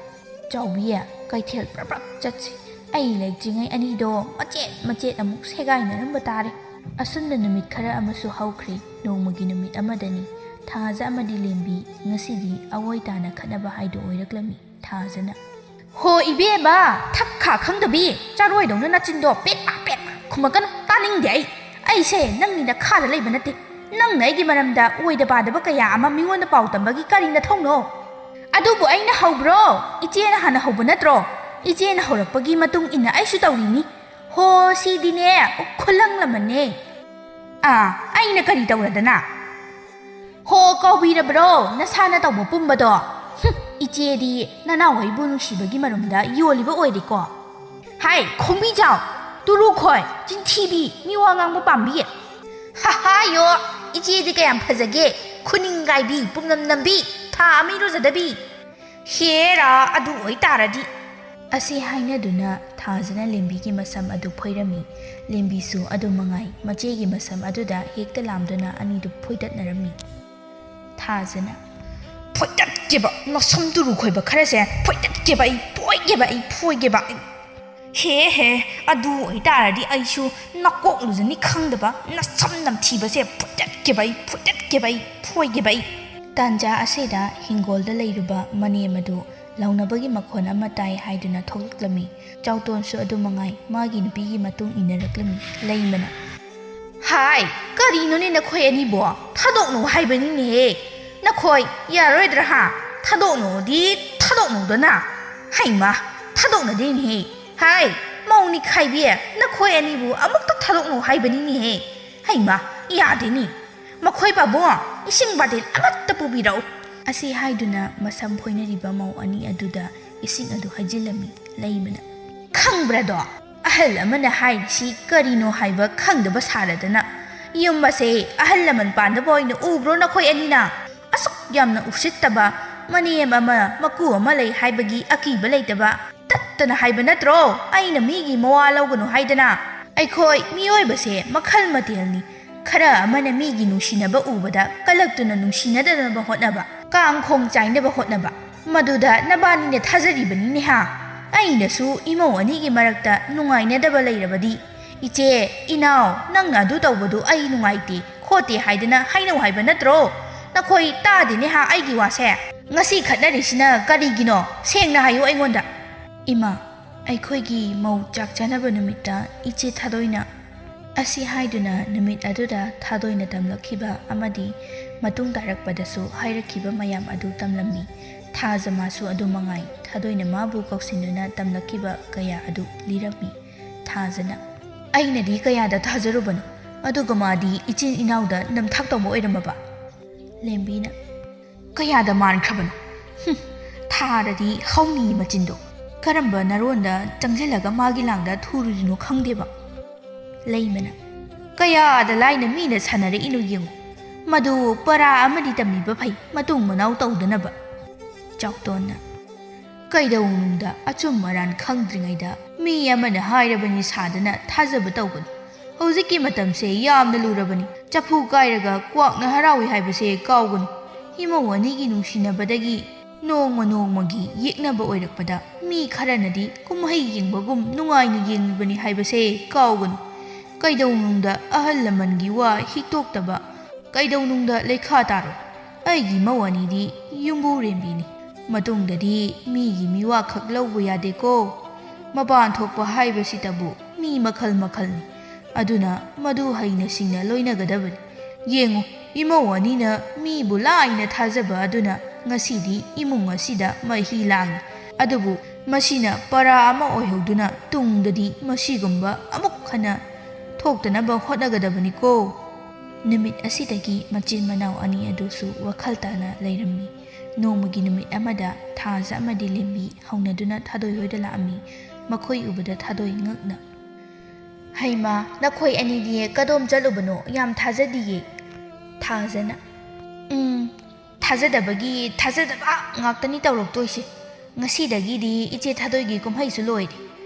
ꯆꯥꯎꯕꯤ, ꯀꯩꯊꯦꯜ ꯄ꯭ꯔꯞ ꯄ꯭ꯔꯞ ꯆꯠꯁꯤ꯫ ꯑꯩ ꯂꯩꯇ꯭ꯔꯤꯉꯩ ꯑꯅꯤꯗꯣ ꯃꯆꯦꯠ ꯃꯆꯦꯠ ꯑꯃꯨꯛ ꯁꯦꯒꯥꯏꯅꯔꯝꯕ ꯇꯥꯔꯦ꯫ ꯑꯁꯨꯝꯅ ꯅꯨꯃꯤꯠ ꯈꯔ ꯑꯃꯁꯨ ꯍꯧꯈ꯭ꯔꯦ꯫ ꯅꯣꯡꯃꯒꯤ ꯅꯨꯃꯤꯠ ꯑꯃꯗꯅꯤ꯫ ꯊꯥꯖ ꯑꯃꯗꯤ ꯂꯦꯝꯕꯤ ꯉꯁꯤꯗꯤ ꯑꯋꯣꯏ ꯇꯥꯅ ꯈꯠꯅꯕ ꯍꯥꯏꯗꯨ ꯑꯣꯏꯔꯛꯂꯝꯃꯤ꯫ ꯊꯥꯖꯅ, "ꯍꯣ ꯏꯕꯦꯝꯃ, ꯊꯛ ꯈꯥ ꯈꯪꯗꯕꯤ, ꯆꯥꯔꯣꯏꯗꯧꯅ ꯅꯆꯤꯟꯗꯣ ꯄꯦꯠ ꯄꯥ ꯄꯦꯠ ꯄꯥ ꯈꯨꯝꯃꯛꯀꯅꯨ, ꯇꯥꯅꯤꯡꯗꯦ ꯑꯩ꯫ ꯑꯩꯁꯦ ꯅꯪꯒꯤ ꯅꯈꯥꯗ ꯂꯩꯕ ꯅꯠꯇꯦ꯫ ꯅꯪꯅ ꯑꯩꯒꯤ ꯃꯔꯝꯗ ꯑꯣꯏꯗ ꯄꯥꯗꯕ ꯀꯌꯥ ꯑꯃ ꯃꯤꯉꯣꯟꯗ ꯄꯥꯎ ꯇꯝꯕꯒꯤ ꯀꯔꯤ ꯅꯊꯧꯅꯣ?" "ꯑꯗꯨꯕꯨ ꯑꯩꯅ ꯍꯧꯕ꯭ꯔꯣ? ꯏꯆꯦꯅ ꯍꯥꯟꯅ ꯍꯧꯕ ꯅꯠꯇ꯭ꯔꯣ? ꯏꯆꯦꯅ ꯍꯧꯔꯛꯄꯒꯤ ꯃꯇꯨꯡ ꯏꯟꯅ ꯑꯩꯁꯨ ꯇꯧꯔꯤꯅꯤ꯫ ꯍꯣ, ꯁꯤꯗꯤꯅꯦ, ꯈꯨꯂꯪ ꯂꯃꯟꯅꯦ꯫" "ꯑꯥ, ꯑꯩꯅ ꯀꯔꯤ ꯇꯧꯔꯗꯅ?" "ꯍꯣ, ꯀꯥꯎꯕꯤꯔꯕ꯭ꯔꯣ ꯅꯁꯥꯅ ꯇꯧꯕ ꯄꯨꯝꯕꯗꯣ? ꯍꯨꯝ, ꯏꯆꯦꯗꯤ ꯅꯅꯥꯎ ꯑꯩꯕꯨ ꯅꯨꯡꯁꯤꯕꯒꯤ ꯃꯔꯨꯝꯗ ꯌꯣꯜꯂꯤꯕ ꯑꯣꯏꯔꯦꯀꯣ꯫ ꯍꯥꯏ, ꯈꯣꯝꯕꯤꯖꯥꯎ, ꯇꯨꯔꯨꯈꯣꯏ, ꯆꯤꯟꯊꯤꯕꯤ, ꯃꯤꯋꯥ ꯉꯥꯡꯕ ꯄꯥꯝꯕꯤ꯫ ꯍꯥ ꯍꯥ ꯌꯣ, ꯏꯆꯦꯗꯤ ꯀꯌꯥꯝ ꯐꯖꯒꯦ, ꯈꯨꯅꯤꯡ ꯀꯥꯏꯕꯤ, ꯄꯨꯝꯅꯝ ꯅꯝꯕꯤ, ꯊꯥ ꯑꯃ ꯏꯔꯨꯖꯗꯕꯤ꯫ ꯍꯦꯔꯥ, ꯑꯗꯨ ꯑꯣꯏꯇꯥꯔꯗꯤ꯫" ꯑꯁꯤ ꯍꯥꯏꯅꯗꯨꯅ ꯊꯥꯖꯅ ꯂꯦꯝꯕꯤꯒꯤ ꯃꯁꯝ ꯑꯗꯨ ꯐꯣꯏꯔꯝꯃꯤ꯫ ꯂꯦꯝꯕꯤꯁꯨ ꯑꯗꯨ ꯃꯉꯥꯏ, ꯃꯆꯦꯒꯤ ꯃꯁꯝ ꯑꯗꯨꯗ ꯍꯦꯛꯇ ꯂꯥꯝꯗꯨꯅ ꯑꯅꯤꯗꯨ ꯐꯣꯏꯗꯠꯅꯔꯝꯃꯤ꯫ ꯊꯥꯖꯅ, "ꯐꯣꯏꯗꯠꯀꯦꯕ, ꯅꯁꯝ ꯇꯨꯔꯨ ꯈꯣꯏꯕ ꯈꯔꯁꯦ ꯐꯣꯏꯗꯠꯀꯦꯕ ꯑꯩ, ꯐꯣꯏꯒꯦꯕ ꯑꯩ, ꯐꯣꯏꯒꯦꯕ ꯑꯩ꯫ ꯍꯦ ꯍꯦ, ꯑꯗꯨ ꯑꯣꯏꯇꯥꯔꯗꯤ ꯑꯩꯁꯨ ꯅꯀꯣꯛ ꯂꯨꯖꯅꯤ ꯈꯪꯗꯕ ꯅꯁꯝ ꯅꯝꯊꯤꯕꯁꯦ ꯐꯣꯏꯗꯠꯀꯦꯕ ꯑꯩ, ꯐꯣꯏꯗꯠꯀꯦꯕ ꯑꯩ, ꯐꯣꯏꯒꯦꯕ ꯑꯩ꯫" ꯇꯥꯟꯖꯥ ꯑꯁꯤꯗ ꯍꯤꯡꯒꯣꯜꯗ ꯂꯩꯔꯨꯕ ꯃꯅꯦꯝ ꯑꯗꯨ ꯂꯥꯎꯅꯕꯒꯤ ꯃꯈꯣꯟ ꯑꯃ ꯇꯥꯏ ꯍꯥꯏꯗꯨꯅ ꯊꯣꯛꯂꯛꯂꯝꯃꯤ꯫ ꯆꯥꯎꯇꯣꯟꯁꯨ ꯑꯗꯨ ꯃꯉꯥꯏ, ꯃꯥꯒꯤ ꯅꯨꯄꯤꯒꯤ ꯃꯇꯨꯡ ꯏꯟꯅꯔꯛꯂꯝꯃꯤ꯫ ꯂꯩꯃꯅ, "ꯍꯥꯏ, ꯀꯔꯤꯅꯣꯅꯦ ꯅꯈꯣꯏ ꯑꯅꯤꯕꯣ? ꯊꯥꯗꯣꯛꯅꯧ ꯍꯥꯏꯕꯅꯤꯅꯦꯍꯦ꯫ ꯅꯈꯣꯏ ꯌꯥꯔꯣꯏꯗ꯭ꯔꯥ ꯍꯥ? ꯊꯥꯗꯣꯛꯅꯧꯗꯤ ꯊꯥꯗꯣꯛꯅꯧꯗꯅ꯫ ꯍꯩꯃꯥ, ꯊꯥꯗꯣꯛꯅꯗꯦꯅꯦꯍꯦ꯫ ꯍꯥꯏ, ꯃꯧ ꯅꯤꯈꯥꯏꯕꯤ, ꯅꯈꯣꯏ ꯑꯅꯤꯕꯨ ꯑꯃꯨꯛꯇ ꯊꯥꯗꯣꯛꯅꯧ ꯍꯥꯏꯕꯅꯤꯅꯦꯍꯦ꯫ ꯍꯩꯃꯥ, ꯌꯥꯗꯦꯅꯦ꯫ ꯃꯈꯣꯏ ꯄꯥꯕꯨꯡ, ꯏꯁꯤꯡ ꯕꯥꯇꯤꯟ ꯑꯃꯠꯇ ꯄꯨꯕꯤꯔꯛꯎ꯫" ꯑꯁꯤ ꯍꯥꯏꯗꯨꯅ ꯃꯁꯝ ꯐꯣꯏꯅꯔꯤꯕ ꯃꯧ ꯑꯅꯤ ꯑꯗꯨꯗ ꯏꯁꯤꯡ ꯑꯗꯨ ꯍꯩꯖꯤꯜꯂꯝꯃꯤ꯫ ꯂꯩꯃꯅ, "ꯈꯪꯕ꯭ꯔꯥꯗꯣ? ꯑꯍꯜ ꯑꯃꯅ ꯍꯥꯏꯔꯤꯁꯤ ꯀꯔꯤꯅꯣ ꯍꯥꯏꯕ ꯈꯪꯗꯕ ꯁꯥꯔꯗꯅ꯫ ꯌꯨꯝ ꯑꯁꯦ ꯑꯍꯜ ꯂꯃꯟ ꯄꯥꯟꯗꯕ ꯑꯣꯏꯅ ꯎꯕ꯭ꯔꯣ ꯅꯈꯣꯏ ꯑꯅꯤꯅ? ꯑꯁꯨꯛ ꯌꯥꯝꯅ ꯎꯁꯤꯠꯇꯕ, ꯃꯅꯦꯝ ꯑꯃ ꯃꯀꯨ ꯑꯃ ꯂꯩ ꯍꯥꯏꯕꯒꯤ ꯑꯀꯤꯕ ꯂꯩꯇꯕ, ꯇꯠꯇꯅ ꯍꯥꯏꯕ ꯅꯠꯇ꯭ꯔꯣ ꯑꯩꯅ ꯃꯤꯒꯤ ꯃꯋꯥ ꯂꯧꯒꯅꯨ ꯍꯥꯏꯗꯅ?" ꯑꯩꯈꯣꯏ ꯃꯤꯑꯣꯏꯕꯁꯦ ꯃꯈꯜ ꯃꯊꯦꯜꯅꯤ꯫ ꯈꯔ ꯑꯃꯅ ꯃꯤꯒꯤ ꯅꯨꯡꯁꯤꯅꯕ ꯎꯕꯗ ꯀꯂꯛꯇꯨꯅ ꯅꯨꯡꯁꯤꯅꯗꯅꯕ ꯍꯣꯠꯅꯕ, ꯀꯥꯡ ꯈꯣꯡ ꯆꯥꯏꯅꯕ ꯍꯣꯠꯅꯕ, ꯃꯗꯨꯗ ꯅꯕꯥꯅꯤꯅ ꯊꯥꯖꯔꯤꯕꯅꯤꯅꯦꯍꯥ꯫ ꯑꯩꯅꯁꯨ ꯏꯃꯧ ꯑꯅꯤꯒꯤ ꯃꯔꯛꯇ ꯅꯨꯡꯉꯥꯏꯅꯗꯕ ꯂꯩꯔꯕꯗꯤ, "ꯏꯆꯦ, ꯏꯅꯥꯎ, ꯅꯪꯅ ꯑꯗꯨ ꯇꯧꯕꯗꯨ ꯑꯩ ꯅꯨꯡꯉꯥꯏꯇꯦ ꯈꯣꯠꯇꯦ" ꯍꯥꯏꯗꯅ ꯍꯥꯏꯅꯧ ꯍꯥꯏꯕ ꯅꯠꯇ꯭ꯔꯣ? ꯅꯈꯣꯏ ꯇꯥꯗꯦꯅꯦꯍꯥ ꯑꯩꯒꯤ ꯋꯥꯁꯦ꯫ ꯉꯁꯤ ꯈꯠꯅꯔꯤꯁꯤꯅ ꯀꯔꯤꯒꯤꯅꯣ? ꯁꯦꯡꯅ ꯍꯥꯏꯌꯨ ꯑꯩꯉꯣꯟꯗ꯫ ꯏꯃꯥ, ꯑꯩꯈꯣꯏꯒꯤ ꯃꯧ ꯆꯥꯛ ꯆꯥꯅꯕ ꯅꯨꯃꯤꯠꯇ ꯏꯆꯦ ꯊꯥꯗꯣꯏꯅ ꯑꯁꯤ ꯍꯥꯏꯗꯨꯅ ꯅꯨꯃꯤꯠ ꯑꯗꯨꯗ ꯊꯥꯗꯣꯏꯅ ꯇꯝꯂꯛꯈꯤꯕ ꯑꯃꯗꯤ ꯃꯇꯨꯡ ꯇꯥꯔꯛꯄꯗꯁꯨ ꯍꯥꯏꯔꯛꯈꯤꯕ ꯃꯌꯥꯝ ꯑꯗꯨ ꯇꯝꯂꯝꯃꯤ꯫ ꯊꯥꯖ ꯃꯥꯁꯨ ꯑꯗꯨ ꯃꯉꯥꯏ ꯊꯥꯗꯣꯏꯅ ꯃꯥꯕꯨ ꯀꯧꯁꯤꯟꯗꯨꯅ ꯇꯝꯂꯛꯈꯤꯕ ꯀꯌꯥ ꯑꯗꯨ ꯂꯤꯔꯝꯃꯤ꯫ ꯊꯥꯖꯅ, "ꯑꯩꯅꯗꯤ ꯀꯌꯥꯗ ꯊꯥꯖꯔꯨꯕꯅꯣ, ꯑꯗꯨꯒ ꯃꯥꯗꯤ ꯏꯆꯤꯟ ꯏꯅꯥꯎꯗ ꯅꯝꯊꯥꯛ ꯇꯧꯕ ꯑꯣꯏꯔꯝꯃꯕ?" ꯂꯦꯝꯕꯤꯅ, "ꯀꯌꯥꯗ ꯃꯥꯟꯈ꯭ꯔꯕꯅꯣ? ꯍꯨꯝ, ꯊꯥꯔꯗꯤ ꯍꯧꯅꯤ ꯃꯆꯤꯟꯗꯣ꯫ ꯀꯔꯝꯕ ꯅꯔꯣꯟꯗ ꯆꯪꯁꯤꯜꯂꯒ ꯃꯥꯒꯤ ꯂꯥꯡꯗ ꯊꯨꯔꯨꯔꯤꯅꯣ ꯈꯪꯗꯦꯕ?" ꯂꯩꯃꯅ, "ꯀꯌꯥꯗ ꯂꯥꯏꯅ ꯃꯤꯅ ꯁꯥꯟꯅꯔꯛꯏꯅꯣ ꯌꯦꯡꯉꯨ꯫ ꯃꯗꯨ ꯄꯔꯥ ꯑꯃꯗꯤ ꯇꯝꯕꯤꯕ ꯐꯩ, ꯃꯇꯨꯡ ꯃꯅꯥꯎ ꯇꯧꯗꯅꯕ꯫" ꯆꯥꯎꯇꯣꯟꯅ, "ꯀꯩꯗꯧꯅꯨꯡꯗ ꯑꯆꯨꯝ ꯑꯔꯥꯟ ꯈꯪꯗ꯭ꯔꯤꯉꯩꯗ ꯃꯤ ꯑꯃꯅ ꯍꯥꯏꯔꯕꯅꯤ ꯁꯥꯗꯅ ꯊꯥꯖꯕ ꯇꯧꯒꯅꯨ꯫ ꯍꯧꯖꯤꯛꯀꯤ ꯃꯇꯝꯁꯦ ꯌꯥꯝꯅ ꯂꯨꯔꯕꯅꯤ꯫ ꯆꯐꯨ ꯀꯥꯏꯔꯒ ꯀ꯭ꯋꯥꯛꯅ ꯍꯔꯥꯎꯏ ꯍꯥꯏꯕꯁꯦ ꯀꯥꯎꯒꯅꯨ꯫ ꯏꯃꯧ ꯑꯅꯤꯒꯤ ꯅꯨꯡꯁꯤꯅꯕꯗꯒꯤ ꯅꯣꯡꯃ ꯅꯣꯡꯃꯒꯤ ꯌꯦꯛꯅꯕ ꯑꯣꯏꯔꯛꯄꯗ ꯃꯤ ꯈꯔꯅꯗꯤ ꯀꯨꯝꯍꯩ ꯌꯦꯡꯕꯒꯨꯝ ꯅꯨꯡꯉꯥꯏꯅ ꯌꯦꯡꯂꯤꯕꯅꯤ ꯍꯥꯏꯕꯁꯦ ꯀꯥꯎꯒꯅꯨ꯫ ꯀꯩꯗꯧꯅꯨꯡꯗ ꯑꯍꯜ ꯂꯃꯟꯒꯤ ꯋꯥ ꯍꯤꯛꯇꯣꯛꯇꯕ, ꯀꯩꯗꯧꯅꯨꯡꯗ ꯂꯩꯈꯥ ꯇꯥꯔꯣꯏ꯫ ꯑꯩꯒꯤ ꯃꯧ ꯑꯅꯤꯗꯤ ꯌꯨꯝꯕꯨꯔꯦꯝꯕꯤꯅꯤ꯫ ꯃꯇꯨꯡꯗꯗꯤ ꯃꯤꯒꯤ ꯃꯤꯋꯥꯈꯛ ꯂꯧꯕ ꯌꯥꯗꯦꯀꯣ꯫ ꯃꯄꯥꯟ ꯊꯣꯛꯄ ꯍꯥꯏꯕꯁꯤꯇꯕꯨ ꯃꯤ ꯃꯈꯜ ꯃꯈꯜꯅꯤ꯫ ꯑꯗꯨꯅ ꯃꯗꯨ ꯍꯩꯅ ꯁꯤꯡꯅ ꯂꯣꯏꯅꯒꯗꯕꯅꯤ꯫ ꯌꯦꯡꯉꯨ, ꯏꯃꯧ ꯑꯅꯤꯅ ꯃꯤꯕꯨ ꯂꯥꯏꯅ ꯊꯥꯖꯕ ꯑꯗꯨꯅ ꯉꯁꯤꯗꯤ ꯏꯃꯨꯡ ꯑꯁꯤꯗ ꯃꯍꯤ ꯂꯥꯡꯏ꯫ ꯑꯗꯨꯕꯨ ꯃꯁꯤꯅ ꯄꯔꯥ ꯑꯃ ꯑꯣꯏꯍꯧꯗꯨꯅ ꯇꯨꯡꯗꯗꯤ ꯃꯁꯤꯒꯨꯝꯕ ꯑꯃꯨꯛ ꯍꯟꯅ ꯊꯣꯛꯇꯅꯕ ꯍꯣꯠꯅꯒꯗꯕꯅꯤꯀꯣ꯫" ꯅꯨꯃꯤꯠ ꯑꯁꯤꯗꯒꯤ ꯃꯆꯤꯟ ꯃꯅꯥꯎ ꯑꯅꯤ ꯑꯗꯨꯁꯨ ꯋꯥꯈꯜ ꯇꯥꯅ ꯂꯩꯔꯝꯃꯤ꯫ ꯅꯣꯡꯃꯒꯤ ꯅꯨꯃꯤꯠ ꯑꯃꯗ ꯊꯥꯖ ꯑꯃꯗꯤ ꯂꯦꯝꯕꯤ ꯍꯧꯅꯗꯨꯅ ꯊꯥꯗꯣꯏ ꯍꯣꯏꯗ ꯂꯥꯛꯑꯝꯃꯤ꯫ ꯃꯈꯣꯏ ꯎꯕꯗ ꯊꯥꯗꯣꯏ ꯉꯛꯅ, "ꯍꯩꯃꯥ, ꯅꯈꯣꯏ ꯑꯅꯤꯗꯤ ꯀꯗꯣꯝ ꯆꯠꯂꯨꯕꯅꯣ? ꯌꯥꯝ ꯊꯥꯖꯗꯤꯌꯦ꯫" ꯊꯥꯖꯅ, "ꯎꯝ, ꯊꯥꯖꯗꯕꯒꯤ ꯊꯥꯖꯗꯕ ꯉꯥꯛꯇꯅꯤ ꯇꯧꯔꯛꯇꯣꯏꯁꯦ꯫ ꯉꯁꯤꯗꯒꯤꯗꯤ ꯏꯆꯦ ꯊꯥꯗꯣꯏꯒꯤ ꯀꯨꯝꯍꯩꯁꯨ ꯂꯣꯏꯔꯦ꯫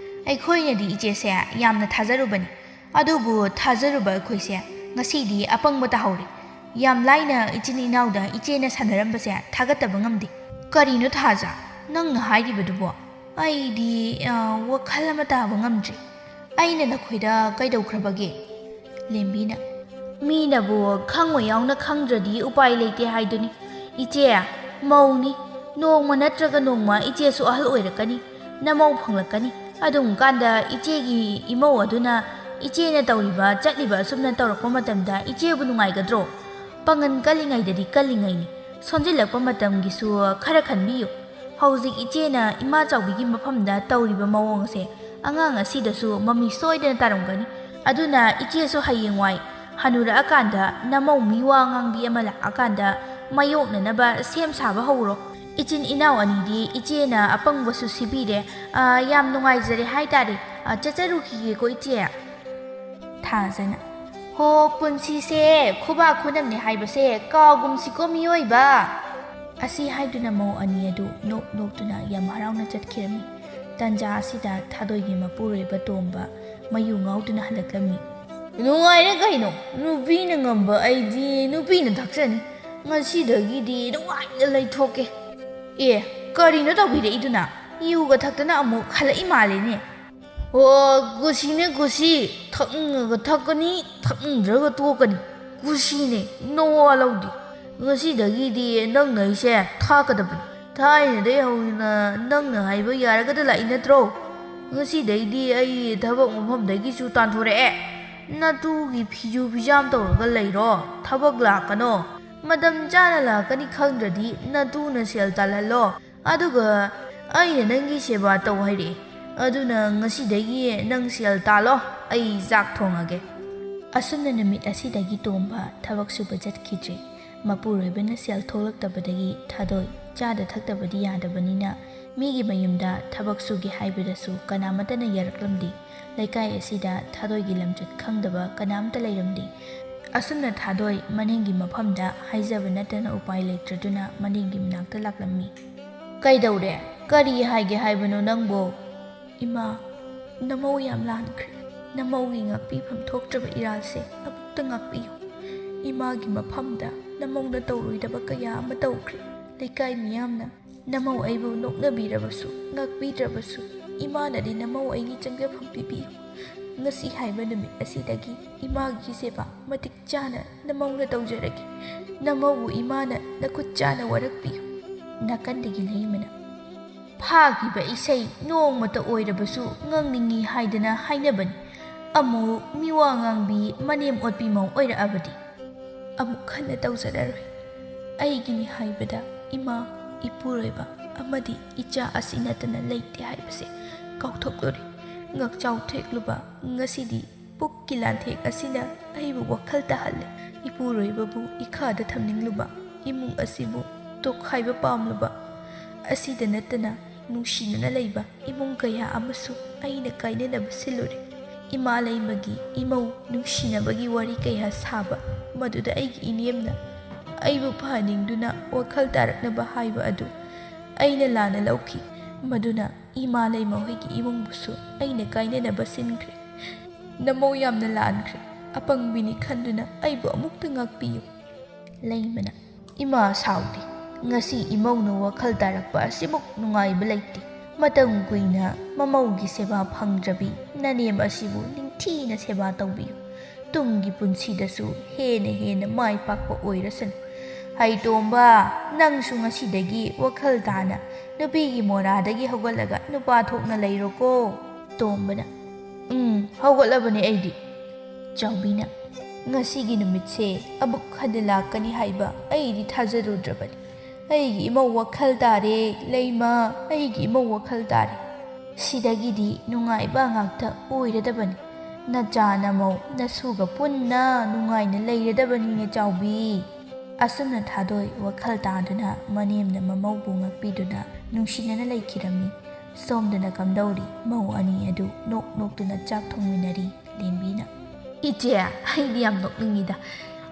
ꯑꯩꯈꯣꯏꯅꯗꯤ ꯏꯆꯦꯁꯦ ꯌꯥꯝꯅ ꯊꯥꯖꯔꯨꯕꯅꯤ, ꯑꯗꯨꯕꯨ ꯊꯥꯖꯔꯨꯕ ꯑꯩꯈꯣꯏꯁꯦ ꯉꯁꯤꯗꯤ ꯑꯄꯪꯕ ꯇꯥꯍꯧꯔꯦ꯫ ꯌꯥꯝ ꯂꯥꯏꯅ ꯏꯆꯤꯟ ꯏꯅꯥꯎꯗ ꯏꯆꯦꯅ ꯁꯥꯟꯅꯔꯝꯕꯁꯦ ꯊꯥꯒꯠꯇꯕ ꯉꯝꯗꯦ꯫ ꯀꯔꯤꯅꯣ ꯊꯥꯖ, ꯅꯪꯅ ꯍꯥꯏꯔꯤꯕꯗꯨꯕꯣ? ꯑꯩꯗꯤ, ꯑ, ꯋꯥꯈꯜ ꯑꯃ ꯇꯥꯕ ꯉꯝꯗ꯭ꯔꯦ꯫ ꯑꯩꯅ ꯅꯈꯣꯏꯗ ꯀꯩꯗꯧꯈ꯭ꯔꯕꯒꯦ? ꯂꯦꯝꯕꯤꯅ, ꯃꯤꯅꯕꯨ ꯈꯪꯉꯣꯏ ꯌꯥꯎꯅ ꯈꯪꯗ꯭ꯔꯗꯤ ꯎꯄꯥꯏ ꯂꯩꯇꯦ ꯍꯥꯏꯗꯨꯅꯤ꯫ ꯏꯆꯦ, ꯃꯧꯅꯤ, ꯅꯣꯡꯃ ꯅꯠꯇ꯭ꯔꯒ ꯅꯣꯡꯃ ꯏꯆꯦꯁꯨ ꯑꯍꯜ ꯑꯣꯏꯔꯛꯀꯅꯤ, ꯅꯃꯧ ꯐꯪꯂꯛꯀꯅꯤ꯫ ꯑꯗꯨꯝ ꯀꯥꯟꯗ ꯏꯆꯦꯒꯤ ꯏꯃꯧ ꯑꯗꯨꯅ ꯏꯆꯦꯅ ꯇꯧꯔꯤꯕ ꯆꯠꯂꯤꯕ ꯑꯁꯨꯝꯅ ꯇꯧꯔꯛꯄ ꯃꯇꯝꯗ ꯏꯆꯦꯕꯨ ꯅꯨꯡꯉꯥꯏꯒꯗ꯭ꯔꯣ? ꯄꯥꯡꯒꯟ ꯀꯜꯂꯤꯉꯩꯗꯗꯤ ꯀꯜꯂꯤꯉꯩꯅꯤ, ꯁꯣꯟꯖꯤꯜꯂꯛꯄ ꯃꯇꯝꯒꯤꯁꯨ ꯈꯔ ꯈꯟꯕꯤꯌꯨ꯫ ꯍꯧꯖꯤꯛ ꯏꯆꯦꯅ ꯏꯃꯥ ꯆꯥꯎꯕꯤꯒꯤ ꯃꯐꯝꯗ ꯇꯧꯔꯤꯕ ꯃꯑꯣꯡꯁꯦ ꯑꯉꯥꯡ ꯑꯁꯤꯗꯁꯨ ꯃꯃꯤ ꯁꯣꯏꯗꯅ ꯇꯥꯔꯝꯒꯅꯤ꯫ ꯑꯗꯨꯅ ꯏꯆꯦꯁꯨ ꯍꯌꯦꯡꯋꯥꯏ ꯍꯅꯨꯔꯛꯑꯀꯥꯟꯗ ꯅꯃꯧ ꯃꯤꯋꯥ ꯉꯥꯡꯕꯤ ꯑꯃ ꯂꯥꯛꯑꯀꯥꯟꯗ ꯃꯥꯌꯣꯛꯅꯅꯕ ꯁꯦꯝ ꯁꯥꯕ ꯍꯧꯔꯣ꯫ ꯏꯆꯤꯟ ꯏꯅꯥꯎ ꯑꯅꯤꯗꯤ ꯏꯆꯦꯅ ꯑꯄꯪꯕꯁꯨ ꯁꯤꯕꯤꯔꯦ, ꯑ, ꯌꯥꯝ ꯅꯨꯡꯉꯥꯏꯖꯔꯦ ꯍꯥꯏꯇꯥꯔꯦ꯫ ꯑ, ꯆꯠꯆꯔꯨꯈꯤꯒꯦꯀꯣ ꯏꯆꯦ꯫ ꯊꯥꯖꯅ, ꯍꯣ, ꯄꯨꯟꯁꯤꯁꯦ ꯈꯨꯕꯥꯛ ꯈꯨꯅꯝꯅꯦ ꯍꯥꯏꯕꯁꯦ ꯀꯥꯎꯒꯨꯝꯁꯤꯀꯣ ꯃꯤꯑꯣꯏꯕ꯫ ꯑꯁꯤ ꯍꯥꯏꯗꯨꯅ ꯃꯧ ꯑꯅꯤ ꯑꯗꯨ ꯅꯣꯛ ꯅꯣꯛꯇꯨꯅ ꯌꯥꯝ ꯍꯔꯥꯎꯅ ꯆꯠꯈꯤꯔꯝꯃꯤ꯫ ꯇꯟꯖꯥ ꯑꯁꯤꯗ ꯊꯥꯗꯣꯏꯒꯤ ꯃꯄꯨꯔꯣꯏꯕ ꯇꯣꯝꯕ ꯃꯌꯨ ꯉꯥꯎꯗꯨꯅ ꯍꯜꯂꯛꯂꯝꯃꯤ꯫ ꯅꯨꯡꯉꯥꯏꯔꯦ ꯀꯩꯅꯣ, ꯅꯨꯄꯤꯅ ꯉꯝꯕ ꯑꯩꯗꯤ ꯅꯨꯄꯤꯅ ꯊꯛꯆꯅꯤ꯫ ꯉꯁꯤꯗꯒꯤꯗꯤ ꯅꯨꯡꯉꯥꯏꯅ ꯂꯩꯊꯣꯛꯀꯦ꯫ ꯑꯦ, ꯀꯔꯤꯅꯣ ꯇꯧꯕꯤꯔꯛꯏꯗꯨꯅ? ꯌꯨꯒ ꯊꯛꯇꯅ ꯑꯃꯨꯛ ꯍꯜꯂꯛꯏ ꯃꯥꯜꯂꯦꯅꯦ꯫ ꯑꯣ, ꯀꯨꯁꯤꯅꯦ ꯀꯨꯁꯤ꯫ ꯊꯛꯅꯤꯡꯉꯒ ꯊꯛꯀꯅꯤ, ꯊꯛꯅꯤꯡꯗ꯭ꯔꯒ ꯇꯣꯛꯀꯅꯤ꯫ ꯀꯨꯁꯤꯅꯦ, ꯅꯋꯥ ꯂꯧꯗꯦ꯫ ꯉꯁꯤꯗꯒꯤꯗꯤ ꯅꯪꯅ ꯑꯩꯁꯦ ꯊꯥꯛꯀꯗꯕꯅꯤ꯫ ꯊꯥꯏꯅꯗꯩ ꯍꯧꯅ ꯅꯪꯅ ꯍꯥꯏꯕ ꯌꯥꯔꯒꯗ ꯂꯥꯛꯏ ꯅꯠꯇ꯭ꯔꯣ? ꯉꯁꯤꯗꯩꯗꯤ ꯑꯩ ꯊꯕꯛ ꯃꯐꯝꯗꯒꯤꯁꯨ ꯇꯥꯟꯊꯣꯔꯛꯑꯦ꯫ ꯅꯇꯨꯒꯤ ꯐꯤꯖꯨ ꯐꯤꯖꯥꯝ ꯇꯧꯔꯒ ꯂꯩꯔꯣ, ꯊꯕꯛ ꯂꯥꯛꯀꯅꯣ꯫ ꯃꯇꯝ ꯆꯥꯅ ꯂꯥꯛꯀꯅꯤ ꯈꯪꯗ꯭ꯔꯗꯤ ꯅꯇꯨꯅ ꯁꯦꯜ ꯇꯥꯜꯍꯜꯂꯣ꯫ ꯑꯗꯨꯒ ꯑꯩꯅ ꯅꯪꯒꯤ ꯁꯦꯕꯥ ꯇꯧ ꯍꯥꯏꯔꯛꯑꯦ꯫ ꯑꯗꯨꯅ ꯉꯁꯤꯗꯒꯤ ꯅꯪ ꯁꯦꯜ ꯇꯥꯜꯂꯣ, ꯑꯩ ꯆꯥꯛ ꯊꯣꯡꯉꯒꯦ꯫ ꯑꯁꯨꯝꯅ ꯅꯨꯃꯤꯠ ꯑꯁꯤꯗꯒꯤ ꯇꯣꯝꯕ ꯊꯕꯛ ꯁꯨꯕ ꯆꯠꯈꯤꯗ꯭ꯔꯦ꯫ ꯃꯄꯨꯔꯣꯏꯕꯅ ꯁꯦꯜ ꯊꯣꯛꯂꯛꯇꯕꯗꯒꯤ ꯊꯥꯗꯣꯏ ꯆꯥꯗ ꯊꯛꯇꯕꯗꯤ ꯌꯥꯗꯕꯅꯤꯅ ꯃꯤꯒꯤ ꯃꯌꯨꯝꯗ ꯊꯕꯛ ꯁꯨꯒꯦ ꯍꯥꯏꯕꯗꯁꯨ ꯀꯅꯥꯃꯠꯇꯅ ꯌꯥꯔꯛꯂꯝꯗꯦ꯫ ꯂꯩꯀꯥꯏ ꯑꯁꯤꯗ ꯊꯥꯗꯣꯏꯒꯤ ꯂꯝꯆꯠ ꯈꯪꯗꯕ ꯀꯅꯥꯝꯇ ꯂꯩꯔꯝꯗꯦ꯫ ꯑꯁꯨꯝꯅ ꯊꯥꯗꯣꯏ ꯃꯅꯦꯝꯒꯤ ꯃꯐꯝꯗ ꯍꯥꯏꯖꯕ ꯅꯠꯇꯅ ꯎꯄꯥꯏ ꯂꯩꯇ꯭ꯔꯗꯨꯅ ꯃꯅꯦꯝꯒꯤ ꯃꯅꯥꯛꯇ ꯂꯥꯛꯂꯝꯃꯤ꯫ ꯀꯩꯗꯧꯔꯦ? ꯀꯔꯤ ꯍꯥꯏꯒꯦ ꯍꯥꯏꯕꯅꯣ ꯅꯪꯕꯣ? ꯏꯃꯥ, ꯅꯃꯧ ꯌꯥꯝ ꯂꯥꯟꯈ꯭ꯔꯦ꯫ ꯅꯃꯧꯒꯤ ꯉꯥꯛꯄꯤꯐꯝ ꯊꯣꯛꯇ꯭ꯔꯕ ꯏꯔꯥꯜꯁꯦ ꯑꯃꯨꯛꯇ ꯉꯥꯛꯄꯤꯌꯨ꯫ ꯏꯃꯥꯒꯤ ꯃꯐꯝꯗ ꯅꯃꯧꯅ ꯇꯧꯔꯣꯏꯗꯕ ꯀꯌꯥ ꯑꯃ ꯇꯧꯈ꯭ꯔꯦ꯫ ꯂꯩꯀꯥꯏ ꯃꯤꯌꯥꯝꯅ ꯅꯃꯧ ꯑꯩꯕꯨ ꯅꯣꯛꯅꯕꯤꯔꯕꯁꯨ, ꯉꯥꯛꯄꯤꯗ꯭ꯔꯕꯁꯨ, ꯏꯃꯥꯅꯗꯤ ꯅꯃꯧ ꯑꯩꯒꯤ ꯆꯪꯖꯐꯝ ꯄꯤꯕꯤꯌꯨ꯫ ꯉꯁꯤ ꯍꯥꯏꯕ ꯅꯨꯃꯤꯠ ꯑꯁꯤꯗꯒꯤ ꯏꯃꯥꯒꯤ ꯁꯦꯕꯥ ꯃꯇꯤꯛ ꯆꯥꯅ ꯅꯃꯧꯅ ꯇꯧꯖꯔꯒꯦ꯫ ꯅꯃꯧꯕꯨ ꯏꯃꯥꯅ ꯅꯈꯨꯠ ꯆꯥꯅ ꯋꯥꯔꯛꯄꯤꯌꯨ꯫ ꯅꯥꯀꯟꯗꯒꯤ ꯂꯩꯃꯅ, ꯐꯥꯈꯤꯕ ꯏꯁꯩ ꯅꯣꯡꯃꯇ ꯑꯣꯏꯔꯕꯁꯨ ꯉꯪꯅꯤꯡꯏ ꯍꯥꯏꯗꯅ ꯍꯥꯏꯅꯕꯅꯤ꯫ ꯑꯃꯨꯛ ꯃꯤꯋꯥ ꯉꯥꯡꯕꯤ ꯃꯅꯦꯝ ꯑꯣꯠꯄꯤ ꯃꯧ ꯑꯣꯏꯔꯛꯑꯕꯗꯤ ꯑꯃꯨꯛ ꯍꯟꯅ ꯇꯧꯖꯔꯔꯣꯏ꯫ ꯑꯩꯒꯤꯅꯤ ꯍꯥꯏꯕꯗ ꯏꯃꯥ, ꯏꯄꯨꯔꯣꯏꯕ ꯑꯃꯗꯤ ꯏꯆꯥ ꯑꯁꯤ ꯅꯠꯇꯅ ꯂꯩꯇꯦ ꯍꯥꯏꯕꯁꯦ ꯀꯥꯎꯊꯣꯛꯂꯨꯔꯦ꯫ ꯉꯛꯆꯥꯎ ꯊꯦꯛꯂꯨꯕ ꯉꯁꯤꯗꯤ ꯄꯨꯛꯀꯤ ꯂꯥꯟꯊꯦꯛ ꯑꯁꯤꯅ ꯑꯩꯕꯨ ꯋꯥꯈꯜ ꯇꯥꯍꯜꯂꯦ꯫ ꯏꯄꯨꯔꯣꯏꯕꯕꯨ ꯏꯈꯥꯗ ꯊꯝꯅꯤꯡꯂꯨꯕ, ꯏꯃꯨꯡ ꯑꯁꯤꯕꯨ ꯇꯣꯈꯥꯏꯕ ꯄꯥꯝꯂꯨꯕ ꯑꯁꯤꯗ ꯅꯠꯇꯅ ꯅꯨꯡꯁꯤꯅꯅ ꯂꯩꯕ ꯏꯃꯨꯡ ꯀꯌꯥ ꯑꯃꯁꯨ ꯑꯩꯅ ꯀꯥꯏꯅꯅꯕ ꯁꯤꯜꯂꯨꯔꯦ꯫ ꯏꯃꯥ ꯂꯩꯃꯒꯤ ꯏꯃꯧ ꯅꯨꯡꯁꯤꯅꯕꯒꯤ ꯋꯥꯔꯤ ꯀꯌꯥ ꯁꯥꯕ, ꯃꯗꯨꯗ ꯑꯩꯒꯤ ꯏꯅꯦꯝꯅ ꯑꯩꯕꯨ ꯐꯍꯟꯅꯤꯡꯗꯨꯅ ꯋꯥꯈꯜ ꯇꯥꯔꯛꯅꯕ ꯍꯥꯏꯕ ꯑꯗꯨ ꯑꯩꯅ ꯂꯥꯟꯅ ꯂꯧꯈꯤ꯫ ꯃꯗꯨꯅ ꯏꯃꯥ ꯂꯩꯃ ꯍꯣꯏꯒꯤ ꯏꯃꯨꯡꯕꯨꯁꯨ ꯑꯩꯅ ꯀꯥꯏꯅꯅꯕ ꯁꯤꯟꯈ꯭ꯔꯦ꯫ ꯅꯃꯧ ꯌꯥꯝꯅ ꯂꯥꯟꯈ꯭ꯔꯦ꯫ ꯑꯄꯪꯕꯤꯅꯤ ꯈꯟꯗꯨꯅ ꯑꯩꯕꯨ ꯑꯃꯨꯛꯇ ꯉꯥꯛꯄꯤꯌꯨ꯫ ꯂꯩꯃꯅ, ꯏꯃꯥ ꯁꯥꯎꯗꯦ꯫ ꯉꯁꯤ ꯏꯃꯧꯅ ꯋꯥꯈꯜ ꯇꯥꯔꯛꯄ ꯑꯁꯤꯃꯨꯛ ꯅꯨꯡꯉꯥꯏꯕ ꯂꯩꯇꯦ꯫ ꯃꯇꯝ ꯀꯨꯏꯅ ꯃꯃꯧꯒꯤ ꯁꯦꯕꯥ ꯐꯪꯗ꯭ꯔꯕꯤ ꯅꯅꯦꯝ ꯑꯁꯤꯕꯨ ꯅꯤꯡꯊꯤꯅ ꯁꯦꯕꯥ ꯇꯧꯕꯤꯌꯨ꯫ ꯇꯨꯡꯒꯤ ꯄꯨꯟꯁꯤꯗꯁꯨ ꯍꯦꯟꯅ ꯍꯦꯟꯅ ꯃꯥꯏ ꯄꯥꯛꯄ ꯑꯣꯏꯔꯁꯅꯨ꯫ ꯍꯩꯇꯣꯝꯕ, ꯅꯪꯁꯨ ꯉꯁꯤꯗꯒꯤ ꯋꯥꯈꯜ ꯇꯥꯅ ꯅꯨꯄꯤꯒꯤ ꯃꯣꯔꯥꯗꯒꯤ ꯍꯧꯒꯠꯂꯒ ꯅꯨꯄꯥ ꯊꯣꯛꯅ ꯂꯩꯔꯣꯀꯣ꯫ ꯇꯣꯝꯕꯅ, ꯎꯝ, ꯍꯧꯒꯠꯂꯕꯅꯦ ꯑꯩꯗꯤ꯫ ꯆꯥꯎꯕꯤꯅ, ꯉꯁꯤꯒꯤ ꯅꯨꯃꯤꯠꯁꯦ ꯑꯃꯨꯛ ꯍꯟꯅ ꯂꯥꯛꯀꯅꯤ ꯍꯥꯏꯕ ꯑꯩꯗꯤ ꯊꯥꯖꯔꯨꯗ꯭ꯔꯕꯅꯤ꯫ ꯑꯩꯒꯤ ꯏꯃꯧ ꯋꯥꯈꯜ ꯇꯥꯔꯦ, ꯂꯩꯃ, ꯑꯩꯒꯤ ꯏꯃꯧ ꯋꯥꯈꯜ ꯇꯥꯔꯦ꯫ ꯁꯤꯗꯒꯤꯗꯤ ꯅꯨꯡꯉꯥꯏꯕ ꯉꯥꯛꯇ ꯑꯣꯏꯔꯗꯕꯅꯤ꯫ ꯅꯆꯥ ꯅꯃꯧ ꯅꯁꯨꯒ ꯄꯨꯟꯅ ꯅꯨꯡꯉꯥꯏꯅ ꯂꯩꯔꯗꯕꯅꯤꯅꯦ ꯆꯥꯎꯕꯤ꯫ ꯑꯁꯨꯝꯅ ꯊꯥꯗꯣꯏ ꯋꯥꯈꯜ ꯇꯥꯗꯨꯅ ꯃꯅꯦꯝꯅ ꯃꯃꯧꯕꯨ ꯉꯥꯛꯄꯤꯗꯨꯅ ꯅꯨꯡꯁꯤꯅꯅ ꯂꯩꯈꯤꯔꯝꯃꯤ꯫ ꯁꯣꯝꯗꯅ ꯀꯝꯗꯧꯔꯤ? ꯃꯧ ꯑꯅꯤ ꯑꯗꯨ ꯅꯣꯛ ꯅꯣꯛꯇꯨꯅ ꯆꯥꯛ ꯊꯣꯡꯃꯤꯟꯅꯔꯤ꯫ ꯂꯦꯝꯕꯤꯅ, ꯏꯆꯦ, ꯑꯩꯗꯤ ꯌꯥꯝ ꯅꯣꯛꯅꯤꯡꯉꯤꯗ꯫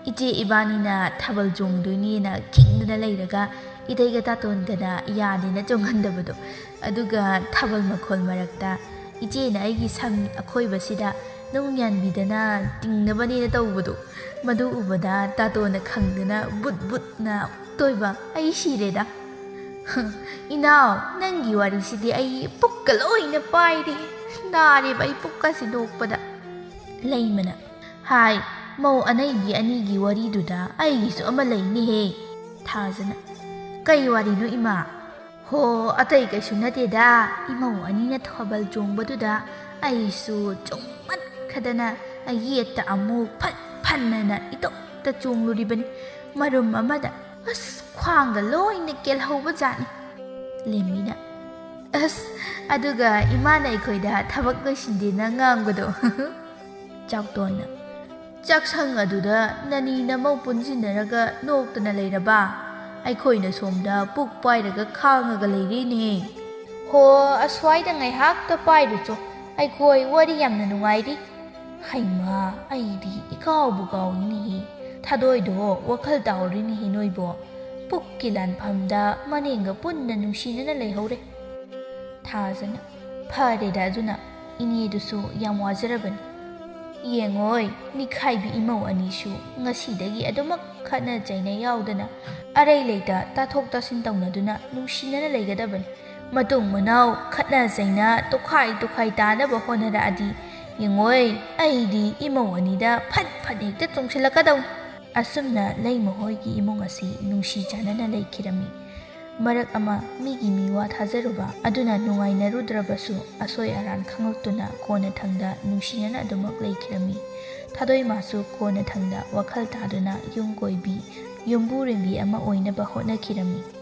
ꯏꯆꯦ ꯏꯕꯥꯅꯤꯅ ꯊꯥꯕꯜ ꯆꯣꯡꯗꯣꯏꯅꯦꯅ ꯈꯤꯡꯗꯅ ꯂꯩꯔꯒ ꯏꯇꯩꯒ ꯇꯥꯇꯣꯟꯒꯅ ꯌꯥꯗꯦꯅ ꯆꯣꯡꯍꯟꯗꯕꯗꯣ꯫ ꯑꯗꯨꯒ ꯊꯥꯕꯜ ꯃꯈꯣꯜ ꯃꯔꯛꯇ ꯏꯆꯦꯅ ꯑꯩꯒꯤ ꯁꯝ ꯑꯈꯣꯏꯕꯁꯤꯗ ꯅꯨꯡ ꯌꯥꯟꯕꯤꯗꯅ ꯇꯤꯡꯅꯕꯅꯦꯅ ꯇꯧꯕꯗꯣ, ꯃꯗꯨ ꯎꯕꯗ ꯇꯥꯇꯣꯟꯅ ꯈꯪꯗꯅ ꯕꯨꯠ ꯕꯨꯠꯅ ꯑꯃꯨꯛꯇꯣꯏꯕ꯫ ꯑꯩ ꯁꯤꯔꯦꯗ꯫ "ꯏꯅꯥꯎ, ꯅꯪꯒꯤ ꯋꯥꯔꯤꯁꯤꯗꯤ ꯑꯩ ꯄꯨꯛꯀ ꯂꯣꯏꯅ ꯄꯥꯏꯔꯦ꯫ ꯅꯥꯔꯦꯕ ꯑꯩ ꯄꯨꯛꯀꯁꯤ ꯅꯣꯛꯄꯗ꯫" ꯂꯩꯃꯅ, "ꯍꯥꯏ, ꯃꯧ ꯑꯅꯩꯕꯤ ꯑꯅꯤꯒꯤ ꯋꯥꯔꯤꯗꯨꯗ ꯑꯩꯒꯤꯁꯨ ꯑꯃ ꯂꯩꯅꯦꯍꯦ꯫" ꯊꯥꯖꯅ, "ꯀꯩ ꯋꯥꯔꯤꯅꯣ ꯏꯃꯥ?" "ꯍꯣ, ꯑꯇꯩ ꯀꯩꯁꯨ ꯅꯠꯇꯦꯗ, ꯏꯃꯧ ꯑꯅꯤꯅ ꯊꯥꯕꯜ ꯆꯣꯡꯕꯗꯨꯗ ꯑꯩꯁꯨ ꯆꯣꯡꯃꯟꯈꯗꯅ ꯌꯦꯠꯇ ꯑꯃꯨꯛ ꯐꯠ ꯐꯟꯅꯅ ꯏꯇꯣꯝꯇ ꯆꯣꯡꯂꯨꯔꯤꯕꯅꯤ꯫ ꯃꯔꯨꯝ ꯑꯃꯗ ꯑꯁ, ꯈ꯭ꯋꯥꯡꯒ ꯂꯣꯏꯅ ꯀꯦꯜꯍꯧꯕ ꯖꯥꯠꯅꯤ꯫" ꯂꯦꯝꯕꯤꯅ, "ꯑꯁ, ꯑꯗꯨꯒ ꯏꯃꯥꯅ ꯑꯩꯈꯣꯏꯗ ꯊꯕꯛ ꯂꯣꯏꯁꯤꯟꯗꯦꯅ ꯉꯥꯡꯕꯗꯣ꯫" ꯆꯥꯎꯇꯣꯟꯅ, "ꯆꯥꯛꯁꯪ ꯑꯗꯨꯗ ꯅꯅꯤ ꯅꯃꯧ ꯄꯨꯟꯁꯤꯟꯅꯔꯒ ꯅꯣꯛꯇꯅ ꯂꯩꯔꯕ? ꯑꯩꯈꯣꯏꯅ ꯁꯣꯝꯗ ꯄꯨꯛ ꯄꯥꯏꯔꯒ ꯈꯥꯡꯉꯒ ꯂꯩꯔꯦꯅꯦ꯫" "ꯍꯣ, ꯑꯁ꯭ꯋꯥꯏꯗ ꯉꯥꯏꯍꯥꯛꯇ ꯄꯥꯏꯔꯨꯆꯣ, ꯑꯩꯈꯣꯏ ꯋꯥꯔꯤ ꯌꯥꯝꯅ ꯅꯨꯡꯉꯥꯏꯔꯤ꯫" ꯍꯩꯃꯥ, ꯑꯩꯗꯤ ꯏꯀꯥꯎꯕꯨ ꯀꯥꯎꯏꯅꯦꯍꯦ꯫ ꯊꯥꯗꯣꯏꯗꯣ ꯋꯥꯈꯜ ꯇꯥꯎꯔꯤꯅꯦꯍꯦ ꯅꯣꯏꯕꯣ꯫ ꯄꯨꯛꯀꯤ ꯂꯥꯟꯐꯝꯗ ꯃꯅꯦꯡꯒ ꯄꯨꯟꯅ ꯅꯨꯡꯁꯤꯅꯅ ꯂꯩꯍꯧꯔꯦ꯫ ꯊꯥꯖꯅ, "ꯐꯔꯦꯗ ꯑꯗꯨꯅ, ꯏꯅꯦꯗꯨꯁꯨ ꯌꯥꯝ ꯋꯥꯖꯔꯕꯅꯤ꯫ ꯌꯦꯡꯉꯣꯏ, ꯅꯤꯈꯥꯏꯕꯤ ꯏꯃꯧ ꯑꯅꯤꯁꯨ ꯉꯁꯤꯗꯒꯤ ꯑꯗꯨꯃꯛ ꯈꯠꯅ ꯆꯩꯅ ꯌꯥꯎꯗꯅ ꯑꯔꯩ ꯂꯩꯇ ꯇꯥꯊꯣꯛ ꯇꯥꯁꯤꯟ ꯇꯧꯅꯗꯨꯅ ꯅꯨꯡꯁꯤꯅꯅ ꯂꯩꯒꯗꯕꯅꯤ꯫ ꯃꯇꯨꯡ ꯃꯅꯥꯎ ꯈꯠꯅ ꯆꯩꯅ ꯇꯣꯈꯥꯏ ꯇꯣꯈꯥꯏ ꯇꯥꯅꯕ ꯍꯣꯠꯅꯔꯛꯑꯗꯤ, ꯌꯦꯡꯉꯣꯏ, ꯑꯩꯗꯤ ꯏꯃꯧ ꯑꯅꯤꯗ ꯐꯠ ꯐꯠ ꯍꯦꯛꯇ ꯆꯣꯡꯁꯤꯜꯂꯛꯀꯗꯧꯅꯤ꯫" ꯑꯁꯨꯝꯅ ꯂꯩꯃꯍꯣꯏꯒꯤ ꯏꯃꯨꯡ ꯑꯁꯤ ꯅꯨꯡꯁꯤ ꯆꯥꯟꯅꯅ ꯂꯩꯈꯤꯔꯝꯃꯤ꯫ ꯃꯔꯛ ꯑꯃ ꯃꯤꯒꯤ ꯃꯤꯋꯥ ꯊꯥꯖꯔꯨꯕ ꯑꯗꯨꯅ ꯅꯨꯡꯉꯥꯏꯅꯔꯨꯗ꯭ꯔꯕꯁꯨ, ꯑꯁꯣꯏ ꯑꯔꯥꯟ ꯈꯪꯂꯛꯇꯨꯅ ꯀꯣꯟꯅꯊꯪꯗ ꯅꯨꯡꯁꯤꯅꯅ ꯑꯗꯨꯃꯛ ꯂꯩꯈꯤꯔꯝꯃꯤ꯫ ꯊꯥꯗꯣꯏꯃꯥꯁꯨ ꯀꯣꯟꯅꯊꯪꯗ ꯋꯥꯈꯜ ꯇꯥꯗꯨꯅ ꯌꯨꯝ ꯀꯣꯏꯕꯤ, ꯌꯨꯝꯕꯨꯔꯦꯝꯕꯤ ꯑꯃ ꯑꯣꯏꯅꯕ ꯍꯣꯠꯅꯈꯤꯔꯝꯃꯤ꯫